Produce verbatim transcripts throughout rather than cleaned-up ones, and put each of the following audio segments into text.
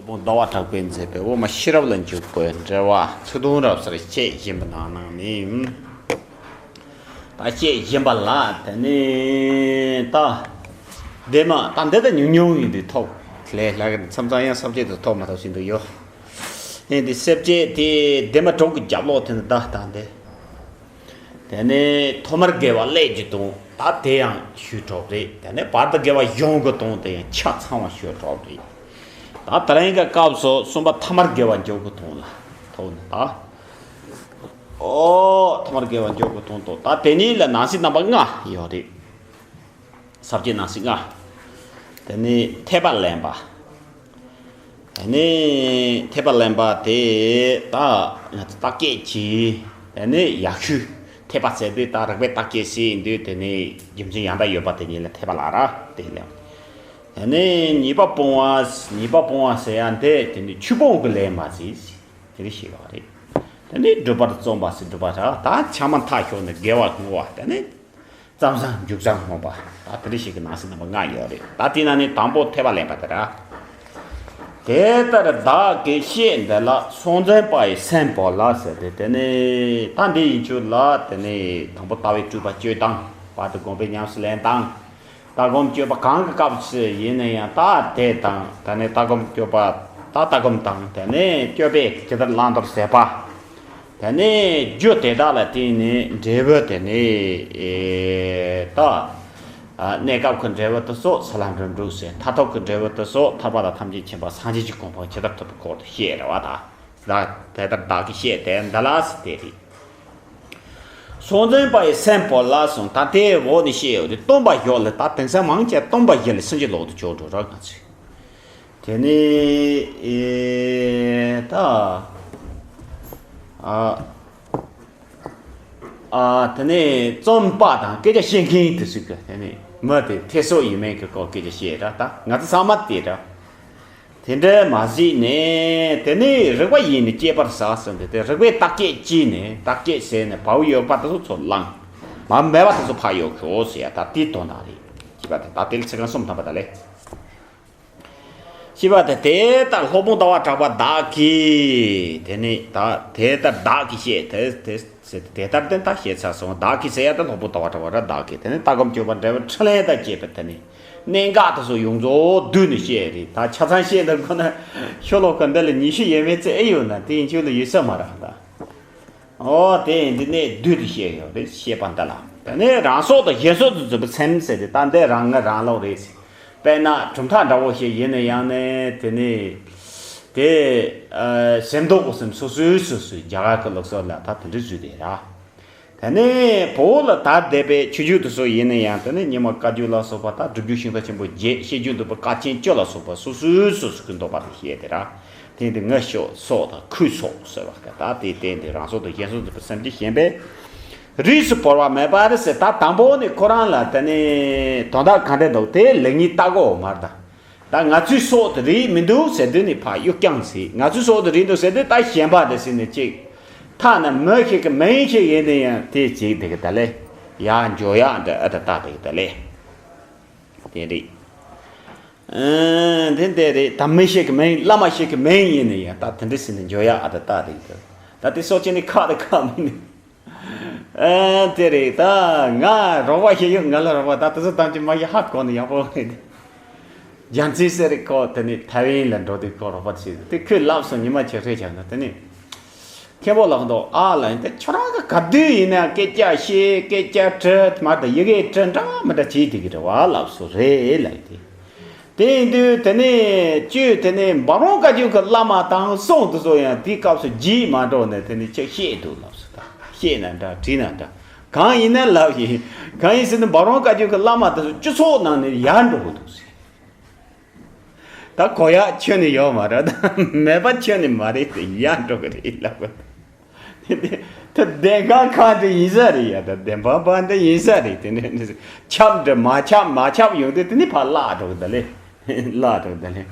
ཟླ་བ་གྲགས་པས་མཛད་པའི་དབུ་མ་ཤེས་རབ་ལ་འཇུག་པའི་འགྲེལ་བ་ཚིག་དོན་རབ་གསལ་བཤད་བཞིན་པ་ནང་ནས་ནི། ད་བཤད་བཞིན་པ་ལ་དེ་ནས་ད་འདི་མ་ད་འདི་ད་ཉུང་ཉུང་ཡིན་དུས་ཐོག་ལས་ལྷག་མཚམས་མཚམས་ཡང་ས་བཅད་དུ་ཐོག་མ་ཐོག་བཞིན་དུ་ཡོད། ཡིན་དུས་ས་བཅད་དེ་འདི་མ་གྲོགས་ཀྱི་རྒྱབ་ལོག་དེ་ནི་ད་ད་འདི། དེ་ནས་ཐོག་མར་དགེ་བ་སླད་ཀྱི་དོན་ད་དེ་ཡང་ཞུས་གྲོགས་རེད། དེ་ནས་བར་དུ་དགེ་བ་གཞུང་གི་དོན་དེ་ཡང་ཆ་ཚང་བ་ཞུས་གྲོགས་རེད། ད་དེ་རིང་གི་སྐབས་སུ་གསུམ་པ་ཐ་མར་དགེ་བ་འཇུག་གི་དོན་ལ་ཐོག་ནས་ད། ཨོ་ཐ་མར་དགེ་བ་འཇུག་གི་དོན་དུ་ད་དེ་ཉིད་ལ་ནང་གསེས་རྣམ་པ་ལྔ་ཡོད་རེད། ས་བཅད་ནང་གསེས་ལྔ། དེ་ནས་འཐད་པ་ལེན་པ། དེ་ནས་འཐད་པ་ལེན་པ་དེ་ད་ང་ཚོ་རྟགས་བརྒྱད་ཀྱིས། དེ་ནས་ཡར་ཞུ་འཐད་པ་ཟེར་དུས་ད་རིགས་པའི་རྟགས་བརྒྱད་ཟེར་ཡིན་དུས་དེ་ནས་རྒྱུ་མཚན་ཡང་དག་ཡོད་པ་དེ་ཉིད་ལ་འཐད་པ་ལབ་ར་དེ་ལས། དེ་ནས་ཉེས་པ་སྤོང་བ་ཉེས་པ་སྤོང་བ་ཟེར་ཡ་འདི་དེ་ནས་ཆོས་སྤོང་གི་ལས་མ་ཟེར་དེ་རེ་ཞིག་ཡོད་རེད། དེ་ནས་སྒྲུབ་པར་རྩོམ་པ་ཟེར་སྒྲུབ་པ་ར་ད་ཆ་མ་མཐའ་ཤོར་ནས་དགེ་བ་བསྔོ་བ་དེ་ནས། བརྩམ་བཟང་མཇུག་བཟང་སྨོན་པ། ད་དེ་འདྲ་ཞིག་གི་ནང་གསེས་རྣམ་པ་ལྔ་ཡོད་རེད། ད་དེ་ནང་ནས་དང་པོ་འཐད་པ་ལེན་པ་དེ་ར། དེ་ལྟར་བདག་གིས་བཤད་འདི་ལ་སྲོག་འཛིན་པ་ཡི་སེམས་བོར་ལ་ཟེར་ཏེ་དེ་ནས་ད་འདི་ཡིན་ཆོས་ལ་དེ་ནས་དང་པོ་ལྟ་བའི་སྤྲོས་པ་གཅོད་སྟངས་བར་དུ་སྒོམ་པའི་ཉམས་སུ་ལེན་སྟངས། ལྟ་སྒོམ་སྤྱོད་པ་གང་གི་སྐབས་སུ་ཡིན་ན་ཡང་ད་དེ་དང་ད་ནས་ལྟ་སྒོམ་སྤྱོད་པ་ད་ལྟ་སྒོམ་དང་དེ་ནས་སྤྱོད་པས་ཇི་ལྟར་བླང་དོར་ཟད་པ། དེ་ནས་རྒྱུ་དེ་དག་ལ་བརྟེན་ནས་འབྲས་བུ་དེ་ནས་ཨེ་ད་ཨ་གནས་སྐབས་ཀྱི་འབྲས་བུ་དེ་ཚོ་ས་ལམ་རིམ་གྲོ་ཟེར། མཐར་ཐུག་གི་འབྲས་བུ་དེ་ཚོ་ཐར་པ་དང་ཐམས་ཅད་མཁྱེན་པ་སངས་རྒྱས་ཀྱི་གོ་འཕང་ཇི་ལྟར་ཐོབ་པའི་སྐོར་དུ་བཤད་རེད་བ། ད་ད་དེ་ལྟར་བདག་གིས་བཤད་དེ་འདི་ལ་ཟེར་དེ་རེད། སྲོག་འཛིན་པ་ཡི་སེམས་བོར་ལ་གསུངས། ད་དེའི་འོག་ནས་བཤད་ཡོད་རེད། སྟོན་པ་བཞི་ལ་ད་དེང་སང་མང་ཆེ་སྟོན་པ་བཞི་ལ་སེམས་ཀྱི་ལོག་ཏུ་ཕྱོགས་འགྲོ་ར་ག་ཚོད། དེ་ནས་ཨེ་ད་ཨ་ཨ་དེ་ནས་རྩོམ་པ་དང་སྐད་ཆ་བཤད་མཁན་དེ་ཚོས་གི་དེ་ནས་མི་དེ་ཐེ་སོ་ཡིན་མིན་གི་སྐོར་སྐད་ཆ་བཤད་ར། ད་ང་ཚོ་ཚང་མ་དེ་ར། དེ་འདྲ་མ་གཟིགས་ནས་དེ་ནས་རིགས་པ་ཡིས་ནི་དཔྱད་པར་བྱ་ཟེར་འདི་དེ་རིགས་པའི་རྟགས་བརྒྱད་ཀྱིས་ནི་རྟགས་བརྒྱད་ཟེར་ནས་བབ་ཡོད་པ་དེ་ཚོ་ཚུར་བླངས། བབ་མེད་པ་དེ་ཚོ་ཕར་གཡུག་ཤོག་ཟེར་ཡ་ད་དེའི་དོན་དག་རེད། ཅེས་པ་དེ་ད་དེ་ལ་ཚིག་རྐང་གསུམ་ཐམ་པ་ད་ལས། ཅེས་པ་དེ་དེ་ལྟར་སློབ་དཔོན་ཟླ་བ་གྲགས་པ་བདག་གིས་དེ་ནས་ད་དེ་ལྟར་བདག་གིས་བཤད་དེ་དེ། ཟེར་ཏེ་དེ་ལྟར་དེ་ད་བཤད་ཚར་སོང་། བདག་གིས་ཟེར་ཡ་ད་སློབ་དཔོན་ཟླ་བ་གྲགས་པ་ར་བདག་གིས་དེ་ནས་ལྟ་སྒོམ་སྤྱོད་པ་འབྲས་བུ་ཕྲིན་ལས་དང་བཅས་པ་དེ་ནས་གནད་འགག་དེ་ཚོ་ཡོངས་རྫོགས་བསྡུས་ནས་བཤད་རེད། ད་ཆ་ཚང་བཤད་ན་ཁོ་ན་ཤོ་ལོ་ཀ་འདི་ལ་ཉི་ཤུ་ཡས་མས་ཙམ་ཨེ་ཡོད་ན་དེ་ཡིན་ཆོས་ལ་ཡོད་ས་མ་རེད་ད། ཨོ་དེ་ཡིན་དེ་ནས་བསྡུས་ཏེ་བཤད་ཡོད་རེད། བཤད་པ་འདི་ལ་དེ་ནས་རང་སྲོག་དང་གཞན་སྲོག་ཏུ་འཛིན་པའི་སེམས་ཟེར་ཏེ་ད་འདི་རང་ངི་རང་ལུགས་རེད་ཟེར། དཔེར་ན་གྲུབ་མཐའ་འདྲ་བོ་ཞིག་ཡིན་ན་ཡང་ནས་དེ་ནས་དེ་ཨ་སེམས་རྟོག་གི་སེམས་སོ་སོའི་སོ་སོའི་རྒྱ་གར་གྱི་ལུགས་སྲོལ་ལ་ད་དེ་འདྲ་བཟོས་ཏེ་ར། དེ་ནས་བོད་ལ་དར་བསྡད་པའི་ཆོས་བརྒྱུད་དེ་ཚོ་ཡིན་ན་ཡང་དེ་ནས་རྙིང་མ་བཀའ་བརྒྱུད་ལ་སོགས་པ་དང་སྒྲུབ་བརྒྱུད་ཤིང་རྟ་ཆེན་པོ་བརྒྱད། བཤད་རྒྱུད་འདུས་པ་བཀའ་ཆེན་བཅུ་ལ་སོགས་པ་སོ་སོའི་སོ་སོ་གི་འདོད་པ་དེ་བཤད་དེ་ར། དེ་འདི་ངའི་སྲོག་སྲོག་དང་ཁོའི་སྲོག་ཟེར་བ་ད་དེའི་སྟེང་དེ་རང་སྲོག་དང་གཞན་སྲོག་འཛིན་པའི་སེམས་ཀྱི་ཞེན་པས། རིས་སུ་བོར་བ་མེད་པ་རེད་ཟེར། ད་དང་པོ་ནས་ཁོ་རང་ལ་དེ་ནས་དོན་དག་གང་འདྲ་འདུག་དེ་ལེགས་ཉེས་ལྟ་གོ་མ་རེད་ད། ད་ང་ཚོའི་སྲོག་དེ་རིགས་མི་འདུག་ཟེར་དུས་ནི་ཕར་གཡུག་རྐྱང་ཟིག་ང་ཚོའི་སྲོག་དེ་རིགས་འདུག་ཟེར་དུས་ད་ཞེན་པ་དེ་ཟིན་ནས་ཅིག་ཐ་ན་མི་ཞིག་གི་མིང་ཞིག་ཡིན་ན་ཡང་དེ་ཅིག་དེ་གི་ད་ལས་ཡར་འཇོག་ཡག་འདྲ་ཨ་ད་ད་དེ་གི་ད་ལས་དེ་རེད། ཨ་དེ་འདྲ་རེད། ད་མི་ཞིག་གི་མིང་བླ་མ་ཞིག་གི་མིང་ཡིན་ན་ཡང་ད་དེ་འདྲ་ཟིན་ནས་འཇོག་ཡག་ཨ་ད་ད་དེ་གི་ད་ད་དེ་སྲོག་ཅིག་ནི་ཁག་དེ་ཁག་མིན་ནི། ཨ་དེ་རེད། ད་ང་རོགས་པ་ཞིག་ཡོད། ང་ལ་རོགས་པ་ད་དེ་ཚོ་ཐམས་ཅད་མ་ཡི་ཧ་གོ་ནི་ཡག་པོ་རེད། རྒྱལ་མཚན་ཟེར་རེད་ཁོ། དེ་ནས་ཐའེ་ཝན་ལ་འགྲོ་དུས་ཁོ་རོགས་པ་བྱས་དེ་ཁོས་ལབ་སོང་། ཉི་མ་ཆེ་ཧྲེ་ཆགས་ན་དེ་ནས་མཁན་པོ་ལགས་འདུག་ཨ་ལ་ཡིན་ཏེ་ཁྱོད་རང་གི་ག་དུས་ཡིན་ན་སྐད་ཆ་བཤད། སྐད་ཆ་དྲི་མ་ད་ཡི་གེ་དྲི་འདྲ་མི་འདྲ་བྱས་དེ་གི་རེད་བ་ལབ་སོང་རེད་ལབ་ཡིན་ཏེ། དེ་ཡིན་དུས་དེ་ནས་ཅོས་དེ་ནས་འབའ་རོང་བཀའ་བརྒྱུད་ཀྱི་བླ་མ་དང་གསུང་དེ་ཚོ་ཡང་དེའི་སྐབས་སུ་རྗེས་མ་འགྲོ་ནས་དེ་ནས་ཅིག་བཤད་འདུག་ལབ་སོང་། ད་བཤད་ན་འདྲ་བྲིས་ན་འདྲ་གང་ཡིན་ན་ལབ་ཡིན། གང་ཡིན་ཟེར་ན་འབའ་རོང་བཀའ་བརྒྱུད་ཀྱི་བླ་མ་དེ་ཚོ་སྤྱི་ཚོགས་ནང་ནས་ཡར་འགྲོ་གི་འདུག་ཟེར། ད་གོ་ཡག་ཁྱོན་ནས་ཡོད་མ་རེད། ད་མེད་པ་ཁྱོན་ནས་མ་རེད་དེ་ཡར་འགྲོ་གི་རེད་ལབ་གི། ད་བདེན་ཁང་ཁ་འདི་ཡིན་ས་རེད་ཡ། ད་བདེན་པ་པ་འདི་ཡིན་ས་རེད། དེ་ནས་ཁྱབ་འདྲ་མ་ཁྱབ་མ་ཁྱབ་ཡོང་དུས་དེ་ནི་ཕར་བརླག་འགྲོ་གི་ད་ལེ། བརླག་འགྲོ་གི་ད་ལེ།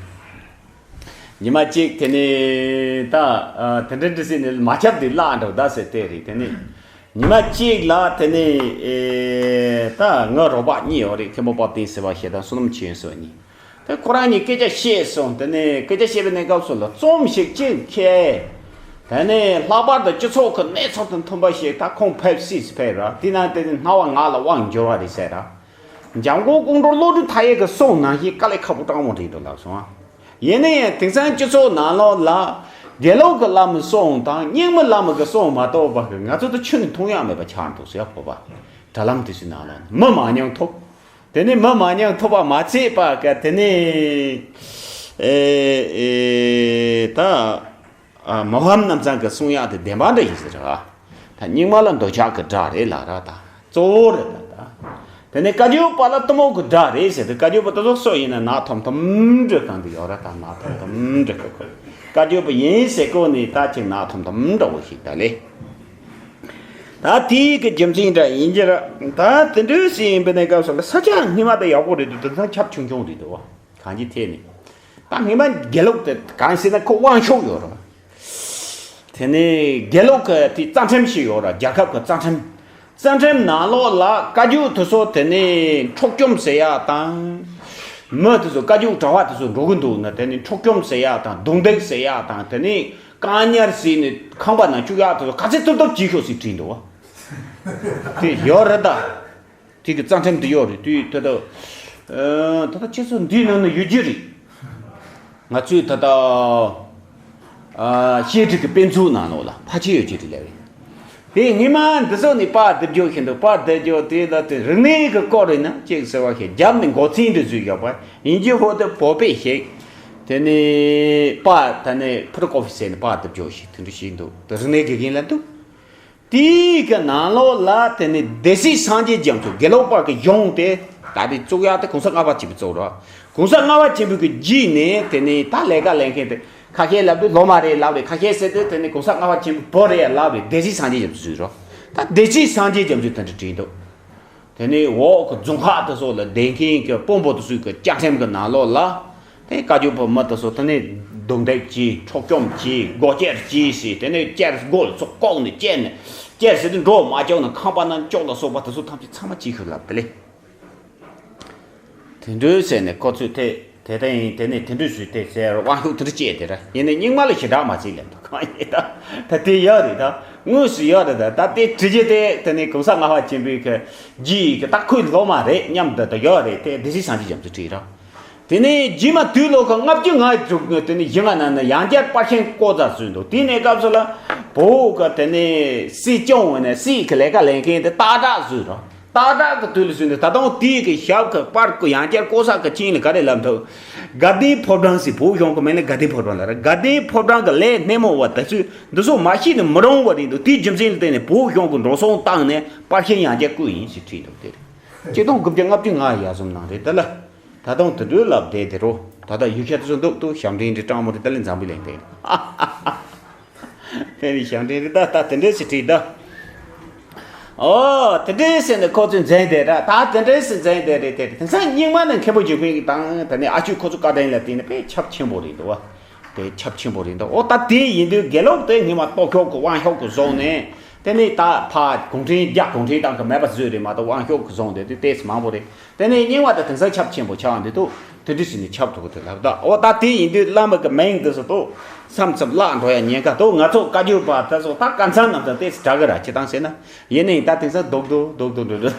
ཉི་མ་གཅིག་དེ་ནས་ད་ཨ་དེ་འདྲ་འདྲ་སྲིད་ནས་མ་ཁྱབ་དེ་བརླག་འགྲོ་གི་ད་ཟེར་དེ་རེད། དེ་ནས་ཉི་མ་གཅིག་ལ་དེ་ནས་ཨེ་ད་ངའི་རོགས་པ་གཉིས་ཡོད་རེད། མཁན་པོ་དཔལ་ལྡན་ཟེར་བ་ཞིག་དང་བསོད་ནམས་ཆོས་དབྱིངས་ཟེར་བ་གཉིས། དེ་ཁོ་རང་གཉིས་སྐད་ཆ་བཤད་སོང་། དེ་ནས་སྐད་ཆ་བཤད་པའི་གནས་སྐབས་སུ་ལ་རྩོམ་ཞིག་ཅིག་འཁྱེར། དེ་ནས་ལྷག་པར་དུ་སྤྱི་ཚོགས་ཀྱི་གནས་ཚུལ་དང་མཐུན་པ་ཞིག་ད་ཁོང་ཕེབས་སྲིད་ཕེབས་ར། དེ་ན་དེ་ནས་སྣང་བ་ང་ལ་དབང་འབྱོར་བ་རེད་ཟེར་ར། འཇམ་མགོན་ཀོང་སྤྲུལ་བློ་གྲོས་མཐའ་ཡས་ཀྱི་གསུང་ནང་བཞིན་དཀའ་ལས་ཁག་པོ་དྲང་མོ་རེད་འདུག་ལབ་སོང་། ཡིན་ན་ཡང་དེང་སང་སྤྱི་ཚོགས་ནང་ལོགས་ལ་དགེ་ལུགས་ཀྱི་བླ་མའི་གསུང་དང་རྙིང་མའི་བླ་མ་གི་གསུང་མ་གཏོགས་པ་གི་ང་ཚོ་དང་ཆུ་ནས་འཐུང་ཡག་མེད་པ་ཆགས་འདུག་ཟེར། བོད་པ་དྲ་ལམ་དེ་ཚོའི་ནང་ལ་མི་མང་ཉུང་ཐུབ། དེ་ནས་མི་མང་ཉུང་ཐུབ་པ་མ་ཚད་པ་གི་དེ་ནས་ཨེ་ཨེ་ད་ཨ་མི་ཕམ་རྣམ་ཚང་གི་གསུང་ཡག་དེ་བདེན་པ་འདྲ་ཡིན་ཟེར་ར། ད་རྙིང་མ་ལ་འདོད་ཆགས་ཀྱི་དགྲ་རེད་ལབ་ར། ད་གཙོ་བོ་རེད་ད། ད་དེ་ནས་བཀའ་བརྒྱུད་པ་ལ་གཏི་མུག་གི་དགྲ་རེད་ཟེར་དུས། བཀའ་བརྒྱུད་པ་དེ་ཚོ་སུ་ཡིན་ན་ནག་ཐོམ་ཐོམ་འདྲ་གང་དུ་ཡོད་ར། ད་ནག་ཐོམ་ཐོམ་འདྲ་གི་ཁོ་བཀའ་བརྒྱུད་པ་ཡིན་ཟེར་གོ་ནས་ད་ཅིག་ནག་ཐོམ་ཐོམ་འདྲ་བོ་ཞིག་ད་ལེ། ད་དེའི་གི་རྒྱུ་མཚན་འདྲ་ཡིན་གྱི་ར། ད་དེ་འདྲ་ཞིག་ཡིན་པའི་གནས་སྐབས་སུ་ལ་ས་ཆ་སྔོན་མ་དང་ཡག་པོ་རེད་འདུག་དེང་སང་ཁྱབ་ཆུང་ཆུང་རེད་འདུག་བ། གང་ཅིའི་ཐད་ནས། ད་སྔོན་མ་དགེ་ལུགས་དེ་གང་ཟེར་ན་ཁོ་དབང་ཤུགས་ཡོད་ར། དེ་ནས་དགེ་ལུགས་ཀྱི་དེ་རྩ་ཁྲིམས་ཤིག་ཡོད་ར། རྒྱལ་ཁབ་ཀྱི་རྩ་ཁྲིམས། རྩ་ཁྲིམས་ནང་ལོགས་ལ་བཀའ་བརྒྱུད་དེ་ཚོ་དེ་ནས་འཕྲོག་བཅོམ་ཟེར་ཡག་དང་། མི་དེ་ཚོ་བཀའ་བརྒྱུད་གྲྭ་པ་དེ་ཚོ་འགྲོ་གི་འདུག་ན་དེ་ནས་འཕྲོག་བཅོམ་ཟེར་ཡག་དང་རྡུང་རྡེག་ཟེར་ཡག་དང་། དེ་ནས་བཀག་ཉར་བྱས་ནས་ཁང་པ་ནང་བཅུག་ཡག་དེ་ཚོ་ག་ཚོད་ཐུབ་ཐུབ་བྱེད་ཤོག་ཟེར་བྲིས་འདུག་བ། དེ་ཡོད་རེད་ད། དེ་གི་རྩ་ཁྲིམས་དེ་ཡོད་རེད་དུས་ད་ལྟ། ཨ་ད་ལྟ་ཁྱེད་ཚོ་འདིའི་ནང་ན་ཡོད་རྒྱུ་རེད། ང་ཚོས་ད་ལྟ་ཨ་བཤད་ཁྲིད་ཀྱི་དཔེ་མཛོད་ནང་ལོགས་ལ་ཕལ་ཆེར་ཡོད་རྒྱུ་རེད་ལབ་རེད། དེ་སྔོན་མ་འདི་ཚོ་ནས་པར་རྡེབ་རྒྱུ་ཞིག་འདུག་པར་རྡེབ་རྒྱུ་དེ་ལ་དེ་རིག་གནས་ཀྱི་སྐོར་རེད་ན་ཅིག་ཟེར་བ་ཞིག་རྒྱབ་ནས་མགོ་ཚིག་འདི་བཟོས་ཡོད་པ་ཡིན་གྱི། ཧོ་དེ་བོད་པས་ཞིག་དེ་ནས་པར་ད་ནས་ཕོ་ཊོ་ཀོ་པི་ཟེར་ནས་པར་རྡེབ་རྒྱུ་ཞིག་དེ་འདྲ་ཞིག་འདུག་དེ་རིག་གནས་དགེ་རྒན་ལ་འདུག་དེའི་གི་ནང་ལོགས་ལ་དེ་ནི་སྡེ་སྲིད་སངས་རྒྱས་རྒྱ་མཚོ་དགེ་ལུགས་པ་གི་གཞུང་དེ། ད་དེ་བཙུགས་ཡག་དེ་གོང་ས་ལྔ་པ་ཆེན་པོས་བཙུགས་རོགས། གོང་ས་ལྔ་པ་ཆེན་པོ་གི་རྗེས་ནས་དེ་ནི་ད་ལས་ཀ་ལས་མཁན་དེ་ཁ་ཤས་ལབ་དུས་སློབ་མ་རེད་ལབ་རེད། ཁ་ཤས་ཟེར་དུས་དེ་ནི་གོང་ས་ལྔ་པ་ཆེན་པོའི་བུ་རེད་ལབ་རེད། སྡེ་སྲིད་སངས་རྒྱས་རྒྱ་མཚོ་བཟོས་རོགས། ད་སྡེ་སྲིད་སངས་རྒྱས་རྒྱ་མཚོས་དེ་འདྲ་བྲིས་འདུག་དེ་ནས་འོག་གི་རྫོང་ཁག་དེ་ཚོ་ལ་བསྡད་མཁན་གྱི་དཔོན་པོ་དེ་ཚོའི་གི་བཅའ་ཁྲིམས་ཀྱི་ནང་ལོགས་ལ། དེ་བཀའ་བརྒྱུད་པ་མི་དེ་ཚོ་དེ་ནས་རྡུང་རྡེག་བྱས། འཕྲོག་བཅོམ་བྱས། སྒོ་བཅད་བྱས་ཟེར། དེ་ནས་བཅད་སྒོ་ལ་ཚུར་བཀོག་ནས་བཅད་ནས་བཅད་ཟེར་དུས་འགྲོ་མ་བཅུག་ན་ཁང་པ་ནང་བཅུག་ལ་སོགས་པ་དེ་ཚོ་ཐམས་ཅད་ཚང་མ་བྱས་ཤོག་ལབ་དེ་ལས། དེ་འདྲ་ཟེར་ནས་ཁོ་ཚོས་དེ་དེ་ལྟ་ཡིན། དེ་ནས་དེ་འདྲ་བཟོས་དེ་ཟེར་དབང་ཤུགས་དེ་འདྲ་སྐྱེས་དེ་ར། ཡིན་ནའི་རྙིང་མ་ལ་ཞེ་དྲག་མ་བྱེད་ལབ་འདུག་གང་ཡིན་ད། ད་དེ་ཡོད་རེད་ད། དངོས་སུ་ཡོད་རེད་ད། ད་དེ་བྲིས་རྗེས་དེ་དེ་ནས་གོང་ས་ལྔ་པ་ཆེན་པོའི་གི་རྗེས་ཀྱི་ད་ཁོའི་སློབ་མ་རེད་སྙམ་དུ་ད་ཡོད་རེད། དེ་སྡེ་སྲིད་སངས་རྒྱས་རྒྱ་མཚོས་བྲིས་ར། དེ་ནས་རྗེས་མ་དུས་ལོ་ཁ་ལྔ་བཅུ་ང་དྲུག་དེ་ནས་བཞི་ལྔ་ནང་ན་ཡང་བསྐྱར་པར་ཤིང་བརྐོ་བརྡར་བཟོས་འདུག་དེའི་གནས་སྐབས་སུ་ལ་བོད་གི་དེ་ནས་སྲིད་སྐྱོང་བ་ནས་སྲིད་ཀྱི་ལས་ཀ་ལས་མཁན་དེ་སྟག་བྲག་བཟོས་ར། སྟག་བྲག་གི་དུས་ལ་བཟོས་ནས་ད་དུང་དེའི་གི་ཞབས་ཀྱི་པར་ཡང་བསྐྱར་བརྐོ་ས་གི་རྐྱེན་ལ་ག་རེ་ལབ་འདུག་དགའ་ལྡན་ཕོ་བྲང་ཟེར། བོད་གཞུང་གི་མིང་ལ་དགའ་ལྡན་ཕོ་བྲང་ལབ་ར། དགའ་ལྡན་ཕོ་བྲང་གི་ལས་སྣེ་མོ་བ་དེ་ཚོས་འདི་ཚོ་མ་ཤེས་ནས་མི་རུང་བ་རེད་འདུག་དེའི་རྒྱུ་མཚན་ལ་བརྟེན་ནས་བོད་གཞུང་གི་འགྲོ་སོང་བཏང་ནས་པར་ཤིང་ཡང་བསྐྱར་བརྐོས་ཡིན་ཞེས་བྲིས་འདུག་དེ་རེད། ཆིག་སྟོང་དགུ་བརྒྱ་ལྔ་བཅུ་ང་ཡར་སོང་ནང་རེད་ད་ལ། ད་དུང་དེ་འདྲའི་ལབ་བསྡད་དེ་རོ། ད་ལྟ་ཡུལ་ཤ་དེ་ཚོ་འདུག་འདུག་ཞབས་འདྲེན་འདྲ་སྤྲང་མོ་རེད། ད་ལན་འཛམ་བུའི་གླིང་དེ། དེ་ནི་ཞབས་འདྲེན་རེད་ད། ད་དེ་འདྲས་སེ་བྲིས་ད། ཨོ་དེ་འདྲས་སེ་ནི་ཁོ་ཚོས་འཛིན་བསྡད་ར། ད་དེ་འདྲས་སེ་འཛིན་བསྡད་རེད་དེ། དེང་སང་རྙིང་མ་ནི་མཁན་པོ་འཇིགས་མེད་དང་དེ་ནས་ཨ་ཆུ་ཁོ་ཚོ་བཀའ་དྲིན་ལ་བརྟེན་ནས་དཔེ་ཁྱབ་ཆེན་པོ་རེད་འདུག་བ། དེ་ཁྱབ་ཆེན་པོ་རེད་འདུག་ཨོ་ད་དེ་ཡིན་དུས་དགེ་ལུགས་དེ་སྔོན་མ་སྟོབས་ཤུགས་ཀྱི་དབང་ཤུགས་ཀྱི་བཟུང་ནས། དེ་ནས་ད་ཕ་གུང་ཁྲན་རྒྱ་གུང་ཁྲན་ཏང་གི་མེད་པ་བཟོས་རེད་མ་གཏོགས་དབང་ཤུགས་ཀྱི་བཟུང་དེ་དུས་ཏོག་ཙམ་མང་པོ་རེད། དེ་ནས་རྙིང་བ་དང་དེང་སང་ཁྱབ་ཆེན་པོ་ཆགས་འདུག་དེ་འདྲ་ཞིག་ནས་ཁྱབ་ཐུབ་ཀྱི་འདུག་ལབ་ད། ཨོ་ད་དེ་ཡིན་དུས་བླ་མ་གི་མིང་འདི་ཚོ་ཏོག་མཚམས་མཚམས་བརླག་འགྲོ་ཡ་ཉེན་ཁ་འདུག་ང་ཚོ་བཀའ་བརྒྱུད་པ་དེ་ཚོ་ད་དཀར་ཚང་རྣམས་དང་ཏོག་ཙམ་འདྲ་གི་ར། ཅི་དང་ཟེར་ན་ཡིན་ནའི་ད་དེང་སང་རྡོག་རྡོག་རྡོག་རྡོག་འགྲོ་འགྲོ་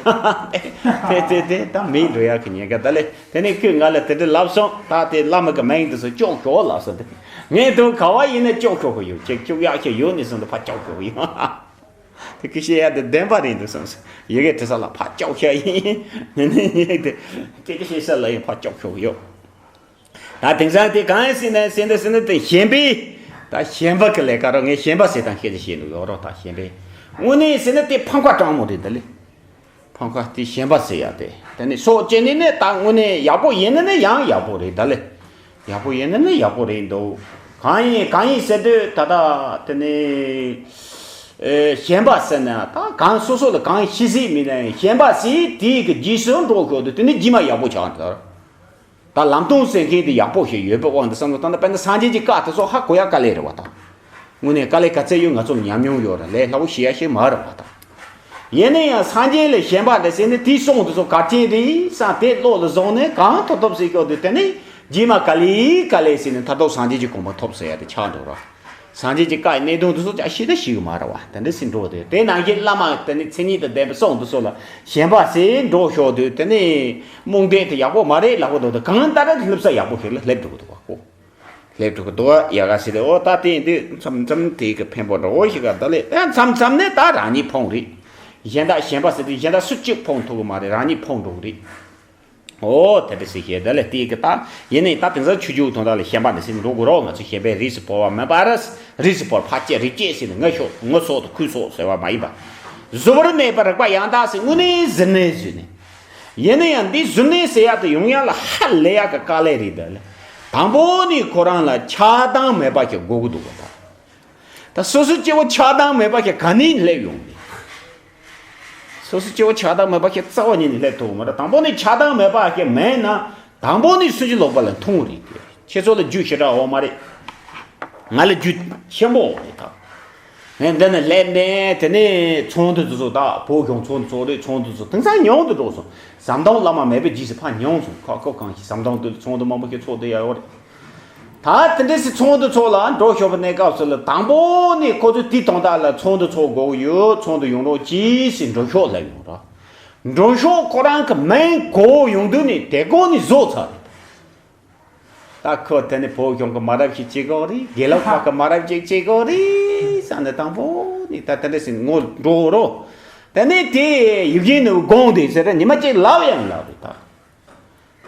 དེ་དེ་དེ་ད་མེད་འགྲོ་ཡ་གི་ཉེན་ཁ་ད་ལས། དེ་ནས་ཁོས་ང་ལ་དེ་འདྲ་ལབ་སོང་། ད་དེ་བླ་མ་གི་མིང་འདི་ཚོ་ཅོག་ཤོག་ལབ་སོང་དེ། ངས་དུ་ག་བ་ཡིན་ན་ཅོག་ཤོག་གི་ཡོད། ཅིག་ཅུག་ཡག་ཤོས་ཡོད་ནི་སོང་དུ་ཕ་ཅོག་ཤོག་གི་ཡོད། དེ་ཁི་ཤེས་ཡ་དེ་བདེན་པ་རེད་འདུག་བསམ་སོང་། ཡི་གེ་བྲི་ས་ལ་ཕ་ཅོག་ཤོག་ཡིན། ནི་ནི་ཡིག་དེ་སྐད་ཆ་བཤད་ས་ལ་ཡིན་ཕ་ཅོག་ཤོག་ཡོད། ད་དེང་སང་དེ་གང་ཡིན་ཟེར་ན་ཟེར་འདི་ཟེར་ན་དེ་ཞེན་པའི། ད་ཞེན་པ་གི་ལས་ཀ་རོ། ངས་ཞེན་པ་ཟེར་དང་ཤེས་དེ་ཤེས་འདུག་ཡོད་རོགས། ད་ཞེན་པའི་དངོས་གནས་ཟེར་ན་དེ་ཕམ་ཁ་དྲང་མོ་རེད་ད་ལེ། ཕམ་ཁ་དེ་ཞེན་པ་ཟེར་ཡ་དེ། དེ་ནི་སྲོག་བཅད་ནི་ནི་ད་དངོས་གནས་ཡག་པོ་ཡིན་ནི་ནི་ཡང་ཡག་པོ་རེད་ད་ལེ། ཡག་པོ་ཡིན་ནི་ནི་ཡག་པོ་རེད་འདུག་གང་ཡིན་གང་ཡིན་ཟེར་དུས་ད་ལྟ་དེ་ནི། ཨེ་ཞེན་པ་ཟེར་ན་ད་གང་སོ་སོ་ལ་གང་ཤེས་སྲིད་མིན་ན་ཞེན་པ་ཟེར་དེའི་གི་རྗེས་སུ་འགྲོ་དགོས་འདུག་དེ་ནི་རྗེས་མ་ཡག་པོ་ཆགས་འདུག་ད་ལམ་སྟོན་ཟེར་མཁན་དེ་ཡག་པོ་ཞིག་ཡོད་པའི་དབང་དུ་བསམ་བློ་བཏང་ན། དཔེར་ན་སངས་རྒྱས་ཀྱི་བཀའ་དེ་ཚོ་ཧ་གོ་ཡ་དཀའ་ལས་རེད་བ་དང་། དངོས་གནས་དཀའ་ལས་ག་ཚད་ཡོད་ང་ཚོ་ལ་ཉམས་མྱོང་ཡོད་ར། ལས་སླ་བོ་ཞིག་ཡ་ཞིག་མ་རེད་བ་དང་། ཡིན་ན་ཡང་སངས་རྒྱས་ལ་ཞེན་པ་འདི་ཟེར་ནས་དེའི་གསུང་དེ་ཚོ་ག་རེ་རེད་བསམ་དེ་བློ་ལ་བཟུང་ནས་གང་ཐུབ་ཐུབ་ཟེར་སྐྱོ་དུས་དེ་ནི་ རྗེས་མ་ག་ལེ་ག་ལེ་ཟེར་ནས་མཐར་ཐུག་སངས་རྒྱས་ཀྱི་གོ་འཕང་ཐོབ་ཟེར་ཡ་དེ་ཆགས་འགྲོ་ར། སངས་རྒྱས་ཀྱི་བཀའ་ཡི་གནད་དོན་དེ་ཚོ་ཅག་ཤེས་ད་ཤེས་གི་མ་ར་བ། དེ་འདྲ་ཟེར་འགྲོ་དེ། དེ་ནང་བཞིན་བླ་མ་དེ་ནི་མཚན་ཉིད་དང་ལྡན་པའི་སོགས་འདི་ཚོ་ལ་ཞེན་པ་ཟེར་འགྲོ་ཤོག་དུས། དེ་ནི་རྨོངས་དད་དེ་ཡག་པོ་མ་རེད་ལབ་གི་འདུག་དེ་གང་ལྟར་སླེབས་ས་ཡག་པོ་ཞིག་ལ་སླེབས་འགྲོ་གི་འདུག་བ་ཁོ། སླེབས་འགྲོ་གི་འདུག་བ། ཡ་ག་ཟེར་དེ། ཨོ་ད་དེ་འདི་མཚམས་མཚམས་དེ་གི་ཕན་པོ་འདྲ་བོ་ཞིག་ག་ད་ལེ། ད་མཚམས་མཚམས་ནས་ད་རང་ཉིད་ཕོངས་རེད། གཞན་དག་ཞེན་པ་ཟེར་དུས་གཞན་དག་སུ་གཅིག་ཕོངས་ཐུབ་གི་མ་རེད། རང་ཉིད་ཕོངས་འགྲོ་གི་རེད། ཨོ་དེ་འདྲ་ཟེར་ཞེས་དེ་ལས་དེའི་གི་ད། ཡིན་ནའི་ད་དེང་སང་ཆོས་བརྒྱུད་དོན་དག་ལ་ཞེན་པ་འདི་ཟེར་འགྲོ་དགོས་རོགས། ང་ཚོ་ཞེན་པས་རིས་སུ་བོར་བ་མིན་པར། རིས་སུ་བོར་ཕར་བཅད་རིས་བཅད་ཟེར་ནས་ངུ་ཤོག་ངུ་སོགས་དང་ཁུ་སོགས་ཟེར་བ་མ་ཡིན་པ། གཟུ་བོར་གནས་པའི་རིག་པ་ཡང་དག་ཟེར་དངོས་གནས་གཟུར་གནས་བཟོས་ནས། ཡིན་ན་ཡང་འདི་གཟུར་གནས་ཟེར་ཡག་དེ་ཡོང་ཡག་ལ་ཧ་ལས་ཡག་གི་དཀའ་ལས་རེད། དེ་ལ་དང་པོ་ནས་ཁོ་རང་ལ་ཆགས་སྡང་མེད་པ་ཞིག་དགོས་ཀྱི་འདུག་ག་ད། ད་སོ་སོ་སྐྱེ་བོ་ཆགས་སྡང་མེད་པ་ཞིག་ག་ནས་སླེབས་ཡོང་གི། སོ་སོ་སྐྱེ་བོ་ཆགས་སྡང་མེད་པ་ཞིག་རྩ་བ་ཉིད་ནས་སླེབས་ཐུབ་མ་རེད། དང་པོ་ནས་ཆགས་སྡང་མེད་པ་ཞིག་མེད་ན། དང་པོ་ནས་སུན་འབྱིན་ལོག་པ་ལ་མཐོང་རེད་དེ། ཁྱེད་ཚོ་ལ་རྒྱུས་ཞེ་དྲག་ཡོད་མ་རེད། ང་ལ་རྒྱུས་ཆེན་པོ་ཡོད་རེད་ད། ངས་འདི་ནས་སླེབས་ནས་དེ་ནས་ཚོགས་འདུ་དེ་ཚོ་ད་བོད་གཞུང་ཚོགས་འདུ་ཚོགས་རེད། ཚོགས་འདུ་ཚོ་དེང་སང་ཉུང་དུ་འགྲོ་སོང་། ཟམ་གདོང་བླ་མ་མེད་པའི་རྗེས་སུ་ཕར་ཉུང་སོང་། ཁ་ཁོ་གང་ཞིག་ཟམ་གདོང་དུ་ཚོགས་འདུ་མང་པོ་ཞིག་ཚོགས་བསྡད་ཡ་ཡོད་རེད། ད་དེ་འདྲ་སེ་ཚོགས་འདུ་ཚོགས་ལ་འགྲོ་ཤོག་པའི་གནས་སྐབས་སུ་ལ་དང་པོ་ནས་ཁོ་ཚོས་དེ་དོན་དག་ལ་ཚོགས་འདུ་ཚོགས་དགོས་ཀྱི་ཡོད། ཚོགས་འདུ་ཡོང་རོགས་གྱིས་ཟེར་འགྲོ་ཤོག་ལབ་ཡོང་ར། འགྲོ་ཤོག་ཁོ་རང་གི་མིང་གོ་ཡོང་དུས་ནས་དེ་གོ་ནས་བཟོ་ཚར་རེད། ད་ཁོ་དེ་ནི་བོད་གཞུང་གི་མ་རབས་ཤིག་བྱེད་དགོས་རེད། དགེ་ལུགས་པ་གི་མ་རབས་ཅིག་བྱེད་དགོས་རེད་བསམ་ནས་དང་པོ་ནས་ད་དེ་འདྲ་སེ་ངོ་འགྲོ་རོགས། དེ་ནས་དེ་ཡིག་ཆའི་ནང་དགོངས་ཏེ་ཟེར་ར་ཉི་མ་གཅིག་ལབ་ཡང་ལབ་རེད་ད། ད་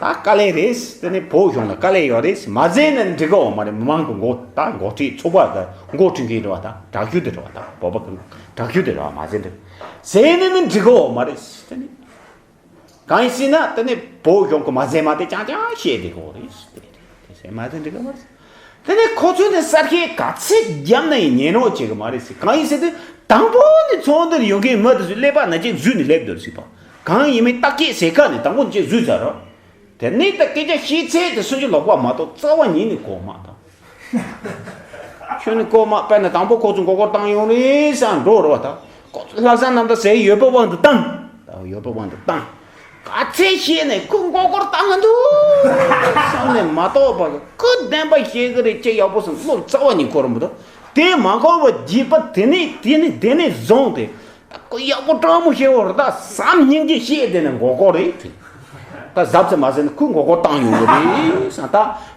དཀའ་ལས་རེད། དེ་ནི་བོད་གཞུང་ལ་དཀའ་ལས་ཡོད་རེད། མ་ཟེར་ན་འགྲིག་གི་ཡོད་མ་རེད། མི་མང་གི་མགོ་ད་མགོ་ཁྲིད་ཚོགས་པ་གི་མགོ་ཁྲིད་མཁན་རེད་བ། ད་དྲག་ཤོས་དེ་རེད་བ། ད་བོད་པ་གི་དྲག་ཤོས་དེ་རེད་བ། མ་ཟེར་འགྲིག་ཟེར་ནི་ནི་འགྲིག་གི་ཡོད་མ་རེད། དེ་ནི་གང་ཡིན་ཟེར་ན་དེ་ནི་བོད་གཞུང་གི་མ་ཟེར་མ་དེ་རྐྱང་རྐྱང་བཤད་བསྡད་ཡོད་རེད། དེ་ཟེར་མ་དེ་འགྲིག་གི་མ་རེད། དེ་ནས་ཁོ་ཚོས་ནི་གསར་ཤེས་ག་ཚད་བརྒྱབ་ན་ཡང་ཉན་རོགས་བྱེད་གི་མ་རེད་ཟེར། གང་ཡིན་ཟེར་དུས་དང་པོ་ནས་ཚོགས་འདུར་ཡོང་མཁན་མི་དེ་ཚོས་ཀླད་པ་ནང་བཞིན་འཛུལ་ནས་སླེབས་འདུག་ཟེར་བ། གང་ཡིན་མིན་བརྟག་དཔྱད་ཟེར་ཁ་ནས་དང་པོ་ནས་ཅིག་འཛུལ་ཚར་རོགས། དེ་ནས་ད་སྐད་ཆ་བཤད་ཚད་དེ་སུན་འབྱིན་ལོག་པ་མ་གཏོགས་རྩ་བ་ཉིད་ནས་གོ་མ་དང་། ཁྱོད་ནི་གོ་མ་དཔེར་ན་དང་པོ་ཁོ་ཚོ་མགོ་སྐོར་བཏང་ཡོང་རེད་བསམ་འགྲོ་རོགས་ད། ཁོ་ཚོ་ལྷག་བསམ་རྣམ་དག་ཟེར་ཡོད་པའི་དབང་དུ་བཏང་། ད་ཡོད་པའི་དབང་དུ་བཏང་། ག་ཚད་བཤད་ནས་ཁོ་མགོ་སྐོར་བཏང་གི་འདུག་བསམ་ནས་མ་གཏོགས་པ། ཁོ་བདེན་པ་བཤད་གི་རེད། ཅི་ཡག་པོ་སོང་བློ་རྩ་བ་ཉིད་འཁོར་མི་འདུག་དེ་མ་འཁོར་བ་རྒྱུད་པ་དེ་ནས་དེ་ནས་དེ་ནས་བཟུང་སྟེ། ད་ཁོ་ཡག་པོ་སྤྲང་མོ་བཤད་འོ་ར། ད་བསམ་སྙིང་རྗེ་བཤད་དེ་ནས་མགོ་སྐོར་རེད་དེ། ད་གཟབ་ཙམ་མ་ཟེར་ན་ཁོས་མགོ་སྐོར་བཏང་ཡོང་གི་རེད་བསམ། ད་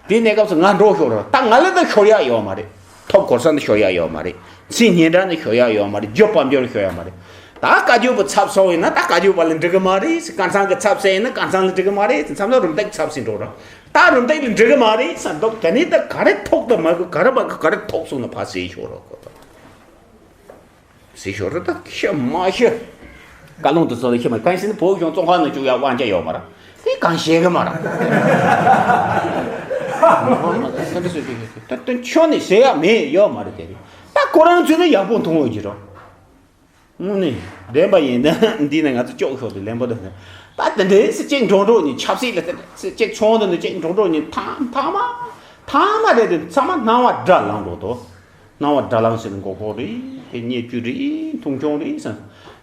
དེ་གནས་སྐབས་སུ་ང་འགྲོ་ཤོར་ར། ད་ང་ལ་ད་ཤོར་ཡག་ཡོད་མ་རེད། ཐོབ་གོ་ས་འདི་ཤོར་ཡག་ཡོད་མ་རེད། མཚན་སྙན་གྲགས་ནི་ཤོར་ཡག་ཡོད་མ་རེད། རྒྱུ་དཔལ་འབྱོར་ཤོར་ཡག་མ་རེད། ད་བཀའ་བརྒྱུད་པའི་ཚབ་སོང་ཡིན་ན་ད་བཀའ་བརྒྱུད་པ་ལ་འགྲིག་གི་མ་རེད། དཀར་ཚང་གི་ཚབ་སོང་ཡིན་ན་དཀར་ཚང་ལ་འགྲིག་གི་མ་རེད། མཚམས་ལ་རུམ་བཏེག་ཚབ་ཟིན་འགྲོ་ར། ད་རུམ་བཏེག་ལ་འགྲིག་གི་མ་རེད་བསམ་འདུག་དེ་ནས་ད་ག་རེ་ཐོག་ཏུ་མ་གི་ག་རེ་མ་གི་ག་རེ་ཐོག་སོང་ན་ཕ་ཟེར་ཤོར་ར་ཁོ་ཐོག་ཟེར་ཤོར་ར། ད་ཤི་མ་ཤི། བཀའ་ལུང་དུ་སོང་ལ་ཤི་མ་གང་ཟེར་ན་བོད་གཞུང་བཙོན་ཁང་ནང་བཅུག་ཡག་དབང་ཆ་ཡོད་མ་ར། དེ་གང་བཤད་གི་མ་ར། ད་ད་ཆོས་ནས་ཟེར་ཡག་མེད་ཡོད་མ་རེད་དེ་རེད། ད་ཁོ་རང་ཚོས་ནི་ཡག་པོ་མཐོང་འོས་ཀྱི་རོ། དངོས་གནས་བདེན་པ་ཡིན་ན་འདི་ནས་ང་ཚོ་སྐྱོག་ཤོག་ཏུ་ལན་པོ་དང་། ད་དེ་འདྲའི་སྲིད་ཅིག་འགྲོ་འགྲོ་ནི་ཆབ་སྲིད་ལ་དེ་སྲིད་ཅིག་ཚོང་དུ་ནི་ཅིག་འགྲོ་འགྲོ་ནི་ཐང་ཐང་མ་ཐང་མ་རེད་དེ་ཚང་མ་སྣང་བ་འདྲ་ལངས་འགྲོ་དོ། སྣང་བ་འདྲ་ལངས་ཟེར་ན་མགོ་སྐོར་རེད་དེ། བརྙས་བཅོས་རེད། མཐོང་ཆུང་རེད་ཟེར།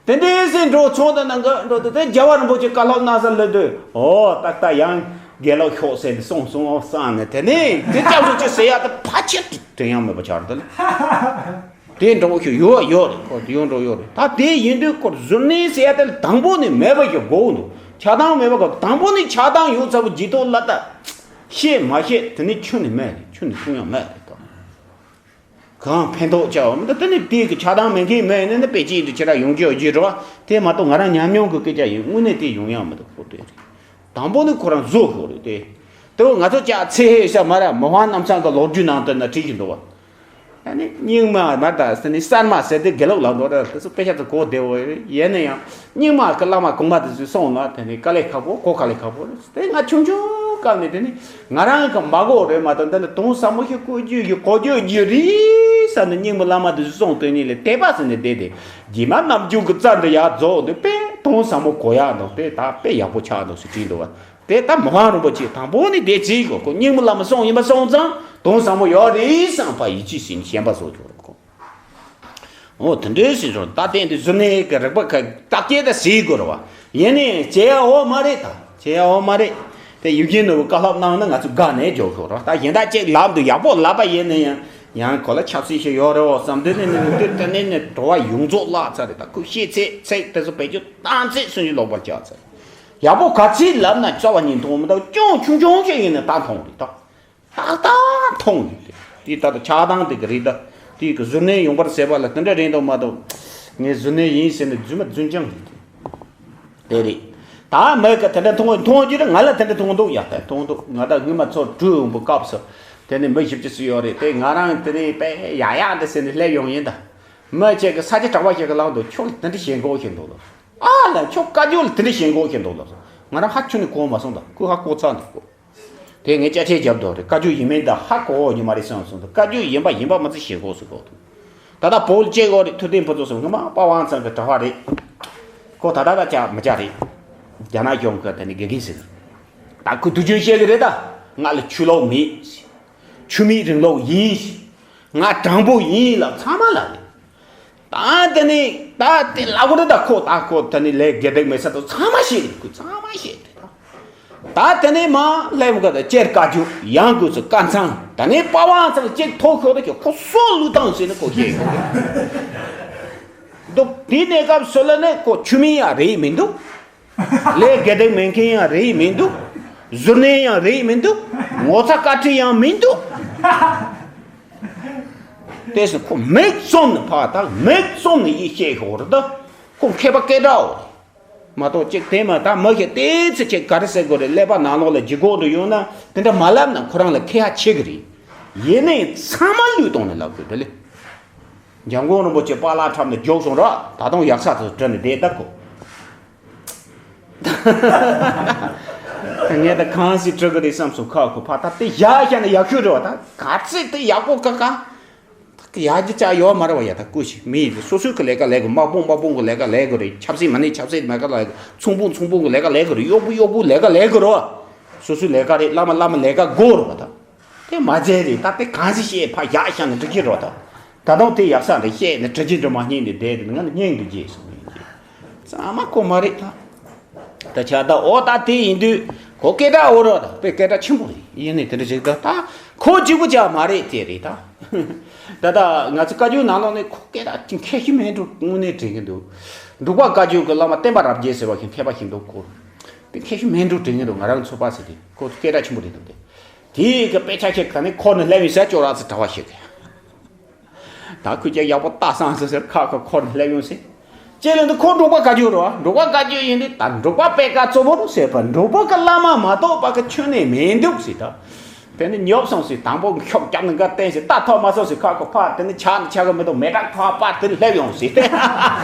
དེ་འདྲའི་སྲིད་འགྲོ་ཚོང་དུ་ནང་གི་འགྲོ་དུ་དེ་རྒྱལ་བ་རིན་པོ་ཆེ་བཀའ་སློབ་གནང་ས་ལ་དུ་ཨོ་ཏག་ཏག་ཡང་དགེ་ལོག་ཤོག་ཟེར་ནས་གསུངས་སོང་བསམ་ནས་དེ་ནས་དེ་སྐྱབས་སུ་མཆི་ཟེར་ཡག་དེ་ཕལ་ཆེར་དྲན་ཡག་མེད་པ་ཆགས་འདུག་དེ་འདྲ་བོ་ཞིག་ཡོད་ཡོད་རེད། ཁོ་ཡོད་འགྲོ་ཡོད་རེད། ད་དེ་ཡིན་དུས་ཁོ་གཟུར་གནས་ཟེར་ཡ་དེ་དང་པོ་ནས་མེད་པ་ཞིག་དགོས་འདུག་ཆགས་སྡང་མེད་པ་ག་དང་པོ་ནས་ཆགས་སྡང་ཡོད་ཚ་བོ་ཇི་ཐོག་ལ་ད་ཤེས་མ་ཤེས་དེ་ནི་ཆུ་ནས་མེད་རེད། ཆུ་ནས་འཐུང་ཡ་མེད་རེད་ད། གང་ཕན་ཐོགས་ཆགས་འོང་མི་འདུག་དེ་ནི་དེ་གི་ཆགས་སྡང་མེད་མཁན་མེད་ནི་ནི་དཔེ་ཅིག་འདི་ཁྱེད་རང་ཡོང་རྒྱུ་ཡོད་རྒྱུ་རེད་བ། དེ་མ་གཏོགས་ང་རང་ཉམས་མྱོང་གི་སྐད་ཆ་ཡིན། དངོས་གནས་དེ་ཡོང་ཡ་མི་འདུག་ཁོ་དེ་རེད། དང་པོ་ནི་ཁོ་རང་བཟོ་ཤོག་རེད་དེ། དེ་བས་ང་ཚོ་ཅག་ཚེ་ཧེ་ཤ་མ་ར་མི་དབང་རྣམ་གསུམ་གི་ལོ་རྒྱུས་ནང་དུ་ན་བྲིས་ཀྱི་འདུག་བ། ཨ་ནི་རྙིང་མ་མ་ད་ཟེར་ནི་གསར་མ་ཟེར་དེ་དགེ་ལུགས་ལ་འགྲོ་ར། དེ་ཚོ་དཔེ་ཆ་ཚོ་གོ་བདེ་བོ་རེད། ཡིན་ན་ཡང་རྙིང་མ་གི་བླ་མ་གོང་མ་དེ་ཚོས་གསུངས་ལ་དེ་ནི་དཀའ་ལས་ཁག་པོ་གོ། དཀའ་ལས་ཁག་པོ་རེད། དེ་ང་ཆུང་ཆུང་སྐབས་ནས་དེ་ནི་ང་རང་གི་མ་གོ་རེད་མ་གཏོགས་འདི་ནི་དོན་ཟབ་མོ་ཞིག་གོ་རྒྱུ་ཡོད་གོ་རྒྱུ་ཡོད་རྒྱུ་རེད་བསམ་ནས་རྙིང་མ་བླ་མ་དེ་ཚོས་གསུངས་དོན་ནི་ལས་དད་པ་ཟེར་ནས་བསྡད་དེ། རྗེས་མ་རྣམ་འགྱུར་གྱི་རྩལ་འདི་ཡར་རྫོགས་འདི་དཔེ་དོན་ཟབ་མོ་གོ་ཡག་འདུག་དེ་ད་དཔེ་ཡག་པོ་ཆགས་འདུག་ཟེར་བྲིས་འདུག་བ། དེ་ལྟར་མི་དབང་རིན་པོ་ཆེ་དང་པོ་ནས་དེ་བྱེད་དགོས། ཁོ་རྙིང་མ་བླ་མ་གསུངས་ཡིན་པ་སོང་ཙང་དོན་བཟང་པོ་ཡོད་རེད་བསམ་པ་ཡིད་ཆེས་ཟིན་ཞེན་པ་བཟོ་ཆོག་རེད་ཁོ། འོ་དེ་འདྲའི་ཟིན་སོང་། ད་བསྟན་དེ་གཟུར་གནས་ཀྱི་རིག་པ་ཁ་བརྟག་དཔྱད་ད་ཟེར་དགོས་རེད་བ། ཡིན་ནའི་བྱེད་ཡ་འོ་མ་རེད། ད་བྱེད་ཡ་འོ་མ་རེད། དེ་ཡུལ་གྱི་ནོར་བུ་བཀའ་སློབ་གནང་ན་ང་ཚོ་དགའ་ནས་འཇོག་ཤོག་རོགས། ད་གཞན་དག་ཅིག་ལབ་འདུག་ཡག་པོ་ལབ་པ་ཡིན་ན་ཡང་། ཡང་ཁོ་ལ་ཆབ་སྲིད་ཞིག་ཡོད་རེད་བསམ་དུས་ནས་ནས་དུས་དེ་ནས་ནས་བྲོ་བ་ཡོངས་རྫོགས་བརླག་ཚར་རེད། ད་ཁོས་བཤད་ཚད་ཚད་དེ་ཚོ་བེད་སྤྱོད་བཏང་ཚད་སུན་འབྱིན་ལོག་པར་བྱ་ཚར། ཡག་པོ་ག་ཚིག་ལབ་ན་རྩ་བ་ཉིད་མཐོང་མི་འདུག་ཅུང་ཆུང་ཆུང་ཞིག་ཡིན་ན་ད་མཐོང་རེད་ད། ཏག་ཏག་མཐོང་ཡོད་དེ། དེ་ལྟར་དུ་ཆགས་སྡང་དེ་གི་རེད་ད། དེ་གི་གཟུར་གནས་ཡོང་པར་ཟེར་བ་ལ་དེ་འདྲ་རེད་འདུག་མ་གཏོགས། ངས་གཟུར་གནས་ཡིན་ཟེར་ནས་རྫུན་མ་རྫུན་རྐྱང་རེད་དེ། དེ་རེད། ད་མི་གི་དེ་འདྲ་མཐོང་མཐོང་རྒྱུ་རེད། ང་ལ་དེ་འདྲ་མཐོང་འདུག་ཡ་ད་མཐོང་འདུག་ང་ད་སྔོན་མ་ཚོ་གྲུ་འོང་པའི་སྐབས་སུ། དེ་ནས་མི་བཞི་བཅུ་ཙམ་ཡོད་རེད་དེ། ང་རང་དེ་ནས་པས་ཡ་ཡ་འདི་ཟེར་ནས་སླེབས་ཡོང་ཡིན་ད། མི་གཅིག་གི་ས་ཆ་གྲགས་པ་ཞིག་གི་ལག་ཏུ་ཁྱོད་ལ་དེ་འདྲ་ཞེན་ཁོག་ཞིག་འདུག་ལ། ཨ་ལ་ཁྱོད་བཀའ་བརྒྱུད་ལ་དེ་འདྲ་ཞེན་ཁོག་ཞིག་འདུག་ལ། ང་རང་ཧ་ཁྱོད་ནས་གོ་མ་སོང་ད། ཁོས་ཧ་གོ་ཚར་འདུག་གོ། དེ་ངས་ཅ་ཆས་རྒྱབ་འདུག་རེད། བཀའ་བརྒྱུད་ཡིན་མིན་ད་ཧ་གོ་འོ་ཉི་མ་རེད་སོང་སོང་ད། བཀའ་བརྒྱུད་ཡིན་པ་ཡིན་པ་མ་ཚད་ཞེ་གོ་སུ་གོ་འདུག་ད་ལྟ་བོད་ལ་སྐྱེ་དགོས་རེད། ཐུབ་བསྟན་ཕུན་ཚོགས་སུ་ངོ་མ་པ་ཝང་ཚང་གི་གྲྭ་པ་རེད། ཁོ་ད་ལྟ་ད་ཅག་མི་ཅག་རེད། རྒྱ་ནག་གཞུང་གི་དེ་ནི་དགེ་རྒན་ཟེར། ད་ཁོས་དུས་རྒྱུན་བཤད་གི་རེད་ད། ང་ལ་ཆོས་ལོག་མེད། ཆོས་མེད་རིང་ལུགས་ཡིན། ང་དྲང་པོ་ཡིན་ལ་ཚང་མ་ལ་རེད། ད་དེ་ནི་ད་དེ་ལ་གོ་རེད་ད། ཁོ་ད་ཁོ་དེ་ནི་ལས་དགེ་སྡིག་མེད་ས་དང་ཚང་མ་ཤེས་རེད། ཁོས་ཚང་མ་ཤེས་རེད་ད། ད་དེ་ནི་མ་ལས་མི་ག་ད་ཅེར་བཀའ་བརྒྱུད་ཡང་དགོས་སུ་བཀའ་མཚང་ད་ནི་པ་ཝང་ཚང་གཅིག་ཐོག་ཤོར་ད་ཁྱོད་ཁོ་སོ་ལུས་བཏང་ཟེར་ནི་ཁོ་ཤེས་ཡོད་འདུག་དེ་གནས་སྐབས་སུ་ལ་ནི་ཁོ་ཆོས་མིན་ཡང་རེད་མི་འདུག་ལས་དགེ་སྡིག་མེད་མཁན་ཡང་རེད་མི་འདུག་གཟུར་གནས་ཡང་རེད་མི་འདུག་ངོ་ཚ་བཀའ་ཁྲིད་ཡང་མི་འདུག་དེ་སུ་ཁོ་མིག་བཙུམ་ནས་ཕ་ད་མིག་བཙུམ་ནས་ཡིད་ཤེས་ཤོར་ད། ཁོ་མཁས་པ་སྐད་གྲགས་འོ། མ་གཏོགས་ཅིག་དེ་མ་ད་མི་ཞིག་དེ་ཚེ་ཅིག་ག་རེ་ཟེར་དགོས་རེད། ཀླད་པ་ནང་ལོགས་ལ་ལྗིད་ཁོག་འདྲ་ཡོད་ན་དེ་འདྲ་མ་ལབ་ན་ཁོ་རང་ལ་ཁེ་ཧ་ཆེ་གི་རེད། ཡིན་ནའི་ཚང་མ་ལུས་གཏོང་ནས་ལབ་དགོས་དེ་ལས། འཇམ་མགོན་རིན་པོ་ཆེ་པཱ་ལགས་འཁྲབ་ནས་རྒྱུགས་སོང་ར། ད་དུང་ཡག་ས་ཚོ་བྲི་ནས་བསྡད་ད་ཁོ། ངས་ད་གང་ཞིག་བྲི་གི་རེད་བསམ་སོང་ཁ་ཁོ་ཕ་ད་དེ་བཞག་བཞག་ནས་ཡག་ཤོས་རེད་བ། ད་ག་ཚོད་དེ་ཡག་པོ་ག་ག་ཡག་རྒྱུ་ཅག་ཡོད་མ་རེད་བ། ཡ་ད་སྐུ་ཞིག་མི་ཡིན་སོ་སོའི་གི་ལས་ཀ་ལས་དགོས། དམག་དཔུང་དམག་དཔུང་གི་ལས་ཀ་ལས་དགོས་རེད། ཆབ་སྲིད་མ་ནི་ཆབ་སྲིད་ལས་ཀ་ལས་དགོས། ཚོང་དཔོན་ཚོང་དཔོན་གི་ལས་ཀ་ལས་དགོས་རེད། གཡོག་པོ་གཡོག་པོའི་ལས་ཀ་ལས་དགོས་རེད་བ། སོ་སོའི་ལས་ཀ་རེད། བླ་མ་བླ་མ་ལས་ཀ་དགོས་རེད་བ། ད་དེ་མ་བྱས་རེད། ད་དེ་གང་ཞིག་བཤད་ཕ་ཡག་ཤ་ནི་འགྲིག་གི་རེད་བ། ད་ད་དུང་དེ་ཡག་ས་འདི་བཤད་ནི་དྲི་ཆེན་འདྲ་མ་སྙིང་འདི་བསྡད་དེ་ང་ནི་སྙིང་འདི་རྗེས་སུ་མི་རྗེས་ཚང་མ་ཁོ་མ་རེད་ད། ད་ཆ་ད་འོ་ད་དེ་ཡིན་དུས་ཁོ་སྐད་གྲགས་འོ་རོགས་ད་དཔེ་སྐད་གྲགས་ཆེན་པོ་རེད། ཡིན་ནའི་དེ་འདྲ་ཞིག་ད་ད་ཁོ་གཅིག་པུ་ཅག་མ་རེད་དེ་རེད་ད། ད་ད་ང་ཚོ་བཀའ་བརྒྱུད་ནང་ལོགས་ནས་ཁོ་སྐད་གྲགས་ཅིག་ཁྱད་ཞིག་མེད་འགྲོ་དངོས་གནས་དྲན་གི་འདུག་འབྲུག་པ་བཀའ་བརྒྱུད་ཀྱི་བླ་མ་བསྟན་པ་རབ་རྒྱས་ཟེར་བ་ཞིག་མཁས་པ་ཞིག་འདུག་ཁོ་དེ་ཁྱད་ཞིག་མེད་འགྲོ་དྲན་གི་འདུག་ང་རང་ཚོ་པ་ཟེར་དེ་ཁོ་སྐད་གྲགས་ཆེན་པོ་རེད་འདུག་དེ་དེའི་གི་དཔེ་ཆ་ཞིག་ག་ནས་ཁོ་ནས་སླེབས་ཡིན་ཟེར་ཅོག་རག་ཚོ་གྲྭ་བ་ཞིག་གི་ད་ཁོས་ཀྱང་ཡག་པོ་ལྟ་སང་ཟེར་ཟེར་ཁ་ཁ་འཁོར་ནས་སླེབས་ཡོང་ཟེར། ཅེས་ལན་དུ་ཁོ་འབྲུག་པ་བཀའ་བརྒྱུད་རོ། འབྲུག་པ་བཀའ་བརྒྱུད་ཡིན་དུས་ད་འབྲུག་པ་པད་དཀར་གཙོ་བོ་རུ་ཟེར་བ། འབྲུག་པ་གི་བླ་མ་མ་གཏོགས་པ་གི་ཁྱོན་ནས་མི་འདུག་ཟེར་ད། དེ་ནི་ཉོབ་སོང་ཟེར། དང་པོ་ཤོག་རྒྱབ་ནས་འགའ་བསྟན་ཟེར། ད་ཐོག་མ་སོང་ཟེར། ཁ་ཁོ་ཕ་དེ་ནི་ཆག་ནི་ཆག་གི་མི་འདུག་མེ་དྲག་ཐོག་པ་དེ་ནི་སླེབས་ཡོང་ཟེར།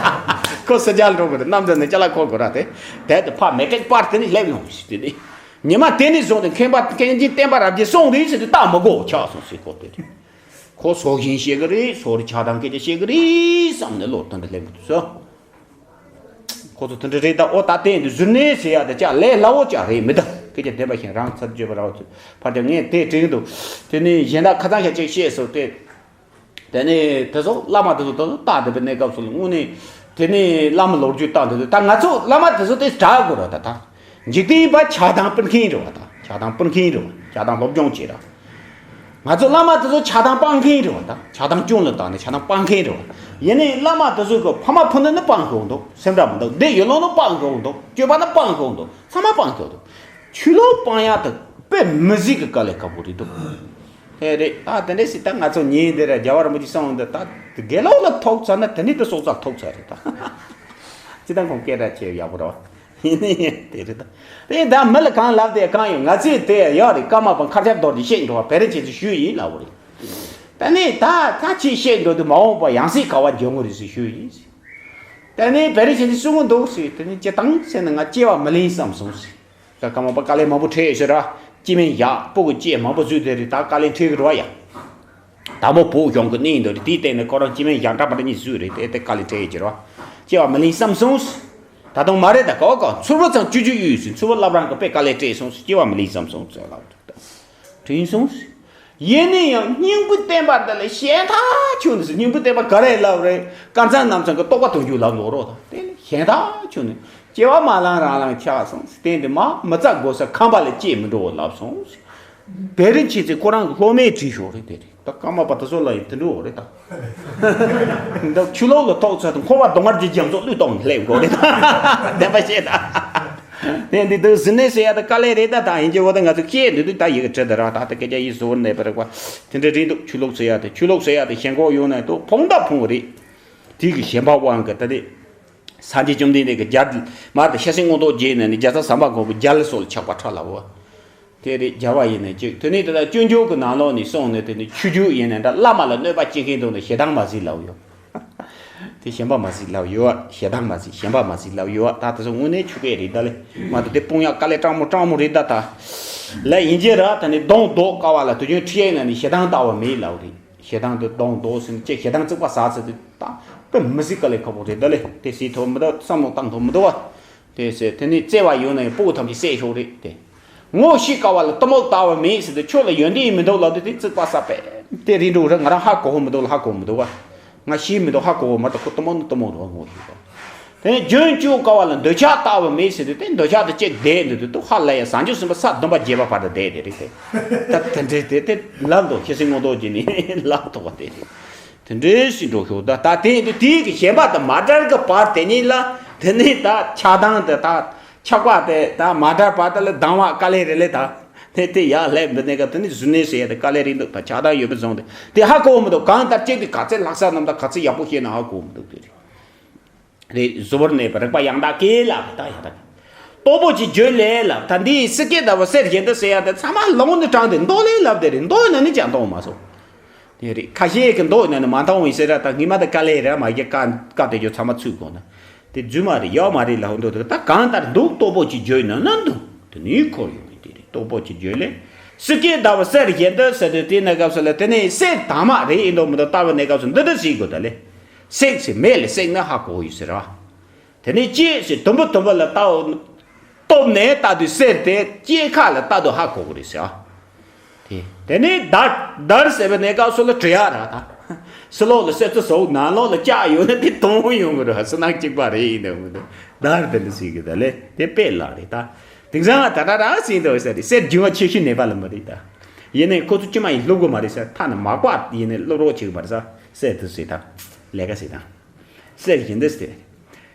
ཁོ་སི་ཇལ་འགྲོ་གི་རེད། གནམ་མཛད་ནས་ཅ་ལག་འཁོར་དགོས་ར་དེ། དེ་དུ་ཕ་མེ་དྲག་པར་དེ་ནི་སླེབས་ཡོང་ཟེར། དེ་ནི་ཉི་མ་དེ་ནི་བཟུང་སྟེ་མཁན་པ་མཁན་ཆེན་བསྟན་པ་རབ་རྒྱས་སོང་རེད་ཟེར་དུས་ད་མི་གོ་ཆག་སོང་ཟེར། ཁོ་དེ་རེད། ཁོ་སྲོག་ཤིང་བཤད་གི་རེད། སོ་རི་ཆགས་སྡང་སྐད་ཆ་བཤད་གི་རེད་བསམ་ནས་བློ་དེ་འདྲ་སླེབས་གི་འདུག་ཟེར། ཁོ་ཚོ་དེ་འདྲ་རེད། ད་ཨོ་ད་བསྟན་འདི་གཟུར་གནས་ཟེར་ཡ་དེ་ཅག་ལས་སླ་བོ་ཅག་རེད་མི་ད། སྐད་ཆ་བདེན་པ་བཞིན་རང་ཚར་བརྗོད་པ་ར་བ་ཚོས་ཕར་ཀྱང་ངས་དེ་དྲན་གི་འདུག་དེ་ནས་གཞན་དག་ཁ་ཚང་ཞིག་ཅིག་བཤད་སོང་སྟེ། དེ་ནས་དེ་ཚོ་བླ་མ་དེ་ཚོ་དེ་ཚོ་རྟགས་དེ་བའི་གནས་སྐབས་སུ་ལ་དངོས་གནས་དེ་ནས་བླ་མ་ལོ་རྒྱུས་རྟགས་དེ་ཚོ་ད་ང་ཚོ་བླ་མ་དེ་ཚོ་དེ་དྲག་དགོས་ར་ད་ད། འཇིག་རྟེན་པ་ཆགས་སྡང་སྤེལ་མཁན་རེད་བ་ད། ཆགས་སྡང་སྤེལ་མཁན་རེད་བ། ཆགས་སྡང་སློབ་སྦྱོང་བྱེད་ར། ང་ཚོ་བླ་མ་དེ་ཚོ་ཆགས་སྡང་སྤང་མཁན་རེད་བ་ད། ཆགས་སྡང་སྐྱོན་ལ་བཏང་ནས་ཆགས་སྡང་སྤང་མཁན་རེད་བ། ཡིན་ནའི་བླ་མ་དེ་ཚོ་གི་ཕ་མ་ཕུ་ནུ་ནི་སྤང་དགོས་འདུག་སེམས་ཁྲལ་མི་འདུག་འདི་ཡུལ་ལུང་ནི་སྤང་དགོས་འདུག་སྤྱོད་པ་ནི་སྤང་དགོས་འདུག་ཚང་མ་སྤང་དགོས་འདུག་ཆོས་ལུགས་སྤང་ཡག་དེ་དཔེ་མི་སྲིད་ཀྱི་དཀའ་ལས་ཁག་པོ་རེད་འདུག་དེ་རེད་ད། དེ་འདྲ་ཞིག་ད་ང་ཚོ་ཉིན་འདི་ར་རྒྱལ་བ་རིན་པོ་ཆེ་གསུངས་འདི་ད་དགེ་སློང་ལ་ཐོགས་ཚར་ན་དེ་ནས་དེ་སྲོག་རྩ་ཐོགས་ཚར་རེད་ད། ཅི་ད་ཁོང་སྐད་གྲགས་ཆེ་ཡག་པོ་རེད་བ། ཡིན་ནི་ཡིན་དེ་རེད་ད། དེ་ད་མི་ལ་གང་ལབ་དེ་གང་ཡོད། ང་ཚོས་དེ་ཡོད་རེད། ཀརྨ་པ་མཁར་ཆག་རྡོ་རྗེ་བཤད་འགྲོ་བ་བེ་རི་ཆེ་ཚོ་ཞུས་ཡིན་ལབ་པ་རེད། ད་ནི་ད་ད་ཅི་བཤད་འགྲོ་དུས་མ་འོངས་པ་ཡང་སྲིད་ག་བ་འགྱོ་ངོ་རེད་ཟེར་ཞུས་ཡིན། ད་ནི་བེ་རི་ཆེ་ཚོ་གསུང་གི་འདུག་ཟེར། དེ་ནི་ཅི་དང་ཟེར་ན་ང་སྐྱེ་བ་མི་ལེན་བསམ་སོང་ཟེར། ཀརྨ་པ་དཀའ་ལས་མང་པོ་འཕྲད་ཡོད་ཟེར་ར། སྐྱེ་དམན་ཡག་པོ་གི་སྐྱེ་མང་པོ་བཟོས་དེ་རེད། ད་དཀའ་ལས་འཕྲད་གི་རེད་བ་ཡ། དང་པོ་བོད་གཞུང་གི་གནས་འདི་རེད། དེའི་སྟེང་ནས་ཁོ་རང་སྐྱེ་དམན་ཡག་འདྲ་མ་འདྲ་གཉིས་བཟོས་རེད། དེ་དེ་དཀའ་ལས་འཕྲད་ཡོད་ཀྱི་རེད་བ། སྐྱེ་བ་མི་ལེན་བསམ་སོང་། ད་དུང་མ་རེད་ད་གོ་གོ་ཚུར་བུ་ཚང་བཅུ་བཅུ་ཡོད་ཟེར། ཚུར་བུ་བླ་བྲང་གི་དཔེ་དཀའ་ལས་འཕྲད་སོང་ཟེར། སྐྱེ་བ་མི་ལེན་བསམ་སོང་ཟེར་ལབ་འདུག་ད། དྲན་སོང་ཟེར། ཡིན་ན་ཡང་སྙིང་པོའི་བསྟན་པ་འདི་ལ་ཞེན་ཐག་ཆོད་ནས་ཟེར། སྙིང་པོའི་བསྟན་པ་ག་རེ་ལབ་རེད། དཀར་ཚང་གནམ་ཚང་གི་རྟོགས་པ་དོན་བརྒྱུད་ལབ་ནོ་རོགས་དང་དེ་ལ་ཞེན་ཐག་ཆོད་ནས་ སྐྱེ་བ་མ་བླངས་རང་བླངས་ཆགས་སོང་། བརྟེན་ཏེ་མ་མི་ཚ་དགོས་ས་ཁང་པ་ལ་སྐྱེས་མི་འགྲོ་བ་ལབ་སོང་། དེ་རིང་ཁྱེད་ཚོས་ཁོ་རང་གི་སློབ་མའི་བྲིས་ཤོག་རེད། དེ་རེད། ད་ཀརྨ་པ་དེ་ཚོ་ལ་ཡིན་དེ་འགྲོ་རེད་ད། འདི་ཆུ་ལོག་ལ་ཐོག་ཚོད་དུ་འཁོར་བ་སྡུག་བསྔལ་གྱི་རྒྱ་མཚོ་བློས་གཏོང་སླེབས་དགོས་རེད་ད། བདེན་པ་བཤད་ད། དེ་འདི་དུ་ཟི་ནས་ཟེར་ཡ་ད་དཀའ་ལས་རེད་ད། ད་ཡིན་གྱི་འོ་ད་ང་ཚོ་སྐད་འདི་དུ་ད་ཡི་གེ་བྲི་ད་ར་ད་ད་སྐད་ཆ་ཡི་ཟོར་ནས་པ་རེད་པ། དེ་འདྲ་རེད་འདུག་ཆུ་ལོག་ཟེར་ཡ་དེ་ཆུ་ལོག་ཟེར་ཡ་དེ་ཞེན་ཁོག་ཡོང་ནས་ད་ཕུང་ད་ཕུང་རེད། དེ་གི་ཞེན་པ་དབང་གི་ད་དེ། སངས་རྒྱས་བཅོམ་ལྡན་འདས་ཀྱི་རྒྱལ་མར་དུ་ཤྲཱི་སེང་དངོས་ཐོག་རྗེ་ནས་ནི་རྒྱལ་ཚབ་ཟམ་པ་གོང་པོ་རྒྱལ་སོགས་ལ་ཆགས་པ་ཁྲ་ལ་བོ། དེ་རེད་རྒྱལ་བ་ཡིན་ནས་གཅིག་དེ་ནས་དེ་ལ་སྤྱོད་འཇུག་གི་ནང་ལོགས་ནས་སོང་ནས་དེ་ནི་ཆོས་བརྒྱུད་ཡིན་ནས་འདྲ་བླ་མ་ལ་གནོད་པ་བྱེད་མཁན་དུ་ནི་ཞེ་སྡང་མ་གཟིགས་ལབ་ཡོད། དེ་ཞེན་པ་མ་གཟིགས་ལབ་ཡོད། ཞེ་སྡང་མ་གཟིགས་ཞེན་པ་མ་གཟིགས་ལབ་ཡོད། ད་དེ་ཚོ་དངོས་གནས་ཆོས་སྐད་རེད་ད་ལེ། མ་གཏོགས་དེ་སྤུངས་ཡག་དཀའ་ལས་སྤྲང་མོ་སྤྲང་མོ་རེད་ད་ད། ལས་ཡིན་གྱི་ར་ད་ནི་གདོང་ལྡོག་དཀའ་བ་ལ་དུས་རྒྱུན་ཁྲིད་ཡིན་ན་ནི་ཞེ་སྡང་ལྟ་བ་མེད་ལབ་རེད། ཞེ་སྡང་དེ་གདོང་ལྡོག་ཟིན་ཅེས་ཞེ་སྡང་རྩིག་པ་ཟ་ཚེ་དེ་ད་དཔེ་མི་སྲིད་དཀའ་ལས་ཁག་པོ་རེད་ད་ལེ། དེ་སྲིད་ཐོབ་མི་འདུག་བསམ་བློ་བཏང་ཐོབ་མི་འདུག་བ། དེ་ཟེར་དེ་ནས་བརྩེ་བ་ཡོད་ན་ཡང་སྤུ་གུ་ཐམས་ཅད་བསད་ཤོག་རེད་དེ། ངོ་ཤེས་དཀའ་བ་ལ་གཏི་མུག་ལྟ་བ་མེད་ཟེར་དུས་ཁྱོད་ལ་ཡོན་ཏན་མི་འདུག་ལབ་དུས་དེ་རྩིག་པ་ཟ་པས་དེ་རིགས་འགྲོ་རེད། ང་རང་ཧ་གོ་ཧོ་མི་འདུག་ལ་ཧ་གོ་མི་འདུག་བ། ང་ཤེས་མི་འདུག་ཧ་གོ་བ་མ་གཏོགས་ཁོ་གཏི་མུག་ནི་གཏི་མུག་རེད་བ། ངོ་ཤེས་པ། དེ་ནས་རྒྱུན་སྐྱོང་དཀའ་བ་ལ་འདོད་ཆགས་ལྟ་བ་མེད་ཟེར་དུས་དེ་འདོད་ཆགས་དེ་གཅིག་བསྡད་འདུག་དུས་དུ་ཧ་ལས་ཡ་སངས་རྒྱས་སེམས་དཔའ་ས་བདུན་པ་བརྒྱད་པ་བར་དུ་བསྡད་དེ་རེད་དེ། ད་དེ་འདྲའི་དེ་དེ་ལབ་འདུག་ཤེས་སེ་ངོ་ཐོག་གྱི་ནི་ལབ་ཐུབ་པ་དེ་རེད། དེ་འདྲའི་ཞིག་འགྲོ་ཤོག་ད་ད་དེ་ཡིན་དུས་དེའི་གི་ཞེན་པ་དང་མ་བྲལ་གི་བར་དེ་ཉིད་ལ་དེ་ནས་ད་ཆགས་སྡང་དེ་ད་ཆགས་པ་དེ་ད་མ་བྲལ་བར་དེ་ལ་སྡང་བ་དཀའ་ལས་རེད་ལེ་ད། དེ་དེ་ཡར་སླེབས་འདི་ནས་ག་དེ་ནི་གཟུར་གནས་ཟེར་ཡ་དེ་དཀའ་ལས་རེད་འདུག་ད་ཆགས་སྡང་ཡོད་པའི་བཟུང་དེ་དེ་ཧ་གོ་མི་འདུག་གང་ལྟར་གཅིག་དེ་ག་ཚད་ལྷག་ས་རྣམ་དག་ག་ཚད་ཡག་པོ་ཤེས་ན་ཧ་གོ་མི་འདུག་དེ་རེད། རེད། གཟུ་བོར་གནས་པའི་རིག་པ་ཡང་དག་གིས་ལ་ད་ཡང་དག་སྟོབས་པོ་ཆེ་བརྗོད་ལས་ལ་ད་འདིའི་སི་ཀེ་ཟླ་བ་གསེར་བཞིན་དུ་ཟེར་ཡ་དེ་ཚང་མ་ལོང་དུ་དྲངས་ཏེ་མདོ་ལས་ལབ་དེ་རེད། མདོ་ཡིན་ན་ནི་ཅང་མཐོང་མ་སོང་། དེ་རེད། ཁ་ཤས་ཀྱི་མདོ་ཡིན་ན་ནི་མ་མཐོང་བའི་ཟེར་ར་ད་ངི་མ་ད་དཀའ་ལས་ར་མ་རྒྱ་ཀ་ཀ་དེ་ཇོ་ཚང་མ་ཚུད་དགོས་ན་དེ་རྫུན་མ་རེད་ཡོད་མ་རེད་ལ་འོ་འདུག་ད་གང་ལྟར་འདུག་སྟོབས་པོ་ཆེ་བརྗོད་ན་ན་འདུག་དེ་ནི་འཁོར་ཡོང་གི་དེ་རེད། སྟོབས་པོ་ཆེ་བརྗོད་ལས་སི་ཀེ་ཟླ་བ་གསེར་བཞིན་དུ་ཟེར་དུས་དེ་ནས་སྐབས་སུ་ལ་དེ་ནས་གསེར་དྭངས་མ་རེད་ཡིན་མདོག་མི་འདུག་ལྟ་བུ་གནས་སྐབས་སུ་འདི་འདྲ་ཞིག་དགོས་ད་ལེ། སྲེག་ཟེར་མེ་ལ་བསྲེགས་ན་ཧ་གོ་ཡོད་ཟེར་བ། དེ་ནས་ལྕེ་ཟེར་དུམ་བུ་དུམ་བུ་ལ་ལྟ་བུ་སྟོབས་ནས་ལྟ་དུས་གསེར་དེ་ལྕེ་ཁ་ལ་ལྟ་དུས་ཧ་གོ་གི་རེད་ཟེར་བ། དེ་དེ་ནས་དར་དར་ཟེར་བའི་གནས་སྐབས་སུ་ལ་བྲི་ཡག་ར་ད། ཕྱི་ལོགས་ལ་གསེར་ཚི་བཟོ་ནང་ལོགས་ལ་ལྕགས་ཡོད་ན་དེ་དོང་ཡོང་གི་རེད། ཕྱི་ནང་གཅིག་པ་རེད་ཡིན་ནའི་མི་འདུག་དར་དེ་འདྲ་ཟེར་གི་ད་ལེ་དེ་དཔེ་ལ་རེད་ད། དེང་སང་ད་ད་ར་ཟེར་འདུག་ཟེར་རེད། གསེར་རྒྱུ་མ་ཆེ་ཤོས་ནེ་པ་ལ་མ་རེད་ད། ཡིན་ནའི་ཁོ་ཚོ་ཅི་མ་ཡིན་སློབ་གི་མ་རེད་ཟེར། ཐ་ན་མག་པ་ཡིན་ནའི་སློབ་རོགས་བྱེད་གི་མ་རེད་ཟེར། གསེར་དེ་ཟེར་ད་ལས་ཀ་ཟེར་ད། གསེར་བཞིན་དུ་ཟེར།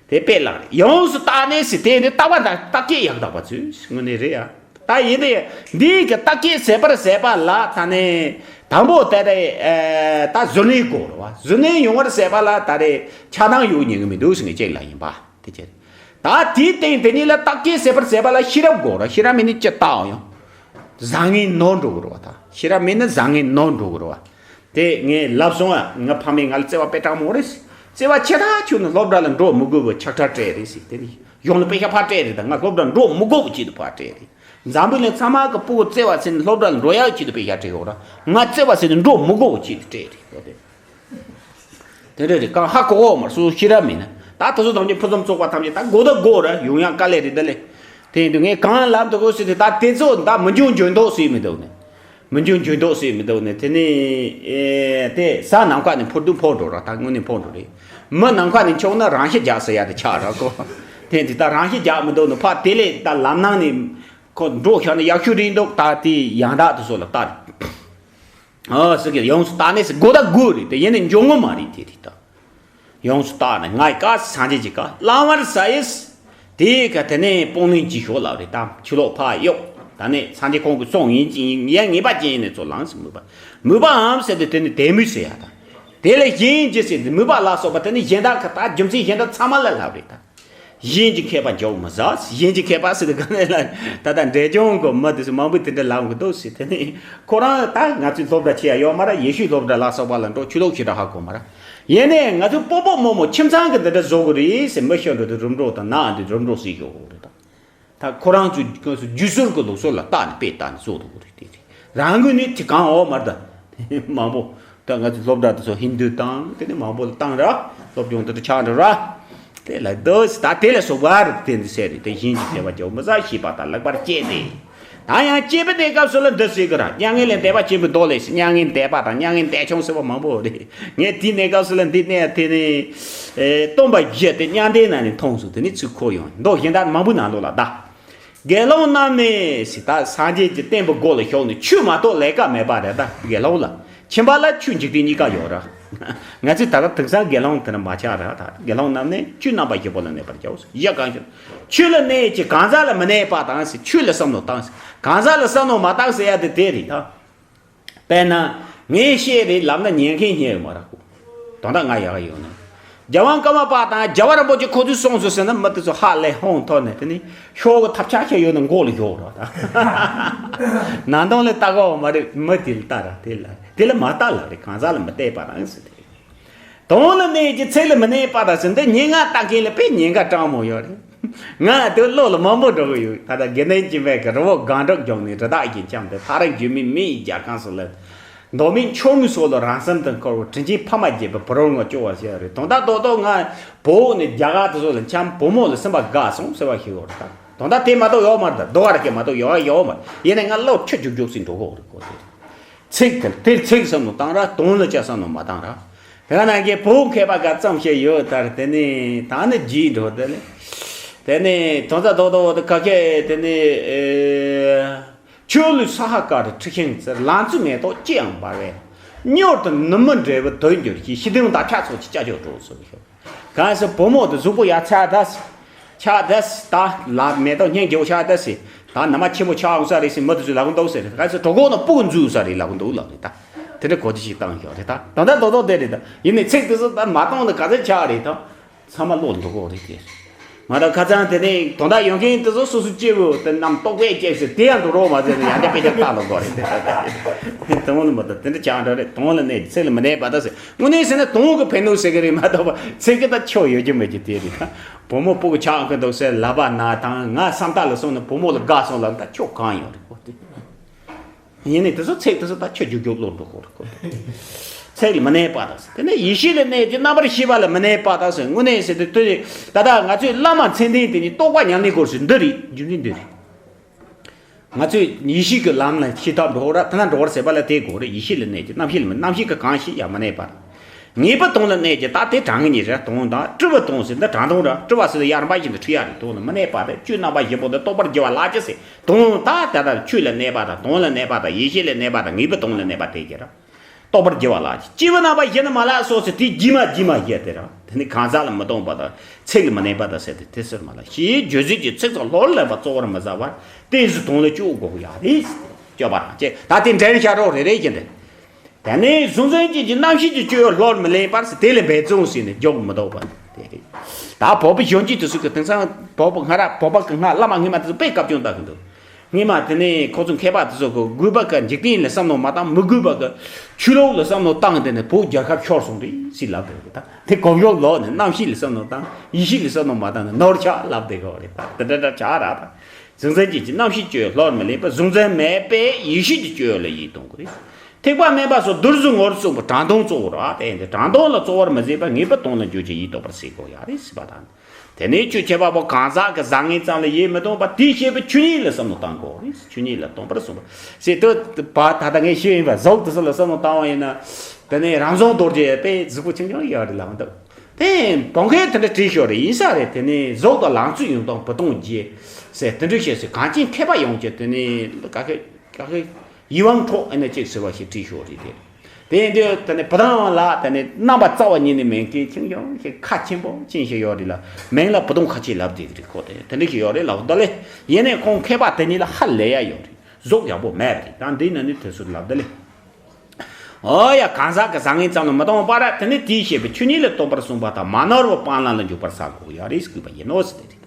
དེ་དཔེ་ལ་རེད། ཡོངས་སུ་བརྟགས་ནས་ཟེར་དེ་ནི་བརྟག་པ་དང་བརྟག་དཔྱད་ཡག་དག་པ་ཚོས་དངོས་གནས་རེད་ཡ། ད་ཡིན་ཏེ་འདིའི་གི་བརྟག་དཔྱད་ཟེར་བར་ཟེར་བ་ལ་ད་ནི་དང་པོ་དེ་རེད། ད་གཟུར་གནས་དགོས་རེད་བ། གཟུར་གནས་ཡོང་བར་ཟེར་བ་ལ་ད་རེད་ཆགས་སྡང་ཡོད་ཉེན་གི་མི་འདུག་ཟེར་ངེས་ཅིག་ལ་ཡིན་པ་དེ་ཅི་རེད། ད་དེའི་སྟེང་དེ་ཉིད་ལ་བརྟག་དཔྱད་ཟེར་བར་ཟེར་བ་ལ་ཤེས་རབ་དགོས་རེད། ཤེས་རབ་མེད་ནི་ཅི་བལྟའོ་ཡང་བཟང་ངན་ནོར་འགྲོ་གི་རེད་བ། ད་ཤེས་རབ་མེད་ན་བཟང་ངན་ནོར་འགྲོ་གི་རེད་བ། དེ་ངས་ལབ་སོང་ཨ། ང་ཕ་མས་ང་ལ་བརྩེ་བ་དཔེ་དྲང་མོ་རེད། བརྩེ་བ་ཆེ་ཐག་ཆོད་ནས་སློབ་གྲྭ་ལ་འགྲོ་མི་དགོས་པའི་ཕྱག་ཁྲ་སྤྲད་རེད་ཟེར། དེ་ནི་གཞུང་ལ་དཔེ་ཤ་ཕར་སྤྲད་རེད། ད་ང་སློབ་གྲྭ་འགྲོ་མི་དགོས་པ་ཅིག་ཏུ་ཕར་སྤྲད་རེད། འཛམ་བུ་གླིང་ཚང་མ་གི་སྤུ་གུ་བརྩེ་བ་ཟེར་ནས་སློབ་གྲྭ་ལ་འགྲོ་ཡག་ཅིག་ཏུ་དཔེ་ཤ་སྤྲད་ཡོད་ར། ང་བརྩེ་བ་ཟེར་ནས་འགྲོ་མི་དགོས་པ་ཅིག་ཏུ་སྤྲད་རེད། དེ་རེད་རེད། གང་ཧ་གོ་གོ་མ་སུ་ཤེས་རབ་མེད་ན་ད་དེ་ཚོ་ཐམས་ཅད་ཕུན་སུམ་ཚོགས་པ་ཐམས་ཅད་ད་དགོས་ད་དགོས་ར་ཡོང་ཡག་དཀའ་ལས་རེད་ད་ལེ། དེ་ཡིན་དུས་ངས་གང་ལབ་འདུག་གོ་ཟེར་དུས་ད་དེ་ཚོ་ད་མི་འབྱུང་འགྱུར་ལྡོག་ཟེར་མི་འདུག་ནས། མི་འབྱུང་འགྱུར་ལྡོག་ཟེར་མི་འདུག་ནས་དེ་ནི་ཨེ་དེ་གཟའ་ནམ་མཁའ་ནས་འཕུར་དུས་འཕུར་འགྲོ་ར། ད་དངོས་གནས་འཕུར་འགྲོ་རེད། མི་ནམ་མཁའ་ནས་མཆོངས་ན་རང་ཤི་རྒྱག་ཟེར་ཡ་དེ་ཆགས་ར་གོ། དེ་འདི་ད་རང་ཤི་རྒྱག་མི་འདུག་ནས་ཕར་དེ་ལས་ད་ལམ་ནང་ནས་ཁོ་འགྲོ་ཤོར་ན་ཡག་ཤོས་རེད་འདུག་ད་དེ་ཡང་དག་དེ་ཚོ་ལ་ལྟ་རེད། ཨ་ཟེར་གི་ཡོངས་སུ་བརྟགས་ནས་ཟེར་དགོས་ད་དགོས་རེད་དེ་ཡིན་ནའི་འབྱུང་ངོ་མ་རེད་དེ་རེད་ད། ཡོངས་སུ་བརྟགས་ནས་ངའི་བཀའ་སངས་རྒྱས་ཀྱི་བཀའ་བླང་བར་བྱ་ཡིས། དེའི་ཁ་དེ་ནས་སྤོང་ལེན་གྱི་ཤོག་ལབ་རེད་དམ། ཆུ་ལོག་ཕར་གཡུག་ད་ནས་སངས་རྒྱས་ཁོང་གི་གསུང་ཡིན་གྱི་ཡིན་ཡང་ངེས་པ་ཅན་ཡིན་ནས་ཚོ་ལངས་སུ་མོས་པ། མོས་པའམ་ཟེར་ཏེ་དེ་ནི་དད་མོས་ཟེར་ཡ་དང་། དེ་ལས་གཞན་གྱི་ཟེར་ཏེ་མོས་པ་ལ་སོགས་པ་དེ་ནི་གཞན་དག་གི་ད་རྒྱུ་མཚན་གཞན་དག་ཚང་མ་ལ་ལབ་རེད་དམ། གཞན་གྱི་མཁས་པ་འཇོག་མི་ཟ། གཞན་གྱི་མཁས་པ་ཟེར་ཏེ་ག་ནས་ལ་ད་ལྟ་འབྲས་ལྗོངས་གི་མི་དེ་ཚོ་མང་པོས་དེ་འདྲ་ལབ་གི་འདུག་ཟེར་དེ་ནི་ཁོ་རང་ད་ང་ཚོའི་སློབ་གྲྭ་ཆེ་ཡ་ཡོད་མ་ར། ཡེ་ཤུའི་སློབ་གྲྭ་ལ་སོགས་པ་ལ་འགྲོ་ཆུ་ལོག་ཞེ་དྲག་ཧ་གོ་མ་ར། ཡིན་ནའི་ང་ཚོའི་སྤོ་སྤོ་རྨོ་མོ་ཁྱིམ་ཚང་གི་འདི་འདྲ་བཟོ་གི་རེད་ཟེར་མི་ཤོད་འགྲོ་དུས་རུམ་འགྲོ་དང་ནག་འདི་རུམ་འགྲོ་ཟེར་ཤོད་གི་རེད་ད། ད་ཁོ་རང་ཚོའི་ཁོ་ཚོ་རྒྱུ་ཟུར་གི་ལུགས་སྲོལ་ལ་བལྟས་ནས་དཔེ་བལྟས་ནས་བཟོ་འདུག་གི་རེད་དེ་རེད། རང་ངོས་ནས་དེ་གང་འོག་མར་ད་མང་པོ་ད་ང་ཚོའི་སློབ་གྲྭ་དེ་ཚོ་ཧིན་དུ་དང་དེ་ནས་མང་པོ་ལ་བཏང་ར། སློབ་སྦྱོང་དེ་འདྲ་ཆགས་འགྲོ་ར། དེ་ལ་འདུག་ད་དེ་ལས་སོགས་པ་རུ་དེ་འདི་ཟེར་རེད་དེ། གཞན་གྱི་མཁས་པ་རྒྱག་མི་ཟ། ཤེས་པ་དང་ལེགས་པར་དཔྱད་དེ། ད་ཡང་སྐྱེས་བུ་གནས་སྐབས་སུ་ལ་འདི་ཟེར་གི་ར། མྱ་ངན་ལས་འདས་པ་སྐྱེས་བུའི་མདོ་ལས་ཟེར། མྱ་ངན་འདས་པ་དང་མྱ་ངན་འདས་ཆུང་ཟེར་བ་མང་པོ་རེད། ངས་དེའི་གནས་སྐབས་སུ་ལ་འདི་གནས་དེ་ནི་སྟོན་པ་བཞི་དེ་མྱང་འདས་ན་ནས་མཐོང་སོང་། དེ་ནི་ཚུར་འཁོར་ཡོང་མདོ་གཞན་དག་མང་པོའི་ནང་ལོགས་ལ་གདའ། དགེ་སློང་རྣམས་ནི་ཟེར། ད་སངས་རྒྱས་ཀྱི་བསྟན་པའི་སྒོ་ལ་ཞུགས་ནས་ཆོས་མ་གཏོགས་ལས་ཀ་མེད་པ་རེད། ད་དགེ་སློང་ལ། ཁྱིམ་པ་ལ་ཆོས་འཇིག་རྟེན་གཉིས་ཀ་ཡོད་ར། ང་ཚོས་ད་ལྟ་དེང་སང་དགེ་སློང་དེ་ནི་མ་ཆགས་ར། ད་དགེ་སློང་རྣམས་ནི་ཆོས་རྣམ་པ་བཞི་པོ་ལ་གནས་པར་བྱའོ། ཡ་གང་ཞིག་ཆོས་ལ་གནས་ཀྱི་གང་ཟག་ལ་མི་གནས་པ་དང་ཟེར། ཆོས་ལ་བསམ་བློ་བཏང་ཟེར། གང་ཟག་ལ་བསམ་བློ་མ་བཏང་ཟེར་ཡ་དེ་དེ་རེད་ད། དཔེར་ན། ངས་བཤད་རེད་ལབ་ན་ཉན་མཁན་རྙེད་ཡོད་མ་རེད་གོ། དོན་དག་ང་ཡག་ཡོད་ན། རྒྱལ་དབང་ཀརྨ་པ་དང་རྒྱལ་བ་རིན་པོ་ཆེ་ཁོ་ཚོས་གསུངས་སོང་ཟེར་ན། མི་དེ་ཚོ་ཧ་ལས་ཧོན་ཐོར་ནས་དེ་ནི་ཤོག་གུ་ཐབས་ཆག་ཆག་ཡོད་ན་མགོ་ལ་ཞོག་རོགས་ད། ནང་དོན་ལ་ལྟ་གོ་མ་རེད། མི་དེ་ལ་ལྟ་ར། དེ་ལ་དེ་ལ་མ་ལྟ་ལབ་རེད། གང་ཟག་ལ་མི་ལྟ་བ་དང་ཟེར་དེ། དོན་ལ་གནས་ཀྱི་ཚིག་ལ་མི་གནས་པ་དང་ཟེར། འདི་ཉེར་ལྔ་ལྟ་མཁན་ལ་དཔེ་ཉེན་ཁ་དྲང་མོ་ཡོད་རེད། ང་དེ་བློ་ལ་མང་པོ་འགྲོ་གི་ཡོད། ད་ལྟ་དགེ་འདུན་ཆོས་འཕེལ་གྱི་རི་བོ་སྒང་དྲུག་རྒྱུག་ནས་རི་དྭགས་ཀྱི་འཁྱམས་ཏེ། ཐག་རིང་བརྒྱུད་མིན་མི་ཡི་རྒྱལ་ཁམས་སུ་ལུས། མདོ་སྨད་ཆུ་མིག་སོགས་ལ་རང་སེམས་དང་འཁོར་བའི། དྲིན་ཆེན་ཕ་མ་བརྗེད་པའི་བུ་རོར་ངོ་སྐྱོ་བར་བྱས་རེད། དོན་དག་རྡོག་རྡོག་ང་བོད་ནས་རྒྱ་གར་དེ་ཚོ་ལ་འཁྱམས། བུ་མོ་ལ་སེམས་པ་འགག་སོང་ཟེར་བ་ཞིག་ཡོད་རེད། ད་དོན་དག་དེ་མ་གཏོགས་ཡོད་མ་རེད། ད་རྡོ་བར་སྐད་མ་གཏོགས་ཡོད་ཡོད་མ་རེད། ཡིན་ནའི་ང་བློ་ཁྱོད་རྒྱུག་རྒྱུག་སེ་འགྲོ་གི་ཡོད་རེད་གོ། དེ་རེད། ཚིག་དེ་དེར་ཚིག་བསམ་བློ་བཏང་ར། དོན་ལ་ཅི་བསམ་བློ་མ་བཏང་ར། དེ་ག་ནང་གི་བོད་མཁས་པ་ག་ཙམ་ཞིག་ཡོད་ལྟར། དེ་ནས་ད་ནི་རྗེས་འགྲོ། དེ་ནས་དེ་ནས་དོན་དག་རྡོག་རྡོག་དེ་ཁ་ཁས་དེ་ནས་ཨེ། ཆོས་ལུགས་ས་ཧ་ཀ་རི་ཁྲི་ཤིང་ཟེར། ལང་ཚོའི་མེ་ཏོག་ཅི་ཡང་འབར་བས། མྱུར་དུ་ནུབ་མོ་འབྲས་བུ་དོན་འགྱུར་ཞིང་། ཤི་དུས་འདབ་ཆགས་ཚོགས་ཀྱིས་ཅ་ཅོ་སྒྲོགས་ཟེར་བ་ཞིག། གང་ཟེར་བུ་མོ་དེ་གཟུགས་པོ་ཡག་ཆགས་ད་ཟེར། ཆགས་ད་ཟེར། ད་ལ་མེ་ཏོག་སྙིང་རྗེ་པོ་ཆགས་ད་ཟེར། ད་ནུ་མ་ཆེན་པོ་ཆགས་འོང་ས་རེད་ཟེར་མི་དེ་ཚོས་ལབ་གི་འདུག་ཟེར། གང་ཟེར་གྲོད་ཁོག་ནང་སྤུ་གུ་འཛུལ་ས་རེད་ལབ་གི་འདུག་ལབ་རེད་ད། དེ་འདྲ་གོ་བརྡ་ཞིག་བཏང་ཡོད་རེད་ད། ད་ལྟ་རྡོག་རྡོག་དེ་རེད་ད། ཡིན་ནའི་ཚིག་དེ་ཚོ་ད་མ་བཏང་ན་ག་ཚོད་ཆགས་རེད་ད། ཚང་མ་བློ་འགྲོ་གི་རེད་དེ། ང་ད་ཁ་སང་དེ་ནས་དོན་དག་ཡོད་མཁན་དེ་ཚོ་སོ་སོ་སྐྱེ་བོ་དེ་རྣམས་རྟོག་པས་སྐྱེས་ཟེར། དེ་ཡང་འགྲོ་རོགས་མ་ཟེར་ནས་ཡང་བསྐྱར་དཔེ་ཆ་ལྟ་ལ་དགོས་རེད་དེ། དོན་ལ་མ་ལྟ་དེ་འདྲ་ཆགས་འགྲོ་རེད། དོན་ལ་གནས་ཚིག་ལ་མི་གནས་པ་ད་ཟེར། དངོས་གནས་ཟེར་ན་དོན་གྱི་ཕན་གནོད་ཟེར་གི་རེད་མ་གཏོགས་པ། ཚིག་གི་ད་ཆོ་ཡོད་རྒྱུ་མེད་རྒྱུ་དེ་རེད་ད། བུ་མོ་སྤུ་གུ་ཆགས་གི་འདུག་ཟེར་ལབ་པ་ན་དང་། ང་བསམ་རྟ་ལ་སོང་ནས་བུ་མོ་ལ་དགའ་སོང་ལབ་ན་ད་ཆོ་གང་ཡོད་རེད་གོ་དེ། ཡིན་ནའི་དེ་ཚོ་ཚིག་དེ་ཚོ་ད་ཁྱོད་རྒྱུག་རྒྱུག་བློར་འགྲོ་གོ་རེད་གོ། ཚིག་ལ་མི་གནས་པ་དང་ཟེར། དེ་ནས་ཡེ་ཤེས་ལ་གནས་ཀྱི་རྣམ་པར་ཤེས་པ་ལ་མི་གནས་པ་དང་ཟེར། དངོས་གནས་ཟེར་དུས་དེ་ད་ལྟ་ང་ཚོའི་བླ་མ་མཚན་ལྡན་དེ་ཉིད་རྟོགས་པ་ཉམས་ལེན་སྐོར་ཟེར་འདི་རེད། རྒྱུ་མཚན་འདི་རེད། ང་ཚོས་ཡེ་ཤེས་ཀྱི་ལམ་ལ་ཤེས་ཐབས་འགྲོ་ར། དེ་ན་འགྲོ་བར་ཟད་པ་ལ་དེ་དགོས་རེད། ཡེ་ཤེས་ལ་གནས་ཀྱི་རྣམ་ཤེས་ལ་མི། རྣམ་ཤེས་ཀྱི་གང་ཞིག་ཡང་མི་གནས་པ་དང་། ངེས་པའི་དོན་ལ་གནས་ཀྱི་ད་དེ་དྲང་ངེས་ཉིད་རེད། དོན་དང་སྤྲུལ་པའི་དོན་ཟེར་འདི་དྲང་དོན་ར། སྤྲུལ་པ་ཟེར་དུས་ཡར་འབའ་ཞིག་ཏུ་ཁྲིད་ཡ་རེད། དོན་ལ་མི་གནས་པ་དེ་ཆོས་རྣམ་པ་བཞི་པོ་འདི་རྟོགས་པར་བགྱི་བ་ལགས་ཀྱི་ཟེར། དོན་ད་ད་ལྟ་ཆོས་ལ་གནས་པ་དང་། དོན་ལ་གནས་པ་དང་། ཡེ་ཤེས་ལ་གནས་པ་དང་། ངེས་པའི་དོན་ལ་གནས་པ་དེ་གྱིས་ར། རྟོགས་པར་བགྱི་བ་ལ། སྐྱེས་བུ་རྣམ་པ་བཞི་ནི་མ་ལགས་སོ་ཟེར། དེ་རྗེས་མ་རྗེས་མ་བཞི་དེ་ར། དེ་ནི་གང་ཟག་ལ་མི་སྟོན་པ་དང་། ཚིག་ལ་མི་གནས་པ་དང་ཟེར་ཏེ་དེ་ཟེར་མ་ལ། ཞེས་བརྗོད་ཚིག་གི་ཚིག་ཙམ་ལྷུར་ལེན་པ་གཙོ་བོར་མི་བཟའ་བར་གཏན་གཞི་དོན་ལ་སྤྱོད་དགོས་ཡ་རེད། སྤྱོད་པ་རང་བྱེད་ད་དེ་འདྲའི་བྱ་རོགས་རེ་རེ་བཞིན་དེ། དེ་ནས་གཟུང་འཛིན་ཅན་གྱི་རྣམ་ཤེས་ཀྱི་སྤྱོད་ཡུལ་ལྷུར་མི་ལེན་པར་ཟེར། དེ་ལས་འབད་བརྩོན་ཟེར་ནས་འཇོག་མི་འདོད་པ་དེ་རེད། ད་བོད་པ་གཞོན་སྐྱེས་དེ་ཚོ་གི་དེང་སང་བོད་པ་སྔ་རབས་བོད་པ་གི་སྔ་བླ་མ་སྔོན་མ་དེ་ཚོ་དཔེ་བཀའ་བཀྱོན་བཏང་གི་འདུག་སྔོན་མ་དེ་ནས་ཁོ་ཚོ་མཁས་པ་དེ་ཚོ་གི་དགོས་པ་གི་འཇིག་རྟེན་ལ་བསམ་བློ་མ་བཏང་། མི་དགོས་པ་གི་ཆོས་ལུགས་ལ་བསམ་བློ་བཏང་། དེ་ནས་བོད་རྒྱལ་ཁབ་ཤོར་སོང་རེད་ཟེར་ལབ་འདུག་རེད། ད་དེ་གོ་བྱོག་ལོག་ནས་རྣམ་ཤེས་ལ་བསམ་བློ་བཏང་། ཡེ་ཤེས་ལ་བསམ་བློ་མ་བཏང་ནས་ནོར་ཆག་ལབ་བསྡད་གོ་རེད། ད་དེ་འདྲ་འདྲ་ཆག་ར། ད་གཟུང་འཛིན་ཅན་གྱི་རྣམ་ཤེས་སྤྱོད་ཡུལ་ལྷུར་མི་ལེན་པར། གཟུང་འཛིན་མེད་པའི་ཡེ་ཤེས་ཀྱི་སྤྱོད་ཡུལ་ལ་ཡིད་གཏོང་དགོས་རེད། ཐེག་པ་དམན་པ་སོགས་བསྡུར་གཟུགས་ངོར་གསུངས་པ་དྲང་དོན་གཙོ་བོར་བ་དེ་འདི་དྲང་དོན་ལ་གཙོ་བོར་མི་བཟུང་བར་ངེས་པའི་དོན་ལ་འཇོག་ཅིང་ཡིད་རྟོག་པར་བྱེད་དགོས་ཡ་རེད་ཟེར་བ་དང་། དེ་ནས་ཆོས་ཁྱད་པར་པོ་གང་ཟག་གི་བཟང་ངན་ཙམ་ལ་ཡིད་མི་གཏོང་བར་དེའི་ཤེས་པའི་ཆོས་ཉིད་ལ་བསམ་བློ་གཏང་དགོས་རེད། ཆོས་ཉིད་ལ་གཏོང་བར་གསུངས་པ་ཟེར་དུས་པ། ད་ལྟ་ངས་ཤེས་ཡིན་པ་གཟུགས་དེ་ཚོ་ལ་བསམ་བློ་བཏང་བ་ཡིན་ན། དེ་ནས་རང་བྱུང་རྡོ་རྗེ་དཔེ་གཟུགས་པོ་ཆུང་ཆུང་ཡོད་རེད་ལབ་འདུག་དེ་བོད་མཁས་དེ་འདྲ་བྲིས་ཤོག་རེད། ཡིན་ས་རེད། དེ་ནས་གཟུགས་དང་ལང་ཚོའི་ཡོན་ཏན་བུ་སྟོང་རྒྱས་ཟེར་དེ་འདྲ་བཤད་ཟེར། གངས་ཅན་མཁས་པ་ཡོངས་ཀྱི་དེ་ནས་ག་གེ་ག་གེ་ཡིད་དབང་འཕྲོག་ཨེ་ན་ཅིག་ཟེར་བ་ཞིག་བྲིས་ཤོག་རེད་དེ། དེ་ཡིན་དུས་དེ་ནས་བུ་སྟོང་ལ་དེ་ནས་རྣམ་པ་རྩ་བ་ཉིད་ནས་མེད་མཁན་ཆུང་ཆུང་ཞིག་ཁ་ཆེན་པོ་ཅན་ཞིག་ཡོད་རེད་ལ། མིང་ལ་བུ་སྟོང་ཁ་ཆེ་ལབ་བསྡད་ཀྱི་རེད། ཁོ་དེ་དེ་འདྲ་ཞིག་ཡོད་རེད་ལབ་ད་ལེ། ཡིན་ནའི་ཁོང་མཁས་པ་དེ་གཉིས་ལ་ཧ་ལས་ཡ་ཡོད་རེད། གཟུགས་ཡག་པོ་མེད་པ་རེད། ད་འདི་ན་ནི་དེ་ཚོ་ལབ་ད་ལེ། ཨོ་ཡ། གང་ཟག་གི་བཟང་ངན་ཙམ་ལ་མི་གཏོང་བར་དེ་ནི་དེའི་ཤེས་པའི་ཆོས་ཉིད་ལ་གཏོགས་པར་གསུངས་པ་དང་། མ་ནོར་བའི་སྤང་བླང་ལ་འཇུག་པར་བྱ་དགོས་ཡ་རེད་ཟེར་དགོས་པ་ཡིན་ནོ་ཟེར་དེ་རེད།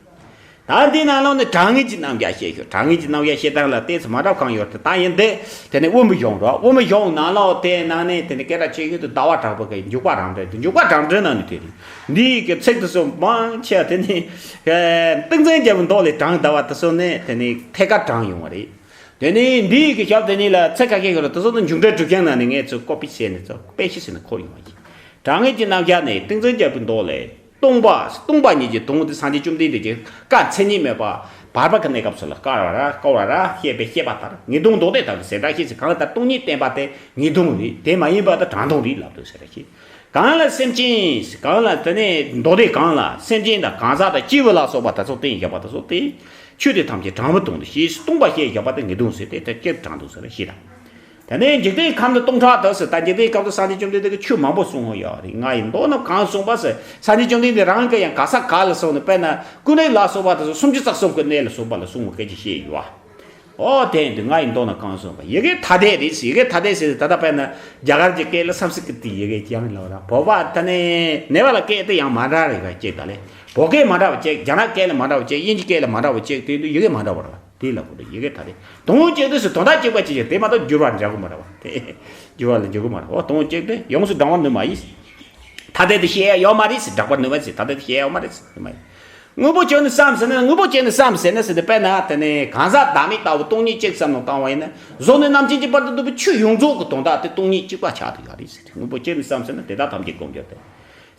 ད་འདི་ནང་ལོགས་ནས་དྲང་ངེས་ཀྱི་རྣམ་གཞག་བཤད་ཤོག་དྲང་ངེས་ཀྱི་རྣམ་གཞག་བཤད་སྟངས་ལ་ཏོག་ཙམ་མ་འདྲ་གང་ཡོད་དེ། ད་ཡིན་དེ་དེ་ནི་དབུ་མའི་གཞུང་རོ། དབུ་མའི་གཞུང་ནང་ལོགས་དེ་ནང་ནས་དེ་ནི་སྐད་གྲགས་ཆེ་ཤོས་དེ་ཟླ་བ་གྲགས་པ་གི་འཇུག་པ་རང་འགྲེལ་དེ། འཇུག་པ་རང་འགྲེལ་ནང་ནས་དེ་རེད། འདི་ཡི་གི་ཚིག་དེ་ཚོ་མང་ཆེ་བ་དེ་ནི་ཏིང་འཛིན་རྒྱལ་པོའི་མདོ་ལས་དྲངས། ཟླ་བ་དེ་ཚོ་ནས་དེ་ནི་ཐད་ཀར་དྲངས་ཡོང་བ་རེད། དེ་ནས་འདི་ཡི་གི་ཞབས་དེ་ཉིད་ལ་ཚིག་ཁ་ཤས་ཤིག་ལ་དེ་ཚོ་ནི་འཇུག་འགྲེལ་གྲུབ་ཆེན་ནང་ནས་ངས་ཚུར་ཀོ་པི་བྱས་ནས་ཚུར་དཔེ་ཆ་བྱས་ནས་འཁོར་ཡོང་བ་ཡིན། དྲང་ངེས་ཀྱི་རྣམ་གཞག་ནི་ཏིང་འཛིན་རྒྱལ་པོའི་མདོ་ལས། སྟོང་པ། སྟོང་པ་ཉིད་ཀྱི་དོན་དེ་སངས་རྒྱས་བཅོམ་ལྡན་འདས་ཀྱི་བཀའ་མཚན་ཉིད་མེད་པ། བར་པ་གི་གནས་སྐབས་སུ་ལ་བསྐོར་བ་ར་བསྐོར་བ་ར་བཤད་པའི་བཤད་པ་ལྟར་ངེས་དོན་མདོ་སྡེ་ལྟ་བུ་ཟེར་སྒྲ་ཤེས་ཚེ། གང་ལྟར་སྟོང་ཉིད་བསྟན་པ་དེ་ངེས་དོན་རེད། དེ་མ་ཡིན་པ་དེ་དྲང་དོན་རེད་ལབ་འདུག་ཟེར་ཞེས། གང་ལ་སེམས་ཅན། གང་ལ་དེ་ནས་མདོ་སྡེ་གང་ལ་སེམས་ཅན་དང་གང་ཟག་དང་སྐྱེས་བུ་ལ་སོགས་པ་དེ་ཚོ་བསྟན་བཞག་པ་དེ་ཚོ་སྟེ། ཆོས་དེ་ཐམས་ཅད་དྲང་བའི་དོན་དུ་ཞེས་སྟོང་པ་བཤད་བཞག་པ་དེ་ངེས་དོན་ཟེར་ཏེ། དེ་སྐད་དྲང་དོན་ཟེར་ཞེས་དང་། དེ་ནས་འཇིག་རྟེན་ཁམས་ནི་སྟོང་ཕྲག་དུ་ཟེར། ད་འཇིག་རྟེན་ཁམས་སུ་སངས་རྒྱས་བཅོམ་ལྡན་འདས་ཀྱིས་ཆོས་མང་པོ་གསུངས་ཡོད་རེད། ང་ཡི་མདོ་རྣམས་གང་གསུངས་པ་ཟེར། སངས་རྒྱས་བཅོམ་ལྡན་འདས་རང་གིས་ཡང་ག་ས་ག་ལ་གསུངས་ནས། དཔེར་ན་ཀུན་ནས་ལ་སོགས་པ་དེ་ཚོ་སུམ་ཅུ་རྩ་གསུམ་གྱི་གནས་ལ་སོགས་པ་ལ་གསུངས་པའི་སྐད་ཆ་བཤད་ཡོད། ཨོ་དེ་འདི་ང་ཡི་མདོ་རྣམས་གང་གསུངས་པ། ཡི་གེ་ཐ་དད་རེད་ཟེར། ཡི་གེ་ཐ་དད་ཟེར་ད་ལྟ་དཔེར་ན་རྒྱ་གར་གྱི་སྐད་ལ་སམ་སི་ཀི་ཏི་ཡི་གེ་ཀྱང་ལབ་ར། བོད་པ་ད་ནི་ནེ་པ་ལ་སྐད་དེ་ཡང་མ་འདྲ་རེད་ག་ཅིག་ད་ལེ། བོད་སྐད་མ་འདྲ་བ་ཅིག་རྒྱ་ནག་སྐད་ལ་མ་འདྲ་བ་ཅིག་དབྱིན་ཇི་སྐད་ལ་མ་འདྲ་བ་ཅིག་དེ་འདུག་ཡི་གེ་མ་འདྲ་བ་རེད་བ། དེ་ལ་གོ་འདུག་ཡི་གེ་ཐ་དད། དོན་གཅིག་ཏུ་ཟེར་དོན་དག་གཅིག་པ་གཅིག་ཀྱང་དེ་མ་གཏོགས་འགྱུར་བ་འགྲོ་གི་མ་རེད་བ། དེ་འགྱུར་བ་ལ་འགྱུར་གི་མ་རེད། འོ་དོན་གཅིག་ཏུ་ཡོངས་སུ་བགྲང་བ་ནུས་མ་ཡིན། ཐ་དད་དུ་བཤད་ཡ་ཡོད་མ་རེད་ཟེར། གྲགས་པ་ནུས་མ་ཟེར། ཐ་དད་དུ་བཤད་ཡ་ཡོད་མ་རེད་ཟེར་ནུས་མ་ཡིན། དངོས་པོ་ཅན་དུ་བསམ་ཟེར་ན། དངོས་པོ་ཅན་དུ་བསམ་ཟེར་ན་ཟེར་ཏེ། དཔེར་ན་དེ་ནས་གང་ཟག་བདག་མེད་ལྟ་བུ་སྟོང་ཉིད་གཅིག་བསམ་བློ་བཏང་བ་ཡིན་ན། གཟུགས་ནས་རྣམ་མཁྱེན་གྱི་བར་དུ་འདུ་བའི་ཆོས་ཡོངས་རྫོགས་ཀྱི་དོན་དག་དེ་སྟོང་ཉིད་གཅིག་པ་ཆགས་བསྡད་ཡོད་རེད་ཟེར། དངོས་པོ་ཅན་དུ་བསམ་ཟེར་ན་དེ་དག་ཐམས་ཅད་ཀུན་གྱི་དོན།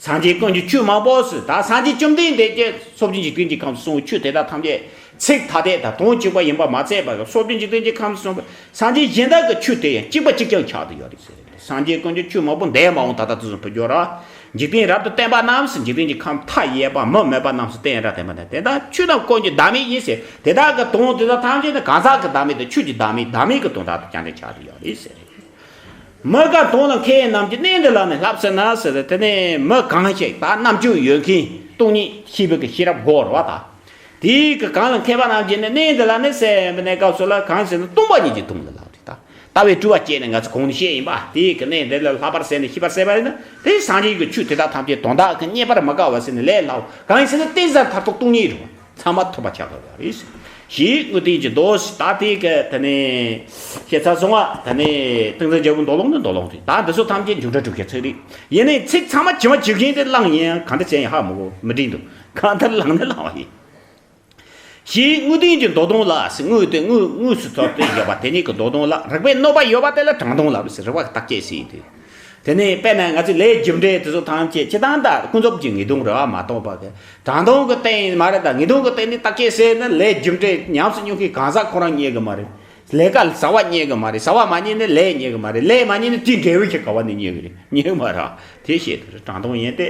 སངས་རྒྱས་ཀུན་གྱི་ཆོས་མང་པོ་ཟེར། ད་སངས་རྒྱས་བཅོམ་ལྡན་འདས་ཀྱིས་སོ་སྐྱེ་འཇིག་རྟེན་གྱི་ཁམས་སུ་གསུངས་པའི་ཆོས་དེ་དག་ཐམས་ཅད་ཚིག་ཐ་དད་དང་དོན་གཅིག་པ་ཡིན་པ་མ་ཚད་པར། སོ་སྐྱེ་འཇིག་རྟེན་གྱི་ཁམས་སུ་གསུངས་པའི་སངས་རྒྱས་གཞན་དག་གི་ཆོས་དེ་ཡང་གཅིག་པ་གཅིག་རྐྱང་ཆགས་བསྡད་ཡོད་རེད་ཟེར། སངས་རྒྱས་ཀུན་གྱི་ཆོས་མང་པོ་འདས་མ་འོངས་ད་ལྟ་དུས་གསུམ་དུ་སྦྱོར་ར། འཇིག་རྟེན་རབ་ཏུ་བསྟན་པ་རྣམས་ཟེར། འཇིག་རྟེན་གྱི་ཁམས་མཐའ་ཡས་པ་མུ་མེད་པ་རྣམས་སུ་བསྟན་ར། བསྟན་པ་དང་དེ་དག་ཆོས་རྣམས་ཀུན་གྱི་བདག་མེད་ཡིན་ཟེར། དེ་དག་གི་དོན་དེ་དག་ཐམས་ཅད་ནི་གང་ཟག་གི་བདག་མེད་དང་ཆོས་ཀྱི་བདག་མེད། བདག་མེད་ཀྱི་དོན་དག་ཏུ་རྐྱང་རྐྱང་ཆགས་བསྡད་ཡོད་རེད་ཟེར། མི་དགའ་དོན་ལ་མཁས་རྣམས་ཀྱིས། གནས་འདི་ལ་ནི་བསླབ་ཟིན་ན་ཟེར། དེ་ནས་མི་གང་ཞིག་ད་རྣམ་དཔྱོད་ཡོད་མཁན་སྟོང་ཉིད་ཤེས་པའི་གི་ཤེས་རབ་སྒོ་རེད་བ་ད། དེའི་གི་གང་ལ་མཁས་པ་རྣམས་ཀྱིས་ནི། གནས་འདི་ལ་ནི་ཟེར་བའི་གནས་སྐབས་སུ་ལ་གང་ཟེར་ན་སྟོང་པ་ཉིད་ཀྱི་དོན་ལ་ལབ་རེད་ད། ལྟ་བའི་སྤྲུལ་བ་སྐྱེས་ནས་ང་ཚོ་གོང་ནས་བཤད་ཡིན་པ། དེའི་གི་གནས་འདི་ལ་ལྷག་པར་གསལ་ནས་ཤེས་པར་གསལ་བ་ཡིན་ན། དེ་སངས་རྒྱས་ཀྱི་ཆོས་དེ་དག་ཐམས་ཅད་དོན་དག་གི་རྙེད་པར་མི་དཀའ་བ་ཟེར་ནས་ལས་སླ་བོ། གང་ཡིན་ཟེར་ན་གཏན་གསལ་མཐར་ཐུག་སྟོང་ཉིད་རེད་བ། ཚང་མ་ཐོབ་པ་ཆགས་དགོས་པ་རེད། ཞེས་དངོས་བསྟན་གྱི་མདོ་ཟེར། ད་དེ་གི་དེ་ནས་བཤད་ཚར་སོང་བ། དེ་ནས་ཏིང་འཛིན་རྒྱལ་པོའི་མདོ་ལུང་ནི་མདོ་ལུང་རེད། ད་འདི་ཚོ་ཐམས་ཅད་མཇུག་སྒྲིལ་གྲུབ་ཀྱི་ཚིག་རེད། ཡིན་ནའི་ཚིག་ཚང་མ་ཇི་མ་ཇི་བཞིན་དེ་བླངས་ཡིན་ཡང་ག་འདྲ་བྱས་ཡང་ཧ་མི་གོ། མི་འགྲིག་འདུག་གང་ལྟར་བླངས་ནི་བླངས་པ་ཡིན། ཞེས་དངོས་བསྟན་གྱི་མདོ་དོན་ལ་ཟེར། དངོས་དེ་དངོས་དངོས་སུ་ཐོབ་སྟེ་ཡོད་པ་དེ་ཉིད་ཀྱི་མདོ་དོན་ལ། རིགས་པས་གནོད་པ་ཡོད་པ་དེ་ལ་དྲང་དོན་ལབ་ཟེར། རིགས་པ་གི་བརྟག་དཔྱད་ཟེར་ཡིན་དུས། དེ་ནས་དཔེར་ན་ང་ཚོས་ལས་རྒྱུ་འབྲས་དེ་ཚོ་ཐམས་ཅད་སྤྱིར་བཏང་དང་ཀུན་རྫོབ་ཀྱི་ངེས་དོན་རེད་བ་མ་གཏོགས་པ་གི། དྲང་དོན་གྱི་སྟེང་མ་རེད། ད་ངེས་དོན་གྱི་སྟེང་ནས་བརྟག་དཔྱད་ཟེར་ན། ལས་རྒྱུ་འབྲས་ཉམས་སུ་མྱོང་མཁན་གང་ཟག་ཁོ་རང་རྙེད་གི་མ་རེད། ལས་ཀ་བྱ་བ་རྙེད་གི་མ་རེད། བྱ་བ་མ་རྙེད་ན་ལས་རྙེད་གི་མ་རེད། ལས་མ་རྙེད་ན་དེའི་འབྲས་བུ་ཞིག་ག་བ་ནས་རྙེད་གི་རེད། རྙེད་གི་མ་རེད། དེ་བཤད་དེ་དྲང་དོན་ཡིན་ཏེ།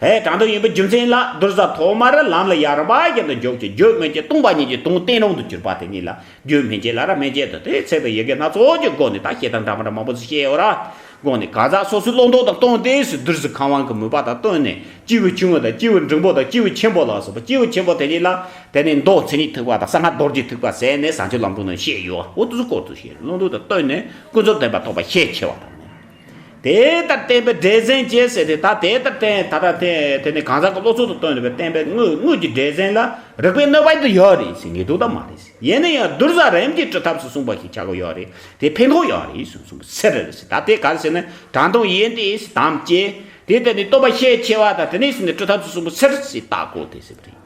ཧེ། དྲང་དོན་ཡིན་པའི་རྒྱུ་མཚན་ལ། གདུལ་བྱ་ཐོག་མར་ལམ་ལ་ཡར་བ་བཞིན་དུ་འཇུག་ཅིང་། རྒྱུ་མན་ཆད་སྟོང་པ་ཉིད་ཀྱི་དོན་བསྟན་རུང་དུ་གྱུར་པ་དེ་ཉིད་ལ། རྒྱུ་མན་ཆད་ལ་ར་མན་ཆད་དུ་དེ་ཚེ་དང་ཡི་གེ་སྣ་ཚོགས་ཀྱི་སྒོ་ནས། ད་བཤད་སྟངས་འདྲ་མི་འདྲ་མང་པོ་ཞིག་བཤད་ཡོད་ར། སྒོ་ནས་གང་ཟག་སོ་སོའི་བླང་དོར་དང་བསྟུན་ཏེ་ཟེར། གདུལ་བྱ་ཁམས་དབང་གི་མོས་པ་དང་བསྟུན་ནས། སྐྱེས་བུ་ཆུང་ངུ་དང་སྐྱེས་བུ་འབྲིང་པོ་དང་སྐྱེས་བུ་ཆེན་པོ་ལ་སོགས་པ། སྐྱེས་བུ་ཆེན་པོ་དེ་ཉིད་ལ་དེ་ནས་མདོ་མཚན་ཉིད་ཐེག་པ་དང་གསང་སྔགས་རྡོ་རྗེ་ཐེག་པ་ཟེར་ནས་བྱང་ཆུབ་ལམ་སྒྲོན་ནས་བཤད་ཡོད། འོ་དེ་ཚོ་སྐོར་དུ་བཤད། བླང་དོར་དང་བསྟུན་ནས་ཀུན་རྫོབ་བདེན་པ་རྟོགས་པ་ཤས་ཆེ་བ་དང་། དེ་ལྟར་བསྟན་པའི་འབྲས་ཟན་བཅས་ཟེར་ཏེ། ད་དེ་ལྟར་བསྟན། ད་ལྟ་དེ་དེ་ནི་གང་ཟག་གི་བློ་ཚོད་དུ་བཏོན་ནས་བསྟན་པའི་དངོས་དངོས་ཀྱི་འབྲས་ཟན་ལ་རིགས་པས་གནོད་པ་དེ་ཡོད་རེད་ཟེར། ངེས་དོན་དུ་མ་རེད་ཟེར། ཡིན་ན་ཡང་གདུལ་བྱ་རིམ་གྱིས་སྒྲུབ་ཐབས་སུ་གསུངས་པ་ཞིག་ཆགས་ཀྱི་ཡོད་རེད། དེ་ཕན་ཐོགས་ཡོད་རེད་གསུངས་གསུངས་པ་ཟེར་རེད་ཟེར། ད་དེ་ག་རེ་ཟེར་ན་དྲང་དོན་ཡིན་ཏེ་ཟེར། དམ་བཅས་དེ་ལྟར་ནི་སྟོན་པ་ཤས་ཆེ་བ་དང་། དེ་ནས་ཟེར་ནས་སྒྲུབ་ཐབས་སུ་གསུངས་པ་ཟེར་ཟེར་ད་གོ་དེ་ཟེར་བ་རེད།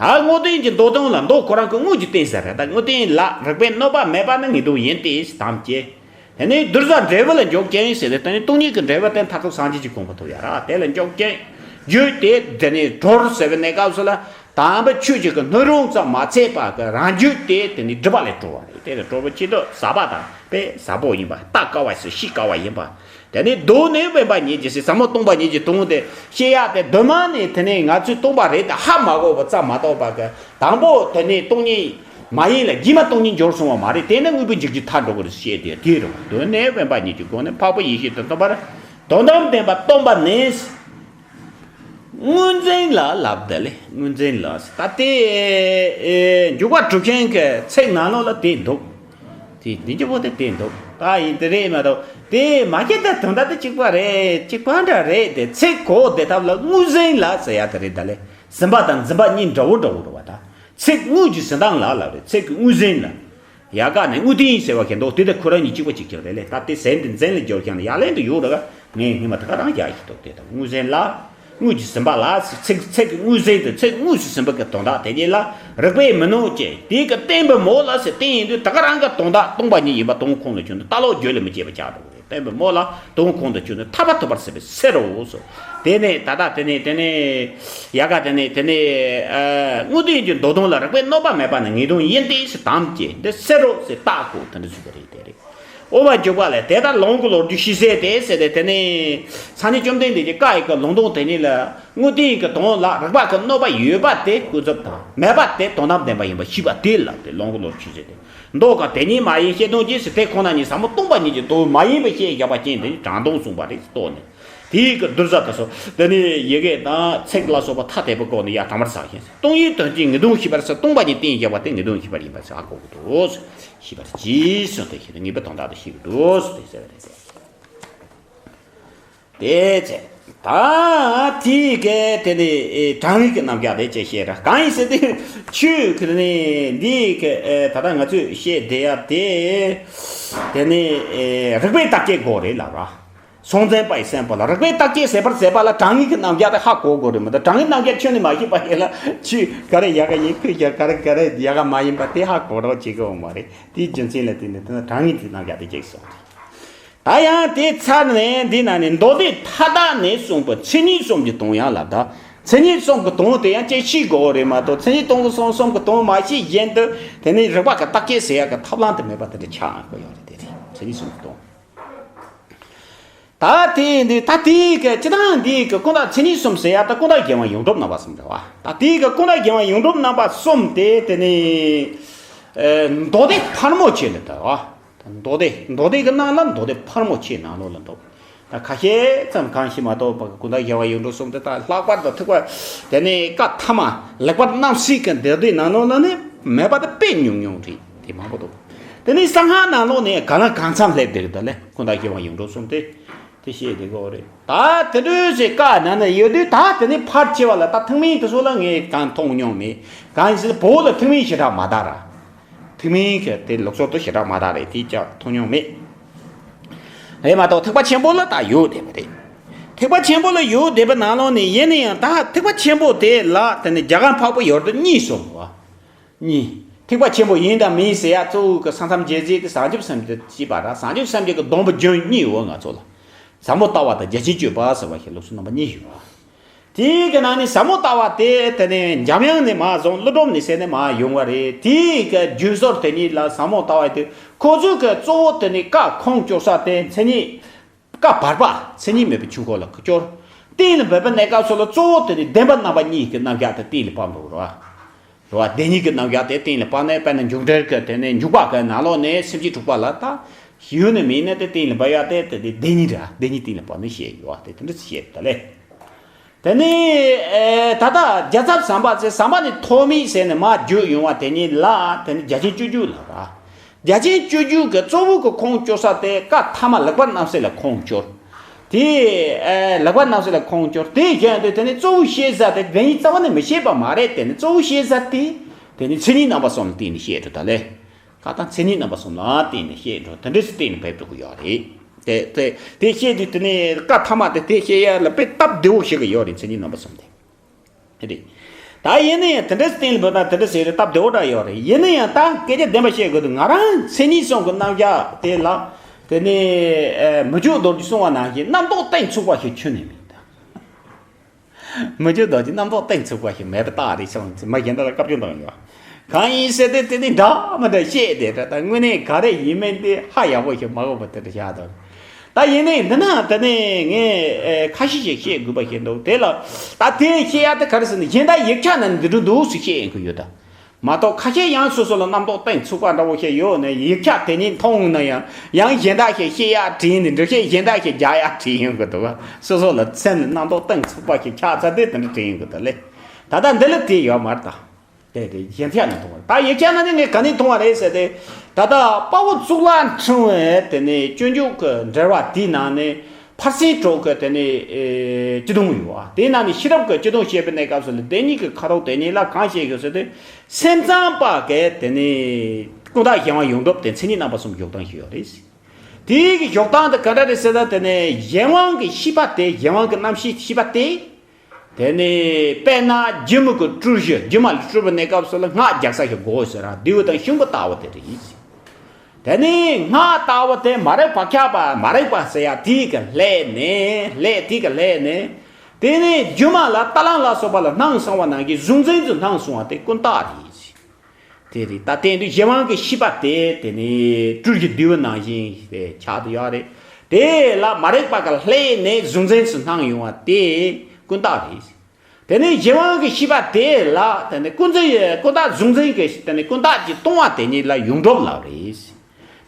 ད་དངོས་བསྟན་གྱི་མདོ་དོན་ལ། མདོ་ཁོ་རང་གི་དངོས་ཀྱི་བསྟན་ཟེར་རེད། ད་དངོས་བསྟན་ལ་རིགས་པས་གནོད་པ་མེད་པ་ནི་ངེས་དོན་ཡིན་ཏེ་དམ་བཅས། དེ་ནས་གདུལ་བྱ་འབྲས་བུ་ལ་འཇུག་ཅིང་ཟེར་ཏེ། དེ་ནས་སྟོང་ཉིད་ཀྱི་འབྲས་བུ་དེ་མཐར་ཐུག་སངས་རྒྱས་ཀྱི་གོ་འཕང་ཐོབ་ཡ་ར། དེ་ལ་འཇུག་ཅིང་། རྒྱུད་དེ་དེ་ནས་གྲོལ་ཟེར་བའི་གནས་སྐབས་སུ་ལ། དམ་པའི་ཆོས་ཀྱི་སྣོད་རུང་ཙམ་མ་ཚད་པ་གི་རང་རྒྱུད་དེ་དེ་ནས་སྒྲིབ་པ་ལས་གྲོལ་བ་རེད། དེ་ལས་གྲོལ་བའི་ཆེད་དུ་ཟབ་པ་དང་། དཔེ་ཟབ་པོ་ཡིན་པ། བརྟག་དཀའ་བ་ཟེར། ཤེས་དཀའ་བ་ཡིན་པ། དེ་ནས་གདོད་ནས་དབེན་པ་ཉིད་ཀྱི་ཟེར། ཟབ་མོ་སྟོང་པ་ཉིད་ཀྱི་དོན་དེ་བཤད་ཡ་དེ་གདོད་མ་ནས་དེ་ནས་ང་ཚོས་སྟོང་པ་རེད་དེ་ཧ་མ་གོ་བ་ཙམ་མ་གཏོགས་པ་གི། དང་པོ་དེ་ནས་སྟོང་ཉིད་མ་ཡིན་ལ་རྗེས་མ་སྟོང་ཉིད་འབྱོར་སོང་བ་མ་རེད། དེ་ནས་དངོས་པོའི་འཇིག་རྒྱུ་ཐར་འགྲོ་གི་རེད་ཟེར་བཤད་དེ་དེ་རེད། གདོད་ནས་དབེན་པ་ཉིད་ཀྱི་སྒོ་ནས་འཕགས་པའི་ཡེ་ཤེས་དོན་སྟོན་པར། དོན་དམ་བདེན་པ་སྟོན་པ་ནི། དངོས་འཛིན་ལ་ལབ་དེ་ལས། དངོས་འཛིན་ལ་ད་དེ་འཇུག་པ་གྲུབ་ཆེན་གྱི་ཚིག་ནང་ལོགས་ལ་དེ་འདུག་དེ་འདི་ཀྱི་བོ་དེ་དེ་འདུག་ད་ཡིན་དེ་རེད་མ་གཏོགས། དེ་མ་སྐྱེ་དང་དོན་དག་དེ་གཅིག་པ་རེད། གཅིག་པ་འདྲ་རེད། དེ་ཚིག་གོ་བདེ་ཐབས་ལ་དངོས་འཛིན་ལ་ཟེར་ཡ་དེ་རེད། ད་ལས་ཟིན་པ་དང་འཛིན་པ་གཉིས་འདྲ་བོ་འདྲ་བོ་རེད་བ། ད་ཚིག་དངོས་ཀྱི་ཟིན་སྟངས་ལ་ལབ་རེད། ཚིག་གི་དངོས་འཛིན་ལ། ཡ་ག་ནས་དངོས་བསྟན་ཟེར་བ་མཁན་འདུག་དེ་དང་ཁོ་རང་གཉིས་གཅིག་པ་གཅིག་རྐྱང་རེད་ལས། ད་དེ་ཟན་དེ་འཛིན་ལ་སྦྱོར་ཀྱང་ཡ་ལན་དུ་ཡོད་རེད་ག་ངས་སྔོན་མ་ད་ག་རང་རྒྱག་ཡིན་འདུག་དེ་དང་དངོས་འཛིན་ལ། དངོས་ཀྱི་ཟིན་པ་ལ་ཚིག་ཚིག་གི་དངོས་ཟིན་དུ་ཚིག་དངོས་སུ་ཟིན་པ་གི་དོན་དག་དེ་ཉིད་ལ་རིགས་པས་མི་གནོད་ཅེས། དེ་གི་བསྟན་པའི་མོ་ལ་ཟེར་བསྟན་ཡིན་དུས་ད་ག་རང་གི་དོན་དག་སྟོང་པ་ཉིད་ཡིན་པ་དོན་ཁོང་ལ་བྱུང་དུས་ལྟ་ལོག་རྒྱུད་ལ་མི་སྐྱེ་བ་ཆགས་འགྲོ་གི་རེད། བསྟན་པའི་མོ་ལ་དོན་ཁོང་དུ་ཆུད་ནས་ཐར་པ་ཐོབ་པར་བྱེད་པའི་ཚེ་རོ་སོ། དེ་ནས་ད་ལྟ་དེ་ནས་དེ་ནས་ཡ་ག་དེ་ནས་དེ་ནས་དངོས་བསྟན་གྱི་མདོ་དོན་ལ་རིགས་པས་གནོད་པ་མེད་པ་ནི་ངེས་དོན་ཡིན་ཏེ་ཟེར་དམ་བཅས་འདི་ཚེ་རོ་ཟེར་རྟགས་ཁོ་དེ་འདྲ་ཞུ་གི་རེད་དེ་རེད། དབུ་མ་འཇུག་པ་ལས་དེ་ལྟར་ལོངས་སྐུ་ལོ་རྒྱུས་ཤེས་ཟེར་དེ་ཟེར་ཏེ་དེ་ནས་སངས་རྒྱས་བཅོམ་ལྡན་འདས་ཀྱི་བཀའ་ཡི་གི་ལུང་དོན་དེ་ཉིད་ལ་དངོས་བསྟན་གྱི་དོན་ལ་རིགས་པ་གི་གནོད་པ་ཡོད་པ་དེ་ཀུན་རྫོབ་དང་མེད་པ་དེ་དོན་དམ་བདེན་པ་ཡིན་པ་ཤེས་པ་དེ་ལ་དེ་ལོངས་སྐུ་ལོ་རྒྱུས་ཤེས་ཟེར་ཏེ། མདོ་ག་དེ་ཉིད་མ་ཡིན་ཤེས་དོན་གྱིས་ཟེར་དེ་ཁོ་ན་ཉིད་ཟབ་མོ་སྟོང་པ་ཉིད་ཀྱི་དོན་མ་ཡིན་པ་ཤེས་བཞག་པ་ཅན་དེ་ནི་དྲང་དོན་གསུངས་པ་རེད་རྟོགས་ནས། དེའི་གི་བསྡུར་ས་དེ་ཚོ་དེ་ནི་ཡི་གེ་དང་ཚིག་ལ་སོགས་པ་ཐ་དད་པའི་སྒོ་ནས་ཡར་དྲངས་པར་བྱ་ཞིང་སྟོང་ཉིད་དོན་གྱི་ངེས་དོན་ཤེས་པར་ཟེར་སྟོང་པ་ཉིད་བསྟན་བཞག་པ་དེ་ངེས་དོན་ཤེས་པར་ཡིན་པར་བྱ་དགོས་ཀྱི་འདུག་ཤེས་པར་གྱིས་གསུངས་ཏེ་ཤེས་ནས་ངེས་པའི་དོན་དག་ཏུ་ཤེས་ཀྱི་འདུག་ཟེར་ཏེ་ཟེར་བ་རེད། དེ་ཚེ། ད་དེའི་གི་དེ་ནི་དྲང་ངེས་ཀྱི་རྣམ་གཞག་དེ་ཅེས་བཤད་ར་གང་ཡིན་ཟེར་དུས་ཆོས་ཀྱི་ནི་འདིའི་གི་ད་ལྟ་ང་ཚོས་བཤད་བསྡད་ཡ་དེ་དེ་ནི་རིགས་པས་བརྟག་དཔྱད་དགོས་རེད་ལབ་ར། སྲོང་བཙན་པ་ཡི་སེམས་པ་ལ་རིགས་པས་བརྟག་དཔྱད་ཟེར་བར་ཟེར་བ་ལ་དྲང་ངེས་ཀྱི་རྣམ་གཞག་དེ་ཧ་གོ་དགོས་རེད་མ་གཏོགས་དྲང་ངེས་རྣམ་གཞག་ཁྱོན་ནས་མ་ཤེས་པ་ཡིན་ལ་ཆོས་ག་རེ་ཡག་ག་ཡིན་ཁོས་ཀྱང་ག་རེ་ག་རེ་ཡག་ག་མ་ཡིན་པ་དེ་ཧ་གོ་རོགས་བྱེད་དགོས་མ་རེད། དེའི་རྒྱུ་མཚན་ལ་བརྟེན་ནས་དེ་ནི་དྲང་ངེས་ཀྱི་རྣམ་གཞག་དེ་ཅེས་གསུངས་རེད། ད་ཡང་དེའི་ཚར་ནས་འདི་ན་ནི་མདོ་སྡེ་མཐའ་དག་ནས་གསུངས་པའི་མཚན་ཉིད་གསུམ་གྱི་དོན་ཡང་ལབ་ད། མཚན་ཉིད་གསུམ་གྱི་དོན་དེ་ཡང་ཅིག་ཤེས་དགོས་རེད་མ་གཏོགས་མཚན་ཉིད་སྟོང་གི་གསུམ་གསུམ་གྱི་དོན་མ་ཤེས་བཞིན་དུ་དེ་ནི་རིགས་པ་གི་བརྟག་དཔྱད་ཟེར་ཡག་གི་ཐབས་ལམ་དེ་མེད་པ་དེ་འདྲ་ཆགས་ཡོང་གི་ཡོད་རེད་དེ་རེད་མཚན་ཉིད་གསུམ་གྱི་དོན། ད་དེ་འདི་ད་དེའི་གི་སྤྱི་བཏང་འདིའི་གི་ཀུན་བརྟགས་མཚན་ཉིད་གསུམ་ཟེར་ཡག་ད་ཀུན་བརྟགས་རྒྱལ་དབང་ཡོངས་གྲུབ་རྣམ་པ་གསུམ་རེད་བ། ད་དེའི་གི་ཀུན་བརྟགས་རྒྱལ་དབང་ཡོངས་གྲུབ་རྣམ་པ་གསུམ་དེ་དེ་ནི། མདོ་སྡེ་ཕལ་མོ་ཆེ་ནི་ད་བ། མདོ་སྡེ་མདོ་སྡེ་གི་ནང་ལ་མདོ་སྡེ་ཕལ་མོ་ཆེ་ནང་ལོགས་ལ་འདུག་ད་ཁ་ཤས་ཙམ་གང་ཞིག་མ་གཏོགས་པ་ཀུན་བརྟགས་རྒྱལ་བ་ཡོངས་གྲུབ་གསུམ་དེ་ད་ལྷག་པར་དུ་ཐེག་པ་དེ་ནས་བཀའ་ཐ་མ་ལེགས་པར་རྣམ་བསྲེས་ཀྱི་མདོ་སྡེ་ནང་ལོགས་ལ་ནི་མེད་པ་དེ་དཔེ་ཉུང་ཉུང་རེད་དེ་མང་པོ་འདུག་དེ་ནས་གསང་སྔགས་ནང་ལོགས་ནས་གང་ལ་གང་འཚམ་སླེབས་བསྡད་ཀྱི་འདུག་ལས་ཀུན་བརྟགས་རྒྱལ་བ་ཡོངས་གྲུབ་གསུམ་དེ་དེ་བཤད་བསྡད་ཀྱི་ཡོད་རེད། ད་དེ་འདྲ་ཞིག་བཀའ་ནང་ན་ཡོད་དུས་ད་དེ་ནས་ཕལ་ཆེ་བ་ལ་ད་ཐེག་དམན་དེ་ཚོ་ལ་ངས་གང་མཐོང་མྱོང་མེད། གང་ཡིན་ཟེར་ན་བོད་ལ་ཐེག་དམན་ཞེ་དྲག་མ་དར་ར། ཐེག་དམན་གྱི་དེ་ལུགས་སྲོལ་དུ་ཞེ་དྲག་མ་དར་རེད་དེ་ཅག་མཐོང་མྱོང་མེད། རེད་མ་གཏོགས་ཐེག་པ་ཆེན་པོ་ལ་ད་ཡོད་བསྡད་པ་རེད། ཐེག་པ་ཆེན་པོ་ལ་ཡོད་བསྡད་པའི་ནང་ལོགས་ནས་ཡིན་ན་ཡང་ད་ཐེག་པ་ཆེན་པོ་དེ་ལ་དེ་ནི་རྒྱ་གར་འཕགས་པའི་ཡུལ་དུ་གཉིས་སོང་བ། གཉིས། ཐེག་པ་ཆེན་པོ་ཡིན་དང་མིན་ཟེར་ཡ་གཙོ་བོ་གི་ས་མཚམས་འབྱེད་རྩིས་དེ་བྱང་ཆུབ་སེམས་དེ་ཤེས་པ་ར་བྱང་ཆུབ་སེམས་ཀྱི་སྡོམ་པ་རྒྱུན་གཉིས་ཡོད་ང་ཚོ་ལ། ཟབ་མོ་ལྟ་བ་དང་རྒྱ་ཆེན་སྤྱོད་པ་ཟེར་བ་ཞིག་ལུགས་སྲོལ་རྣམ་པ་གཉིས་ཡོད་པ། དེའི་གི་ནང་ནས་ཟབ་མོ་ལྟ་བ་དེ་དེ་ནས་འཇམ་དབྱངས་ནས་མར་བཟུང་ཀླུ་སྒྲུབ་ནས་ཟེར་ནས་མར་ཡོང་བ་རེད་དེའི་གི་རྒྱུན་སྲོལ་དེ་ཉིད་ལ་ཟབ་མོ་ལྟ་བ་དེ་ཁོ་ཚོའི་གི་གཙོ་བོ་དེ་ནས་བཀའ་ཁུངས་སྐྱོར་ས་དེ་མཚན་ཉིད། བཀའ་བར་པ་མཚན་ཉིད་མེད་པའི་ཆོས་འཁོར་ལ་སྐྱོར། གཏན་ལ་འབེབས་པའི་གནས་སྐབས་སུ་ལ་གཙོ་བོ་དེ་ནི་བདེན་པ་རྣམ་པ་གཉིས་ཀྱི་རྣམ་གཞག་དེ་གཏན་ལ་དབབ་འགྲོ་རོ། རེད་བ། བདེན་གཉིས་ཀྱི་རྣམ་གཞག་དེ་གཏན་ལ་དབབ་ནས་དཔེར་ན་འཇུག་འགྲེལ་གྱི་དེ་ནས་འཇུག་པ་གི་ནང་ལོགས་ནས་སེམས་བསྐྱེད་དྲུག་པ་ལ་ད་ཡོད་ནི་མིན་ནི་དེ་གཏན་ལ་འབེབས་ཡ་དེ་དེ་དེ་བདེན་གཉིས་རེད་བདེན་གཉིས་གཏན་ལ་དབབ་ནས་བཤད་ཡོད་བ་དེ་དེ་འདྲ་བཤད་ད་ལེ། དེ་ནས་ད་ལྟ་རྒྱལ་ཚབ་ཟམ་པ་ཚེ་ཟམ་པ་ནས་ཐོགས་མེད་ཟེར་ནས་མར་བརྒྱུད་ཡོང་བ་དེ་ཉིད་ལ་དེ་ནས་རྒྱ་ཆེན་སྤྱོད་འཇུག་ལབ་ར། རྒྱ་ཆེན་སྤྱོད་འཇུག་གི་གཙོ་བོ་གི་ཁུངས་སྐྱོར་ས་དེ་བཀའ་ཐ་མ་ལེགས་པར་རྣམ་བསྲེས་ལ་ཁུངས་སྐྱོར། དེ་ལེགས་པར་རྣམ་བསྲེས་ལ་ཁུངས་སྐྱོར་དེ་བཞིན་དུ་དེ་ནས་གཙོ་བོ་བཤད་ས་དེ་བདེན་གཉིས་རྩ་བ་ནས་མི་བཤད་པ་མ་རེད་དེ་ནས་གཙོ་བོ་བཤད་ས་དེ་དེ་ནས་མཚན་ཉིད་རྣམ་པ་གསུམ་ལ་བརྟེན་ནས་བཤད་འགྲོ་ད་ལེ། ཁ་ད་མཚན་ཉིད་རྣམ་པ་གསུམ་ལ་བརྟེན་ནས་བཤད་འགྲོ་དེ་འདྲས་སུ་བརྟེན་ནས་འབེབས་འགྲོ་གི་ཡོད་རེད། དེ་དེ་དེ་བཤད་དུས་དེ་ནས་བཀའ་ཐ་མ་དེ་དེ་བཤད་ཡ་ལ་དཔེ་སྟབས་བདེ་བོ་ཞིག་གི་ཡོད་རེད་མཚན་ཉིད་རྣམ་པ་གསུམ་དེ། དེ་རེད། ད་ཡིན་ན་ཡང་དེ་འདྲས་སུ་བརྟེན་ནས་འབེབས་ན་དེ་འདྲས་ཟེར་རེད་སྟབས་བདེ་བོ་འདྲ་ཡོད་རེད་ཡིན་ན་ཡང་ད་སྐད་ཆ་བདེན་པ་བཤད་དགོས་དུས་ང་རང་མཚན་ཉིད་གསུམ་གི་རྣམ་གཞག་དེ་ལ་དེ་ནས་མི་ལྕོགས་རྡོ་རྗེས་གསུངས་པ་ནང་བཞིན་རྣམ་རྟོག་གཏིང་ཚུགས་པ་ཞིག་ཁྱོན་ནས་མེད་ད། མི་ལྕོགས་རྡོ་རྗེ་རྣམ་རྟོག་གཏིང་ཚུགས་པ་ཞིག་མེད་པ་རྟགས་རེད་ཤག་མ་གཞན་དག་ལ་བཀའ་བཀྱོན་བཏང་ཡོད། གང་ཡིན་ཟེར་ཏེ་དེ་ནི་འདྲ་མི་འདྲ་བཤད་དེ་འདྲ་ད་དངོས་གནས་ག་རེ་ཡིན་མིན་དེ་ཧ་ཡག་པོ་ཞིག་མ་གོ་བ་དེ་འདྲ་བཞག་འདུག་ད་ཡིན་ནའི་འདི་ན་དེ་ནས་ངས་ཁ་ཤས་ཤིག་བཤད་དགོས་པ་ཞིག་འདུག་དེ་ལ་ད་དེ་བཤད་ཡ་དེ་ག་རེ་ཟེར་ན་གཞན་དག་ཡིག་ཆ་ནང་འདི་འདྲ་འདུག་ཟེར་བཤད་ཡིན་གི་ཡོད་ད། མ་གཏོགས་ཁ་ཤས་ཡང་སོ་སོ་ལ་རྣམ་རྟོག་གཏིང་ཚུགས་པ་འདྲ་བོ་ཞིག་ཡོད་ནས་ཡིག་ཆ་དེ་ཉིད་མཐོང་ན་ཡང་ཡང་གཞན་དག་ཞིག་བཤད་ཡག་བྲིས་ནས་འགྲེལ་བཤད་གཞན་དག་ཞིག་རྒྱག་ཡག་བྲིས་ཡོང་གི་འདུག་སོ་སོ་ལ་སེམས་ནས་རྣམ་རྟོག་གཏིང་ཚུགས་པ་ཞིག་ཆགས་ཚར་དུས་དེ་འདྲ་བྲིས་ཡོང་གི་འདུག་ལེ། ད་ལྟ་འདི་ལ་དེ་ཡོད་མ་རེད་ད། དེ་དེ་གཞན་ཆ་ནས་མཐོང་བ་རེད། ད་ཡིག་ཆ་ནང་ནས་ངས་ག་ནས་མཐོང་བ་རེད་ཟེར་ཏེ། ད་ལྟ་དཔའ་བོ་གཙུག་ལག་ཕྲེང་བའི་དེ་ནས་སྤྱོད་འཇུག་གི་འགྲེལ་པ་དེའི་ནང་ནས་ཕར་ཕྱིན་དྲུག་གི་དེ་ནས་ཨེ་སྤྱི་དོན་ཡོད་པ། དེའི་ནང་ནས་ཤེས་རབ་ཀྱི་སྤྱི་དོན་བཤད་པའི་གནས་སྐབས་སུ་ལ་བདེན་གཉིས་ཀྱི་ཁ་དོག་དེ་ཉིད་ལ་གང་བཤད་ཡོད་ཟེར་ཏེ། སེམས་ཙམ་པ་གིས་དེ་ནས་ཀུན་བརྟགས་གཞན་དབང་ཡོངས་གྲུབ་དེ་མཚན་ཉིད་རྣམ་པ་གསུམ་འཇོག་སྟངས་ཤིག་ཡོད་རེད། དེའི་གི་འཇོག་སྟངས་དེ་ག་འདྲ་རེད་ཟེར་ན་དེ་ནས་གཞན་དབང་གི་ཤེས་པ་དེ་གཞན་དབང་གི་རྣམ་ཤེས་ཤེས་པ་དེ། དེ་ནས་དཔེར་ན་སྒྱུ་མ་གི་སྤྲུལ་གཞི་སྒྱུ་མ་ལ་སྤྲུལ་པའི་གནས་སྐབས་སུ་ལ་སྔགས་རྒྱག་ས་ཞིག་དགོས་ཟེར་ར་རྡེའུ་དང་ཤིང་བུ་ལྟ་བུ་དེ་རེད། དེ་ནས་སྔགས་བཏབ་པ་དེ་མ་རིག་བག་ཆགས་པ་མ་རིག་པ་ཟེར་ཡ་དེ་གི་ལྷད་ནས་ལྷད་དེ་གི་ལྷད་ནས། དེ་ནས་སྒྱུ་མ་ལ་རྟ་གླང་ལ་སོགས་པ་ལ་སྣང་སོང་བ་ནང་གི་གཟུང་འཛིན་དུ་སྣང་སོང་བ་དེ་ཀུན་བརྟགས་རེད། དེ་རེད། ད་དེ་དུས་གཞན་དབང་གི་ཤེས་པ་དེ་དེ་ནས་སྦྲུལ་གྱི་རྡེའུ་ནང་བཞིན་དེ་ཆགས་དུ་ཡོད་རེད། དེ་ལ་མ་རིག་པ་གི་ལྷད་ནས་གཟུང་འཛིན་དུ་སྣང་ཡོང་བ་དེ་ཀུན་བརྟགས་རེད། དེ་ནས་གཞན་དབང་གི་ཤེས་པ་དེ་ལ་དེ་ནས་ཀུན་རྫོབ་ཀུན་བརྟགས་གཟུང་འཛིན་གྱི་དེ་ནས་ཀུན་བརྟགས་ཀྱིས་སྟོང་བ་དེ་ཉིད་ལ་ཡོངས་གྲུབ་ལབ་རེད།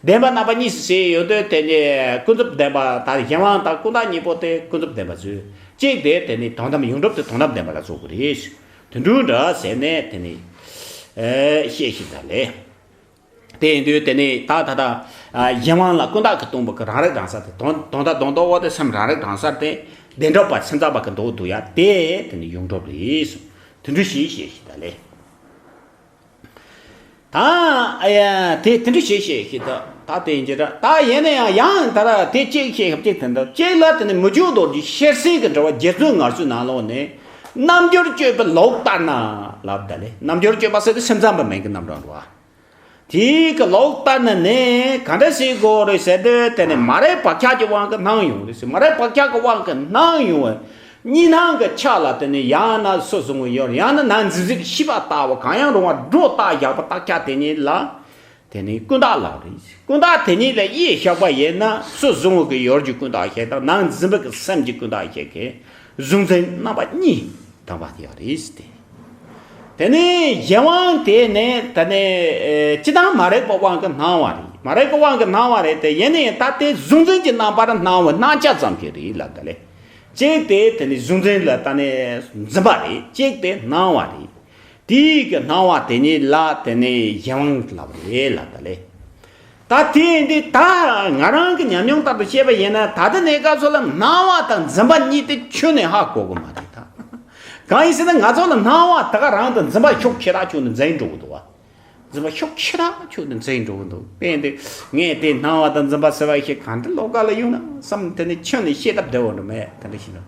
བདེན་པ་རྣམ་པ་གཉིས་སུ་ཟེར་ཡོད་དུས་དེ་ནས་ཀུན་རྫོབ་བདེན་པ་དང་གཞན་དབང་དང་ཀུན་བརྟགས་གཉིས་པོ་དེ་ཀུན་རྫོབ་བདེན་པ་བཟོས། གཅིག་དེ་དེ་ནས་དོན་དམ་ཡོངས་གྲུབ་དེ་དོན་དམ་བདེན་པ་ལ་སོགས་པ་རེད། དོན་གྲུབ་འདྲ་ཟེར་ནས་དེ་ནས་ཨེ་བཤད་ཤིག་ད་ལས། དེ་ཡིན་དུས་དེ་ནས་ད་ད་ད་ཨ་གཞན་དབང་ལ་ཀུན་བརྟགས་ཀྱིས་སྟོང་པ་གི་རང་རིག་རང་གསལ་དེ་དོན་དོན་དག་དོན་རྟོགས་འོག་དེ་སེམས་རང་རིག་རང་གསལ་དེ་བདེན་གྲུབ་པ་སེམས་ཙམ་པ་གི་མདོག་འདུག་ཡ་དེ་དེ་ནས་ཡོངས་གྲུབ་རེད་གསུངས། དོན་གྲུབ་ཞེས་བཤད་ཤིག་ད་ལས། ད་ཨ་ཡ་དེ་དོན་གྲུབ་ཞེས་བཤད་ཤིག་ད་ད་དེ་ཡིན་གྱི་ར། ད་ཡིན་ན་ཡང་ཡང་ད་ར་དེ་གཅིག་བཤད་ཤིག་གཅིག་དེ་འདྲ་གཅིག་ལ་དེ་ནས་མི་བསྐྱོད་རྡོ་རྗེ་ཤེར་སེང་གི་འགྲེལ་པ་རྗེ་བཙུན་ངར་སོའི་ནང་ལོགས་ནས་རྣལ་འབྱོར་སྤྱོད་པའི་ལོག་ལྟ་ན་ལབ་ད་ལས། རྣལ་འབྱོར་སྤྱོད་པ་ཟེར་དུས་སེམས་ཙམ་པ་མིང་གི་རྣམ་གྲངས་རེད་བ། དེའི་གི་ལོག་ལྟ་ན་ནི་ག་འདྲ་ཞིག་དགོས་རེད་ཟེར་དུས་དེ་ནི་མ་རིག་བག་ཆགས་ཀྱི་དབང་གིས་སྣང་ཡོང་རེད་ཟེར། མ་རིག་བག་ཆགས་ཀྱི་དབང་གིས་སྣང་ཡོང་བའི་གཉིས་སྣང་གི་ཆ་ལ་དེ་ནི་ཡང་ན་སུ་བཟུང་བའི་ཡུལ། ཡང་ན་ནང་འཛིན་གཟིགས་ཤེས་པ་ལྟ་བུ་གང་ཡང་རུང་བ་སྒྲོ་བཏགས་བཞག་པ་རྟགས་ཆ་དེ་ཉིད་ལ་དེ་ནི་ཀུན་བརྟགས་ལབ་རེད། ཀུན་བརྟགས་དེ་ཉིད་ལ་དབྱེ་བཞག་པ་ཡིན་ན་སུ་བཟུང་བའི་གི་ཡུལ་གྱི་ཀུན་བརྟགས་ཤེས་དང་ནང་འཛིན་པའི་གི་སེམས་ཀྱི་ཀུན་བརྟགས་ཤེས་ཀྱི་གཟུང་འཛིན་རྣམ་པ་གཉིས་དང་པོ་དེ་ཡོད་རེད་ཟེར་ཏེ། དེ་ནས་གཞན་དབང་དེ་ནི་ད་ནི་ཨེ་སྤྱི་དང་མ་རིག་པའི་དབང་གིས་སྣང་བ་རེད། མ་རིག་པའི་དབང་གིས་སྣང་བ་རེད་དེ། ཡིན་ནའི་ད་དེ་གཟུང་འཛིན་གྱི་རྣམ་པར་སྣང་བའི་སྣང་ཆ་ཙམ་ཞིག་རེད་ལབ་ད་ལས། གཅིག་དེ་དེ་ནི་གཟུང་འཛིན་ལ་ད་ནི་འཛིན་པ་རེད། གཅིག་དེ་སྣང་བ་རེད། དེའི་གི་སྣང་བ་དེ་ཉིད་ལ་དེ་ནི་གཞན་དབང་ལབ་རེད་ལབ་ད་ལས། ད་དེ་འདི་ད་ང་རང་གི་ཉམས་མྱོང་ལྟར་དུ་བཤད་པ་ཡིན་ན་ད་ལྟ་གནས་སྐབས་སུ་ལ་སྣང་བ་དང་འཛིན་པ་གཉིས་དེ་ཁྱོན་ནས་ཧ་གོ་གི་མ་རེད་ད། གང་ཡིན་ཟེར་ན་ང་ཚོ་ལ་སྣང་བ་ད་ག་རང་དང་འཛིན་པ་ཤུགས་ཆེ་དྲགས་ཁྱོན་ནས་འཛིན་འགྲོ་གི་འདུག་བ། འཛིན་པ་ཤུགས་ཆེ་དྲགས་ཁྱོན་ནས་འཛིན་འགྲོ་གི་འདུག་དེ་འདི་ངས་དེ་སྣང་བ་དང་འཛིན་པ་ཟེར་བ་ཞིག་གང་འདྲ་ལོགས་ཀ་ལ་ཡོང་ན་བསམ། དེ་ནི་ཁྱོན་ནས་བཤད་ཐབས་བདེ་བོ་འགྲོ་མེད་དེ་འདྲ་ཞིག་འདུག་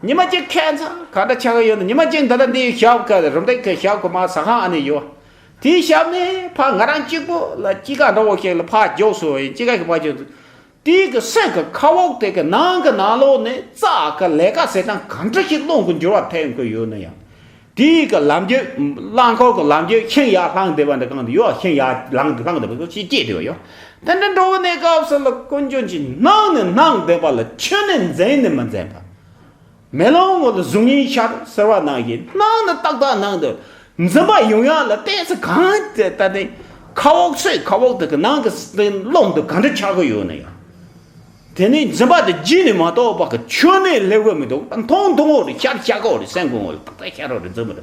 ཉི་མ་གཅིག་ཁ་སང་ག་འདྲ་ཆགས་ཀྱི་ཡོད་ན། ཉི་མ་གཅིག་འདི་ལ་འདི་ཞབས་ཀྱི་རུམ་བཏེག་གི་ཞབས་ཀྱི་མ་ཟ་ཁང་ཨ་ནི་ཡོད། དེའི་ཞབས་ནས་ཕར་ང་རང་གཅིག་པོ་ལ་དཀྱིལ་ཀ་འདྲ་བོ་ཞིག་ལ་ཕར་འཇོག་སོང་བ་ཡིན། དཀྱིལ་ཀ་ཞིག་ཕར་འཇོག་སོང་། དེའི་གི་སེམས་ཀྱི་ཁ་འོག་དེ་གི་ནང་གི་ནང་ལོགས་ནས་རྩ་གི་ལས་ཀ་ཟེར་སྟངས་ག་འདྲ་ཞིག་རླུང་གི་འགྱུར་བ་ཐེབས་ཀྱི་ཡོད་ན་ཡང་། དེའི་གི་ལམ་རྒྱུད། རླངས་འཁོར་གི་ལམ་རྒྱུད་ཤིང་ཡར་ལྷང་བསྡད་པ་འདྲ་གང་དུ་ཡོད། ཤིང་ཡར་ལངས་ལྷང་བསྡད་པ་ཅིག་སྐྱེས་བསྡད་པ་ཡོད། དེ་འདྲ་འགྲོ་བའི་གནས་སྐབས་སུ་ལ་ཀུན་འབྱུང་གི་སྣང་ནས་སྣང་བསྡད་པ་ལ་ཁྱོན་ནས་འཛིན་ནས་མི་འཛིན་པ། མེ་ལོང་ངོ་ལ་གཟུགས་བརྙན་ཤར་ཟེར་བ་ནང་བཞིན་སྣང་ནས་ཏག་ཏག་སྣང་དུ་འཛིན་པ་ཡོང་ཡག་ལ་བལྟས་ཚེ་གང་དེ་ལྟ་སྟེ་ཁ་འོག་སེམས་ཁ་འོག་དེ་གི་ནང་གི་རླུང་དེ་ག་འདྲ་ཆགས་ཀྱི་ཡོད་ན་ཡང་། དེ་ནས་འཛིན་པ་དེ་བརྗེད་ནས་མ་གཏོགས་པ་གི་ཁྱོན་ནས་སླེབས་ཀྱི་མི་འདུག་མཐོང་མཐོང་འོག་རེད། ཤར་ཤར་གོ་རེད། སེམས་ཀྱི་ངོ་ལ་ཏག་ཏག་ཤར་རོ་རེད། འཛིན་པ་དེ་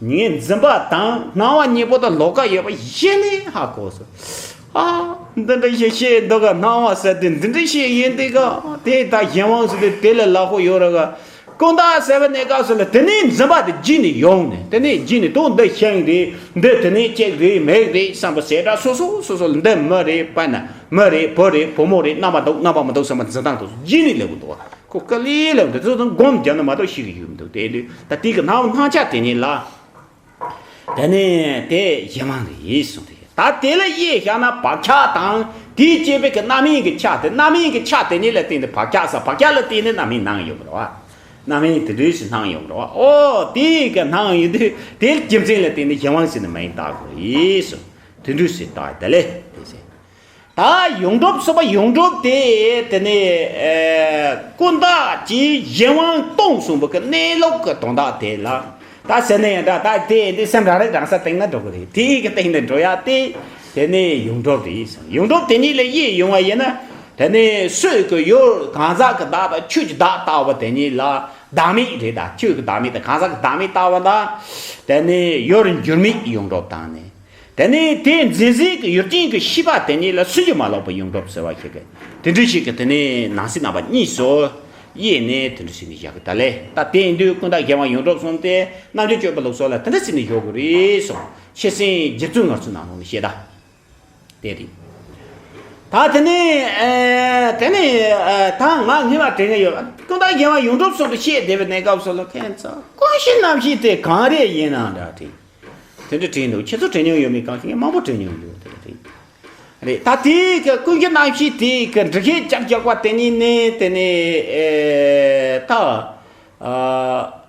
ངས་འཛིན་པ་དང་སྣང་བ་གཉིས་པོ་དང་ལོགས་ཀ་ཡོད་པ་གཞི་ནས་ཧ་གོ་སོང་། ཨ། འདི་འདྲ་ཞིག་བཤད་འདུག་ག་སྣང་བ་ཟེར་དེ་འདི་འདྲ་ཞིག་ཡིན་འདུག་ག་དེ་ད་གཞན་དབང་ཟེར་དེ་དེ་ལས་ལྷག་པོ་ཡོད་རེད་ག་ཀུན་བརྟགས་ཟེར་བའི་གནས་སྐབས་སུ་ལ་དེ་ནས་འཛིན་པ་དེ་བརྗེད་ནས་ཡོང་ནས། དེ་ནས་བརྗེད་ནས་དོ་འདི་ཤིང་རེད། འདི་དེ་ནས་ལྕགས་རེད། མིག་རེད་བསམ་པ་ཟེར་འདྲ་སོ་སོ་སོ་སོ་ལ་འདི་མི་རེད། དཔེར་ན་མི་རེད། བུ་རེད། བུ་མོ་རེད། རྣམ་པ་འདུག་རྣམ་པ་མི་འདུག་བསམ་པ་འཛིན་སྟངས་དེ་ཚོ་བརྗེད་ནས་སླེབས་ཀྱི་འདུག་ག་ཁོ་དཀའ་ལས་སླེབས་འདུག་དེ་ཚོ་སྒོམ་བརྒྱབ་ན་མ་གཏོགས་ཤེས་ཀྱི་ཡོད་མི་འདུག་དེ་དུས་ད་དེ་གི་སྣང་བ་སྣང་ཆ་དེ་ཉིད་ལ། དེ་ནས་དེ་གཞན་དབང་རེད་གསུངས་ཏེ། ད་དེ་ལ་དབྱེ་བཞག་ན་བག་ཆགས་དང་དེའི་སྐྱེད་པའི་གི་རྣམ་སྨིན་གྱི་ཆ་དེ། རྣམ་སྨིན་གྱི་ཆ་དེ་ཉིད་ལ་བརྟེན་ཏེ་བག་ཆགས་ས། བག་ཆགས་ལ་བརྟེན་ནས་རྣམ་སྨིན་སྣང་ཡོང་གི་རེད་བ། རྣམ་སྨིན་དེ་འདྲ་ཞིག་སྣང་ཡོང་གི་རེད་བ། ཨོ་དེའི་གི་སྣང་ཡོང་དུས་དེའི་རྒྱུ་མཚན་ལ་བརྟེན་ནས་གཞན་དབང་ཟེར་ནས་མིང་བཏགས་དགོས་རེད་གསུངས། དེ་འདྲ་ཞིག་བཏགས་དེ་ལས་དེ་ཟེར། ད་ཡོངས་གྲུབ་གསུངས་པ། ཡོངས་གྲུབ་དེ་དེ་ནས་ཨེ་ཀུན་བརྟགས་ཀྱིས་གཞན་དབང་སྟོང་གསུངས་པ་གི་གནས་ལུགས་ཀྱི་དོན་དག་དེ་ལ་ད་ཟེར་ན་ཡང་འདྲ། ད་དེ་འདི་སེམས་རང་རིག་རང་གསལ་སྟེང་ན་འགྲོ་གི་རེད། དེའི་གི་སྟེང་ནས་འགྲོ་ཡ་དེ་དེ་ནས་ཡོངས་གྲུབ་རེད་གསུངས། ཡོངས་གྲུབ་དེ་ཉིད་ལ་དབྱེ་ཡོང་བ་ཡིན་ན། དེ་ནས་སོས་ཀྱི་ཡུལ་གང་ཟག་གི་བདག་དང་ཆོས་ཀྱི་བདག་ལྟ་བུ་དེ་ཉིད་ལ་བདག་མེད་རེད། ད་ཆོས་ཀྱི་བདག་མེད་དང་གང་ཟག་གི་བདག་མེད་ལྟ་བུ་ལ་དེ་ནས་ཡུལ་འགྱུར་མེད་ཡོངས་གྲུབ་དང་ནི། དེ་ནས་དེ་འཛིན་སའི་གི་ཡུལ་ཅན་གྱི་ཤེས་པ་དེ་ཉིད་ལ་སུན་འབྱིན་མ་ལོག་པའི་ཡོངས་གྲུབ་ཟེར་བ་ཞིག་གི་དེ་འདྲ་ཞིག་གི་དེ་ནས་སྣང་སྲིད་རྣམ་པ་གཉིས་སུ་དབྱེ་ནས་དེ་འདྲ་ཞིག་ནས་བཞག་གི། ད་ལས་ད་དེ་ཡིན་དུས་ཀུན་བརྟགས་གཞན་དབང་ཡོངས་གྲུབ་གསུངས་ཏེ་རྣལ་འབྱོར་སྤྱོད་པའི་ལུགས་སོགས་ལ་དེ་འདྲ་ཞིག་ནས་བཞག་གི་རེད་གསུངས། ཤེར་སེང་རྗེ་བཙུན་ངར་སོའི་ནང་ལོགས་ནས་བཤད་ད་དེ་རེད། ད་དེ་ནས་ཨེ་དེ་ནས་ཨེ་ད་ང་སྔོན་མ་དྲན་གྱི་ཡོད། ཀུན་བརྟགས་གཞན་དབང་ཡོངས་གྲུབ་གསུངས་ཏེ་བཤད་བསྡད་པའི་གནས་སྐབས་སུ་ལ་ཁྱེད་ཚོ་ཀུན་གཞི་རྣམ་ཤེས་དེ་གང་རེད་ཡིན་ནའང་འདྲ་དྲན། དེ་འདྲ་དྲན་འདུག་ཁྱེད་ཚོ་དྲན་མྱོང་ཡོད་མེད། གང་ཞིག་ངས་མང་པོ་དྲན་མྱོང་ཡོད། དེ་འདྲ་དྲན། རེད། ད་དེའི་གི་ཀུན་གཞི་རྣམ་ཤེས་དེའི་གི་འགྲེལ་བཤད་རྒྱབ་རྒྱག་པ་དེ་ཉིད་ནི་དེ་ནི་ཨེ་ད་ཨ་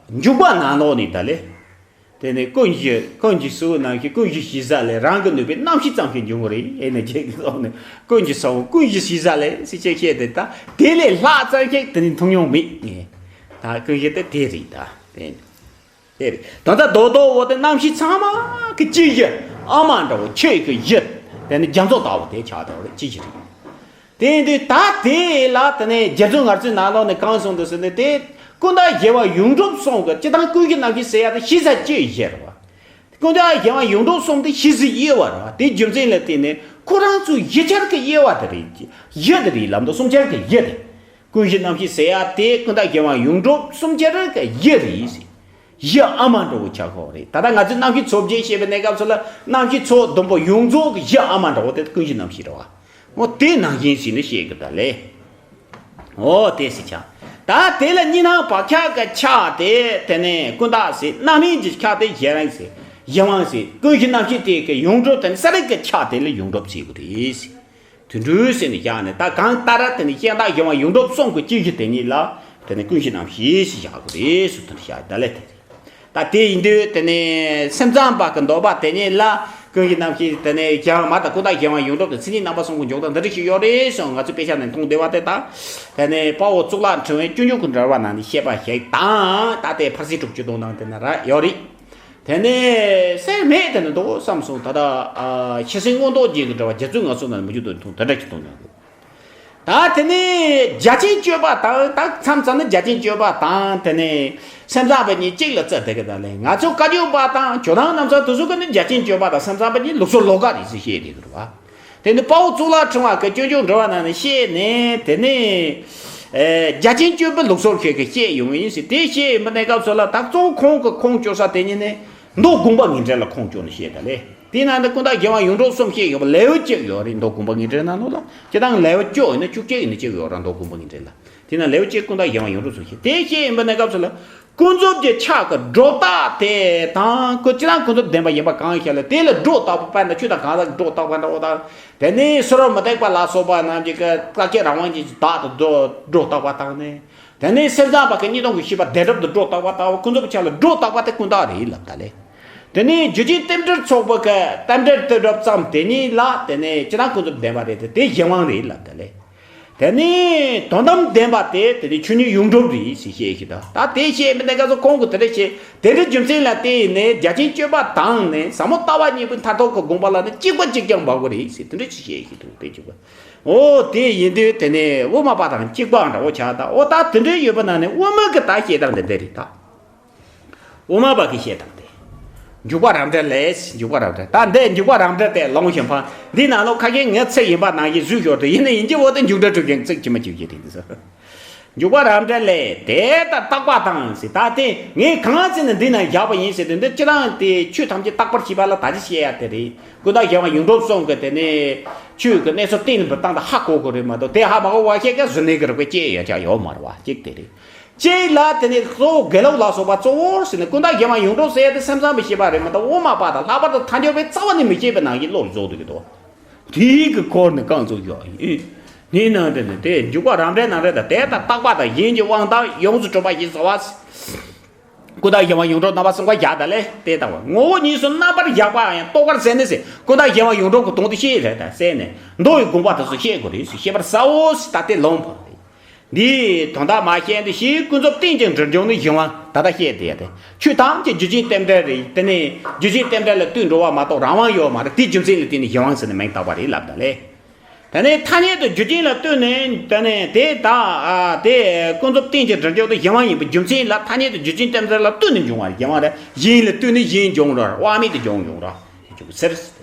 འཇུག་པ་ནང་ལོགས་ནས་ད་ལེ། དེ་ནི་ཀུན་གཞི་ཀུན་གཞི་སུ་རྣམ་ཤེས་ཀུན་གཞི་ཞེས་བྱ་ལས་རང་གི་ནུས་པའི་རྣམ་ཤེས་ཙམ་ཞིག་འབྱུང་བ་རེད། ཨེ་ནི་ཁྱེད་ཀྱི་ཐོག་ནས་ཀུན་གཞི་སུ་ཀུན་གཞི་ཞེས་བྱ་ལས་ཟེར་ཅེས་བཤད་དེ་ད་དེ་ལས་ལྷག་ཙམ་ཞིག་དེ་ནི་མཐོང་མྱོང་མེད། ད་ཀུན་གཞི་དེ་དེ་རེད། ད་དེ་ནི། དེ་རེད། ད་ལྟ་རྡོག་རྡོག་འོ་དེ་རྣམ་ཤེས་ཚང་མ་གི་སྤྱི་གཞི། ཨ་མ་འདྲ་བོ་ཆོས་ཀྱི་གཞི། དེ་ནི་རྒྱ་མཚོ་ལྟ་བུ་དེ་ཆགས་འདུག་རེད། སྤྱི་གཞི་རེད། དེ་ཡིན་དུས་ད་དེ་ལ་དེ་ནས་རྗེ་བཙུན་ངར་ཚོའི་ནང་ལོགས་ནས་གང་གསུངས་འདུག་ཟེར་ན། དེ་ཀུན་བརྟགས་གཞན་དབང་ཡོངས་གྲུབ་གསུམ་གྱི་སྤྱི་དང་ཀུན་གཞི་རྣམ་ཤེས་ཟེར་ཡ་དེ་གཞི་ས་སྤྱིའི་གཞི་རེད་བ། ཀུན་བརྟགས་གཞན་དབང་ཡོངས་གྲུབ་གསུམ་དེ་གཞི་སའི་དབྱེ་བ་རེད་བ། དེ་རྒྱུ་མཚན་ལ་བརྟེན་ནས་ཁོ་རང་ཚོའི་གཞི་ཆགས་ཀྱི་དབྱེ་བ་དེ་རེད། གཞི་དེ་རེད་ལབ་འདུག་གསུམ་ཆར་གྱི་གཞི་དེ། ཀུན་གཞི་རྣམ་ཤེས་ཟེར་ཡ་དེ་ཀུན་བརྟགས་གཞན་དབང་ཡོངས་གྲུབ་གསུམ་ཆར་གྱི་གཞི་རེད། གཞི་ཨ་མ་འདྲ་བོ་ཆགས་ཀྱི་རེད། ད་ལྟ་ང་ཚོས་རྣམ་ཤེས་ཚོགས་བརྒྱད་བཤད་པའི་གནས་སྐབས་སུ་ལ་རྣམ་ཤེས་ཚོགས་བདུན་པོ་ཡོངས་རྫོགས་ཀྱི་གཞི་ཨ་མ་འདྲ་བོ་དེ་ཀུན་གཞི་རྣམ་ཤེས་རེད་བ། འོ་དེ་ནང་བཞིན་ཞིག་ནི་བཤད་ཀྱི་ད་ལེ། འོ་དེ་སྲིད་ཆགས། ད་དེ་ལ་གཉིས་སྣང་བག་ཆགས་ཀྱི་ཆགས་དེ་དེ་ནས་ཀུན་བརྟགས་ཟེར། རྣམ་སྨིན་གྱི་ཆགས་དེ་གཞན་རིག་ཟེར། གཞན་དབང་ཟེར། ཀུན་གཞི་རྣམ་ཤེས་དེ་གི་ཡོངས་གྲུབ་དེ་ནི་གསལ་རིག་གི་ཆགས་དེ་ལ་ཡོངས་གྲུབ་ཟེར་གྱི་རེད། དུད་འགྲོའི་སེམས་ནི་བཞག་ནས་ད་གང་ལྟར་དེ་ནི་ཤེས་བདག་གཞན་དབང་ཡོངས་གྲུབ་གསུམ་གྱི་སྤྱི་གཞི་དེ་ཉིད་ལ་དེ་ནི་ཀུན་གཞི་རྣམ་ཤེས་ཞེས་བཞག་གི་རེད་ཟེར་དུ་བཞག་ད་ལས་དེ་རེད། ད་དེ་ཡིན་དུས་དེ་ནི་སེམས་ཙམ་པ་གི་འདོད་པ་དེ་ཉིད་ལ་ཀུན་གཞི་རྣམ་ཤེས་དེ་ནི་གཞན་དབང་མ་དང་ཀུན་བརྟགས་གཞན་དབང་ཡོངས་གྲུབ་དང་མཚན་ཉིད་རྣམ་པ་གསུམ་གྱི་འཇོག་སྟངས་འདི་འདྲ་ཞིག་ཡོད་རེད་གསུངས། ང་ཚོའི་དཔེ་ཆ་ནས་མཐོང་བདེ་བ་དེ་དང་། དེ་ནི་དཔའ་བོ་གཙུག་ལག་ཕྲེང་བའི་སྤྱོད་འཇུག་གི་འགྲེལ་བ་ནང་ནས་བཤད་པ་ཞིག་དང་། ད་ལྟའི་ཕར་ཕྱིན་དྲུག་ཅུ་དོན་དང་དེ་ན་ར་ཡོད་རེད། དེ་ནས་སེམས་མེད་དེ་ནི་འདུག་བསམ་སོང་། ད་ལྟ་ཨ་ཤེར་ཕྱིན་མངོན་རྟོགས་རྒྱན་གྱི་འགྲེལ་བ་རྗེ་བཙུན་ངལ་གསོ་ནང་མུ་ཁྱུད་དུ་མཐོང་དེ་འདྲ་ཅིག་མཐོང་མྱོང་འདུག་ད་དེ་ནས་རྒྱ་ཆེན་སྤྱོད་པ་དང་། ད་མཚམས་མཚམས་ནི་རྒྱ་ཆེན་སྤྱོད་པ་དང་དེ་ནས་སེམས་ཙམ་པ་གཉིས་གཅིག་ལ་བརྩི་བསྡད་ཀྱི་ད་ལས། ང་ཚོ་བཀའ་བརྒྱུད་པ་དང་ཇོ་ནང་རྣམ་གསུམ་དེ་ཚོ་གི་ནི་རྒྱ་ཆེན་སྤྱོད་པ་དང་སེམས་ཙམ་པ་གཉིས་ལུགས་སྲོལ་ལོགས་ཀ་རེད་ཟེར་བཤད་བསྡད་ཀྱི་རེད་བ། དེ་ནི་དཔའ་བོ་གཙུག་ལག་ཕྲེང་བ་གི་སྤྱོད་འཇུག་འགྲེལ་བ་ནང་ནས་བཤད་ནས་དེ་ནས་ཨེ་རྒྱ་ཆེན་སྤྱོད་པའི་ལུགས་སྲོལ་ཁྱེད་ཀྱིས་བཤད་ཡོང་གི་ཡིན་ཟེར། དེ་བཤད་ཡོང་པའི་གནས་སྐབས་སུ་ལ་ད་གཙོ་བོ་ཁོང་གི་ཁུངས་བཅོལ་ས་དེ་ཉིད་ནི་མདོ་དགོངས་པ་དངོས་འབྲེལ་ལ་ཁུངས་བཅོལ་ནས་བཤད་ད་ལས། དེ་ནང་དུ་ཀུན་བརྟགས་གཞན་དབང་ཡོངས་གྲུབ་གསུམ་བཤད་ཡོད་པ་ལེའུ་གཅིག་ཡོད་རེད། མདོ་དགོངས་པ་དངོས་འབྲེལ་ནང་ལོགས་ལ་སྤྱིར་བཏང་ལེའུ་བཅུ་ཡོད་ན་བཅུ་གཅིག་ཡིན་ན་གཅིག་ཡོད་རེད། མདོ་དགོངས་པ་དངོས་འབྲེལ་ལ། དེ་ནང་ལེའུ་གཅིག་ཀུན་བརྟགས་གཞན་དབང་ཡོངས་གྲུབ་གསུམ་བཤད། དེ་བཤད་ཡིན་པའི་གནས་སྐབས་སུ་ལ། ཀུན་རྫོབ་ཀྱི་ཆ་གི་སྒྲོ་བཏགས་དེ་དང་། ཀུན་སྤྱིར་བཏང་ཀུན་རྫོབ་བདེན་པ་ཡིན་པ་གང་ཤར་ལ་དེ་ལ་སྒྲོ་བཏགས་པ་དཔེར་ན་ཆུ་དང་གང་ཟག་གི་སྒྲོ་བཏགས་པ་འདྲ་བོ་དང་། དེ་ནས་སུ་རུ་མུ་སྟེགས་པ་ལ་སོགས་པ་རྣམས་ཀྱིས་བཀའ་བརྒྱད་རང་དབང་ཅན་གྱི་བདག་ཏུ་སྒྲོ་སྒྲོ་བཏགས་པ་དང་ནི། དེ་ནས་སེམས་ཙམ་པ་གིས་གཉིས་སྟོང་གི་ཤེས་པ་བདེན་གྲུབ་ཏུ་སྒྲོ་བཏགས་པ་ལྟ་བུ་ཀུན་རྫོབ་ཀྱི་ཆ་ལ་སྒྲོ་བཏགས་པ་དེ་ཀུན་བརྟགས་རེད་ལབ་ད་ལས། དེ་ནས་རྒྱུ་རྐྱེན་རྟེན་འབྲེལ་ཚོགས་པ་གི་རྟེན་འབྲེལ་རྟེན་གྲུབ་ཙམ་དེ་ཉིད་ལ་དེ་ནས་སྤྱིར་བཏང་ཀུན་རྫོབ་བདེན་པ་རེད་དེ་དེ་གཞན་དབང་རེད་ལབ་ད་ལས། དེ་ནས་དོན་དམ་བདེན་པ་དེ་དེ་ནི་ཆོས་ཉིད་ཡོངས་གྲུབ་རེད་ཟེར་བཤད་ཤིག་ད་ད་དེ་བཤད་མི་གནས་སྐབས་སུ་ཁོང་གིས་དེ་འདྲ་བཤད། དེ་འདྲའི་རྒྱུ་མཚན་ལ་བརྟེན་ནས་རྒྱ་ཆེན་སྤྱོད་པ་དང་ནི་ཟབ་མོ་ལྟ་བ་གཉིས་པོའི་མཐར་ཐུག་གི་དགོངས་པ་ལ་ནི་གཅིག་པ་གཅིག་རྐྱང་འབབ་དགོས་རེད་ཟེར་དེ་འདྲ་ཅིག་བཤད་ཤིག་འདུག་དེ་གཅིག་པ། འོ་དེ་ཡིན་དུས་དེ་ནས་དབུ་མ་པ་དང་གཅིག་པ་འདྲ་བོ་ཆགས། ད་འོ་ད་དེ་འདྲའི་ཡོད་པ་ན་ནི་དབུ་མ་གི་ད་བཤད་སྟངས་དེ་འདྲ་རེད་ད། དབུ་མ་པ་གི་བཤད་སྟངས་དེ། འཇུག་པ་རབ་འབྲིང་ལས། འཇུག་པ་རབ་འབྲིང་ད་འདི་འཇུག་པ་རབ་འབྲིང་དེ་ལོངས་ཤིང་འཕང་འདི་ནང་ལོགས་ཁ་ཤས་ངས་ཚིག་ཡིན་པ་ནང་བཞིན་བཟོས་ཞོར་དུ་ཡིན་ན་ཡིན་གྱི་འོ་དེ་འཇུག་འབྲས་གྲུབ་ཀྱི་ཚིག་ཇི་མ་ཇི་བཞིན་རེད་འདི་ཚོ། འཇུག་པ་རབ་འབྲིང་ལས། དེ་ལྟར་བརྟག་པ་དང་ཟེར། ད་དེ་ངས་གང་ཚེ་ནས་འདི་ན་བཞག་པ་ཡིན་ཟེར་དུས་འདི་སྤྱིར་བཏང་དེ་ཆོས་ཐམས་ཅད་བརྟག་པར་བྱེད་པ་ལ་ད་ཅི་བཤད་ཡ་དེ་རེད། ཀུན་བརྟགས་གཞན་དབང་ཡོངས་གྲུབ་གསུམ་གྱི་དེ་ནས་ཆོས་ཀྱི་གནས་ཚུལ་གཏན་ལ་འབེབས་སྟངས་དེ་ཧ་གོ་དགོས་རེད་མ་གཏོགས་དེ་ཧ་མ་གོ་བ་བཤད་མཁན་གཟུར་གནས་ཀྱི་རིགས་པས་བཅད་ཡོད་ཀྱང་ཡོད་མ་རེད་བ། གཅིག་དེ་རེད། གཅིག་ལ་དེ་ནས་གཙོ་བོ་དགེ་ལུགས་ལ་སོགས་པ་གཙོ་བོར་ཟེར་ནས་ཀུན་བརྟགས་གཞན་དབང་ཡོངས་གྲུབ་ཟེར་ཡ་དེ་སེམས་ཙམ་པས་བཤད་པ་རེད་མ་གཏོགས་དབུ་མ་པ་དང་ལྷག་པར་དུ་ཐལ་འགྱུར་བས་རྩ་བ་ནས་མི་བཤད་པའི་ནང་བཞིན་བློར་རྫོགས་འདུག་གི་འདུག་དེའི་གི་སྐོར་ནས་རྐང་བཙུགས་ཡོད་ཡིན། དེའི་ནང་དེ་ནི་དེ་འཇུག་པ་རབ་འབྲིང་ནང་རེད། ད་དེ་ལྟར་བརྟག་པ་དང་གཞན་གྱི་དབང་དང་ཡོངས་སུ་གྲུབ་པ་ཞེས་བྱ་བ། ཀུན་བརྟགས་གཞན་དབང་ཡོངས་གྲུབ་རྣམ་པ་གསུམ་ཀ་བཞག་ད་ལས་དེ་ལྟ་བུ་ངོ་བོ་ཉིད་སུ་རྣམ་པར་བཞག་པའང་རྟོགས་པར་ཟད་ནས་ཟེར། ཀུན་བརྟགས་གཞན་དབང་ཡོངས་གྲུབ་ཀྱི་དོན་དེ་ཤེས་རེད་ད་ཟེར་ནས་མདོ་ཡི་དགོངས་པ་དེ་ཚོ་ཤེས་དགོས་རེད་ཟེར། ཤེས་པར་བྱའོ་ཟེར། ད་དེ་ལུང་འཕངས་རེད། འདིའི་དོན་དག་མ་བཤད་འདི་ཞེས་ཀུན་རྫོབ་རྟེན་ཅིང་འབྲེལ་འབྱུང་ནི་གཞན་དབང་ད་ལྟ་བཤད་དེ་ཡ་དེ་ཆོས་ཐམས་ཅད་རྒྱུ་རྐྱེན་རྟེན་འབྲེལ་རེད། དེ་ནས་རྒྱུ་རྐྱེན་རྟེན་འབྲེལ་ལ་ལྟོས་འགྲོ་བ་མ་གཏོགས་རང་དབང་ཡོད་མ་རེད། དེའི་རྒྱུ་མཚན་ལ་བརྟེན་ནས་གཞན་དབང་ཟེར་ནས་མིང་བཏགས་པ་རེད་ལབ་ད་ལས། དེ་ནས་ཐ་སྙད་དུ་རྒྱུ་རྐྱེན་ལ་ལྟོས་ནས་དེ་ནས་དེ་དག་ཨ་དེ་ཀུན་རྫོབ་རྟེན་ཅིང་འབྲེལ་འབྱུང་དུ་གཞན་དབང་ཡིན་པའི་རྒྱུ་མཚན་ལ་ཐ་སྙད་དུ་རྒྱུ་རྐྱེན་རྟེན་འབྲེལ་ལ་ལྟོས་ནས་འབྱུང་བ་གཞན་དབང་རེད། གཞན་ལ་ལྟོས་ནས་གཞན་འབྱུང་ར་དབང་མེད་དུ་འབྱུང་འབྱུང་ར་དེ་ཆོག་གི་ཟེར།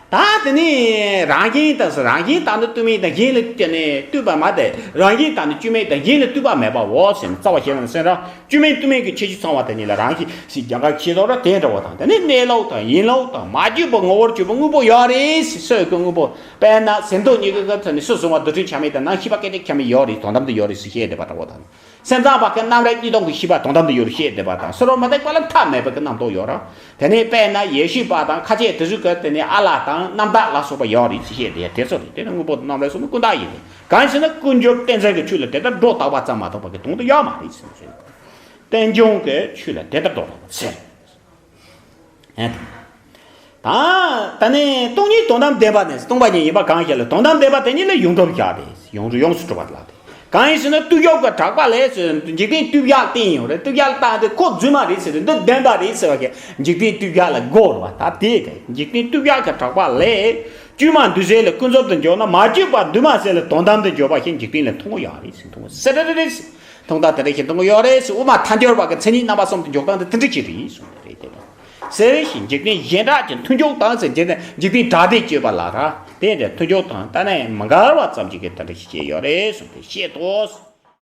ད་དེ་ནི་རང་བཞིན་དང་། རང་བཞིན་དང་ནི་ལྟོས་མེད་དང་གཞན་ལ་ལྟོས་ནས་ལྟོས་པ་མ་དེ་རང་བཞིན་དང་ནི་ལྟོས་མེད་དང་གཞན་ལ་ལྟོས་པ་མེད་པའོ་ཟེར་ནས་རྩ་བ་ཤེས་ན་སེམས་རང་ལྟོས་མེད་ལྟོས་མེད་ཀྱི་ཁྱད་ཆོས་ཚང་བ་དེ་ཉིད་ལ་རང་བཞིན་ཞེས་རྒྱ་གར་ཁྱེད་ཚོ་ར་དེ་འདྲ་བོ་དང་། དེ་ནི་གནས་ལུགས་དང་ཡིན་ལུགས་དང་མ་བརྗོད་པའི་ངོ་བོར་གྱུར་པའི་དངོས་པོ་ཡོད་རེད་ཟེར། སོས་ཀྱི་དངོས་པོ་དཔེར་ན་ཟིན་ཐོ་གཉིས་ཀྱི་སྐབས་ཐོན་ནས་སུ་བཟུང་བ་རྡུལ་ཕྲན་ཆ་མེད་དང་ནང་ཤེས་པ་སྐད་ཅིག་ཆ་མེད་ཡོད་རེད། དོན་དམ་དུ་ཡོད་རེད་ཟེར་བཤད་བསྡད་པ་འདྲ་བོ་དང་། སེམས་ཙམ་པ་གི་རྣམ་རིག་གཉིས་སྟོང་གི་ཤེས་པ་དོན་དམ་དུ་ཡོད་རེད་བཤད་བསྡད་པ་དང་། སོ་རོ་མ་དེ་པ་ལ་མཐའ་མེད་པ་གི་རྣམ་རྟོག་ཡོད་ར། དེ་ནས་དཔེར་ན་ཡེ་ཤེས་པ་དང་ཁ་ཆེ་དེ་ཚོ་གི་དེ་ནས་ཨ་ལ་དང་རྣམ་དག་ལ་སོགས་པ་ཡོད་རེད་ཅེས་བཤད་དེ་དེ་ཚོ་རེད། དེ་ནི་དངོས་པོ་དང་རྣམ་རིག་གསུམ་ནི་ཀུན་བཏགས་ཡིན་ཏེ། གང་ཞེ་ན་ཀུན་འབྱུང་རྟེན་འབྲེལ་གྱི་ཆོས་ལ་དེ་ལྟར་སྒྲོ་བཏགས་པ་ཙམ་མ་གཏོགས་པ་གི་དོན་དུ་ཡོད་མ་རེད་ཟེར་ནས། རྟེན་འབྱུང་གི་ཆོས་ལ་དེ་ལྟར་སྒྲོ་བཏགས་པ་ཟེར། ཨེ། ད་ད་ནི་སྟོང་ཉིད་དོན་དམ་བདེན་པ་ནི་སྟོང་པ་ཉིད་ཡིན་པ་གང་ཞིག་ལ་དོན་དམ་བདེན་པ་དེ་ཉིད་ལ་ཡོངས་གྲུབ་བཞག་སྟེ་ཡོངས་གྲུབ་ཡོངས་སུ་གྲུབ་པ་ལ་སྟེ། གང་ཡིན་ཞེ་ན་བརྟུལ་ཞུགས་ཀྱི་གྲགས་པ་ལས་ཟེར། འཇིག་རྟེན་བརྟུལ་ཞུགས་བསྟན་ཡོད་རེད། བརྟུལ་ཞུགས་བསྟན་ཏེ་ཁོ་རྫུན་མ་རེད་ཟེར་ཏེ་འདི་བདེན་པ་རེད་ཟེར་བ་གི་འཇིག་རྟེན་བརྟུལ་ཞུགས་ལ་དགོས་རེད་བ། ད་དེ་གི་འཇིག་རྟེན་བརྟུལ་ཞུགས་ཀྱི་གྲགས་པ་ལས། བཅོས་མ་འདུས་བྱས་ལ་ཀུན་རྫོབ་ཏུ་འཇོག་ན་མ་བཅོས་པ་འདུས་མ་བྱས་ལ་དོན་དམ་དུ་འཇོག་པ་ཞིག་འཇིག་རྟེན་ལ་མཐོང་གི་ཡོད་རེད་ཟེར། མཐོང་གི་ཟེར་རེད་རེད། མཐོང་སྟངས་དེ་འདྲ་ཞིག་མཐོང་གི་ཡོད་རེད་ཟེར། དབུ་མ་ཐལ་འགྱུར་བ་གི་མཚན་ཉིད་རྣམ་པ་གསུམ་དུ་འཇོག་སྟངས་དེ་དེ་འདྲ་ཞིག་རེད་གསུངས་པ་རེད། དེ་ལ་ཟེར་ཞིང་འཇིག་རྟེན་གཞན་དག་གི་མཐུན་འཇོག་དང་ཟེར། འཇིག་རྟེན་འཇིག་རྟེན་གྲགས་སྡེས་བཅོས་པ་ལ་ར། དེ་འདྲ་མཐུན་འཇོག་དང་ད་ནི་མི་འགལ་བ་ཙམ་ཞིག་གིས་དེ་འདྲ་ཞིག་བྱས་ཡོད་རེད་གསུངས་ཏེ་བཤད་དོ།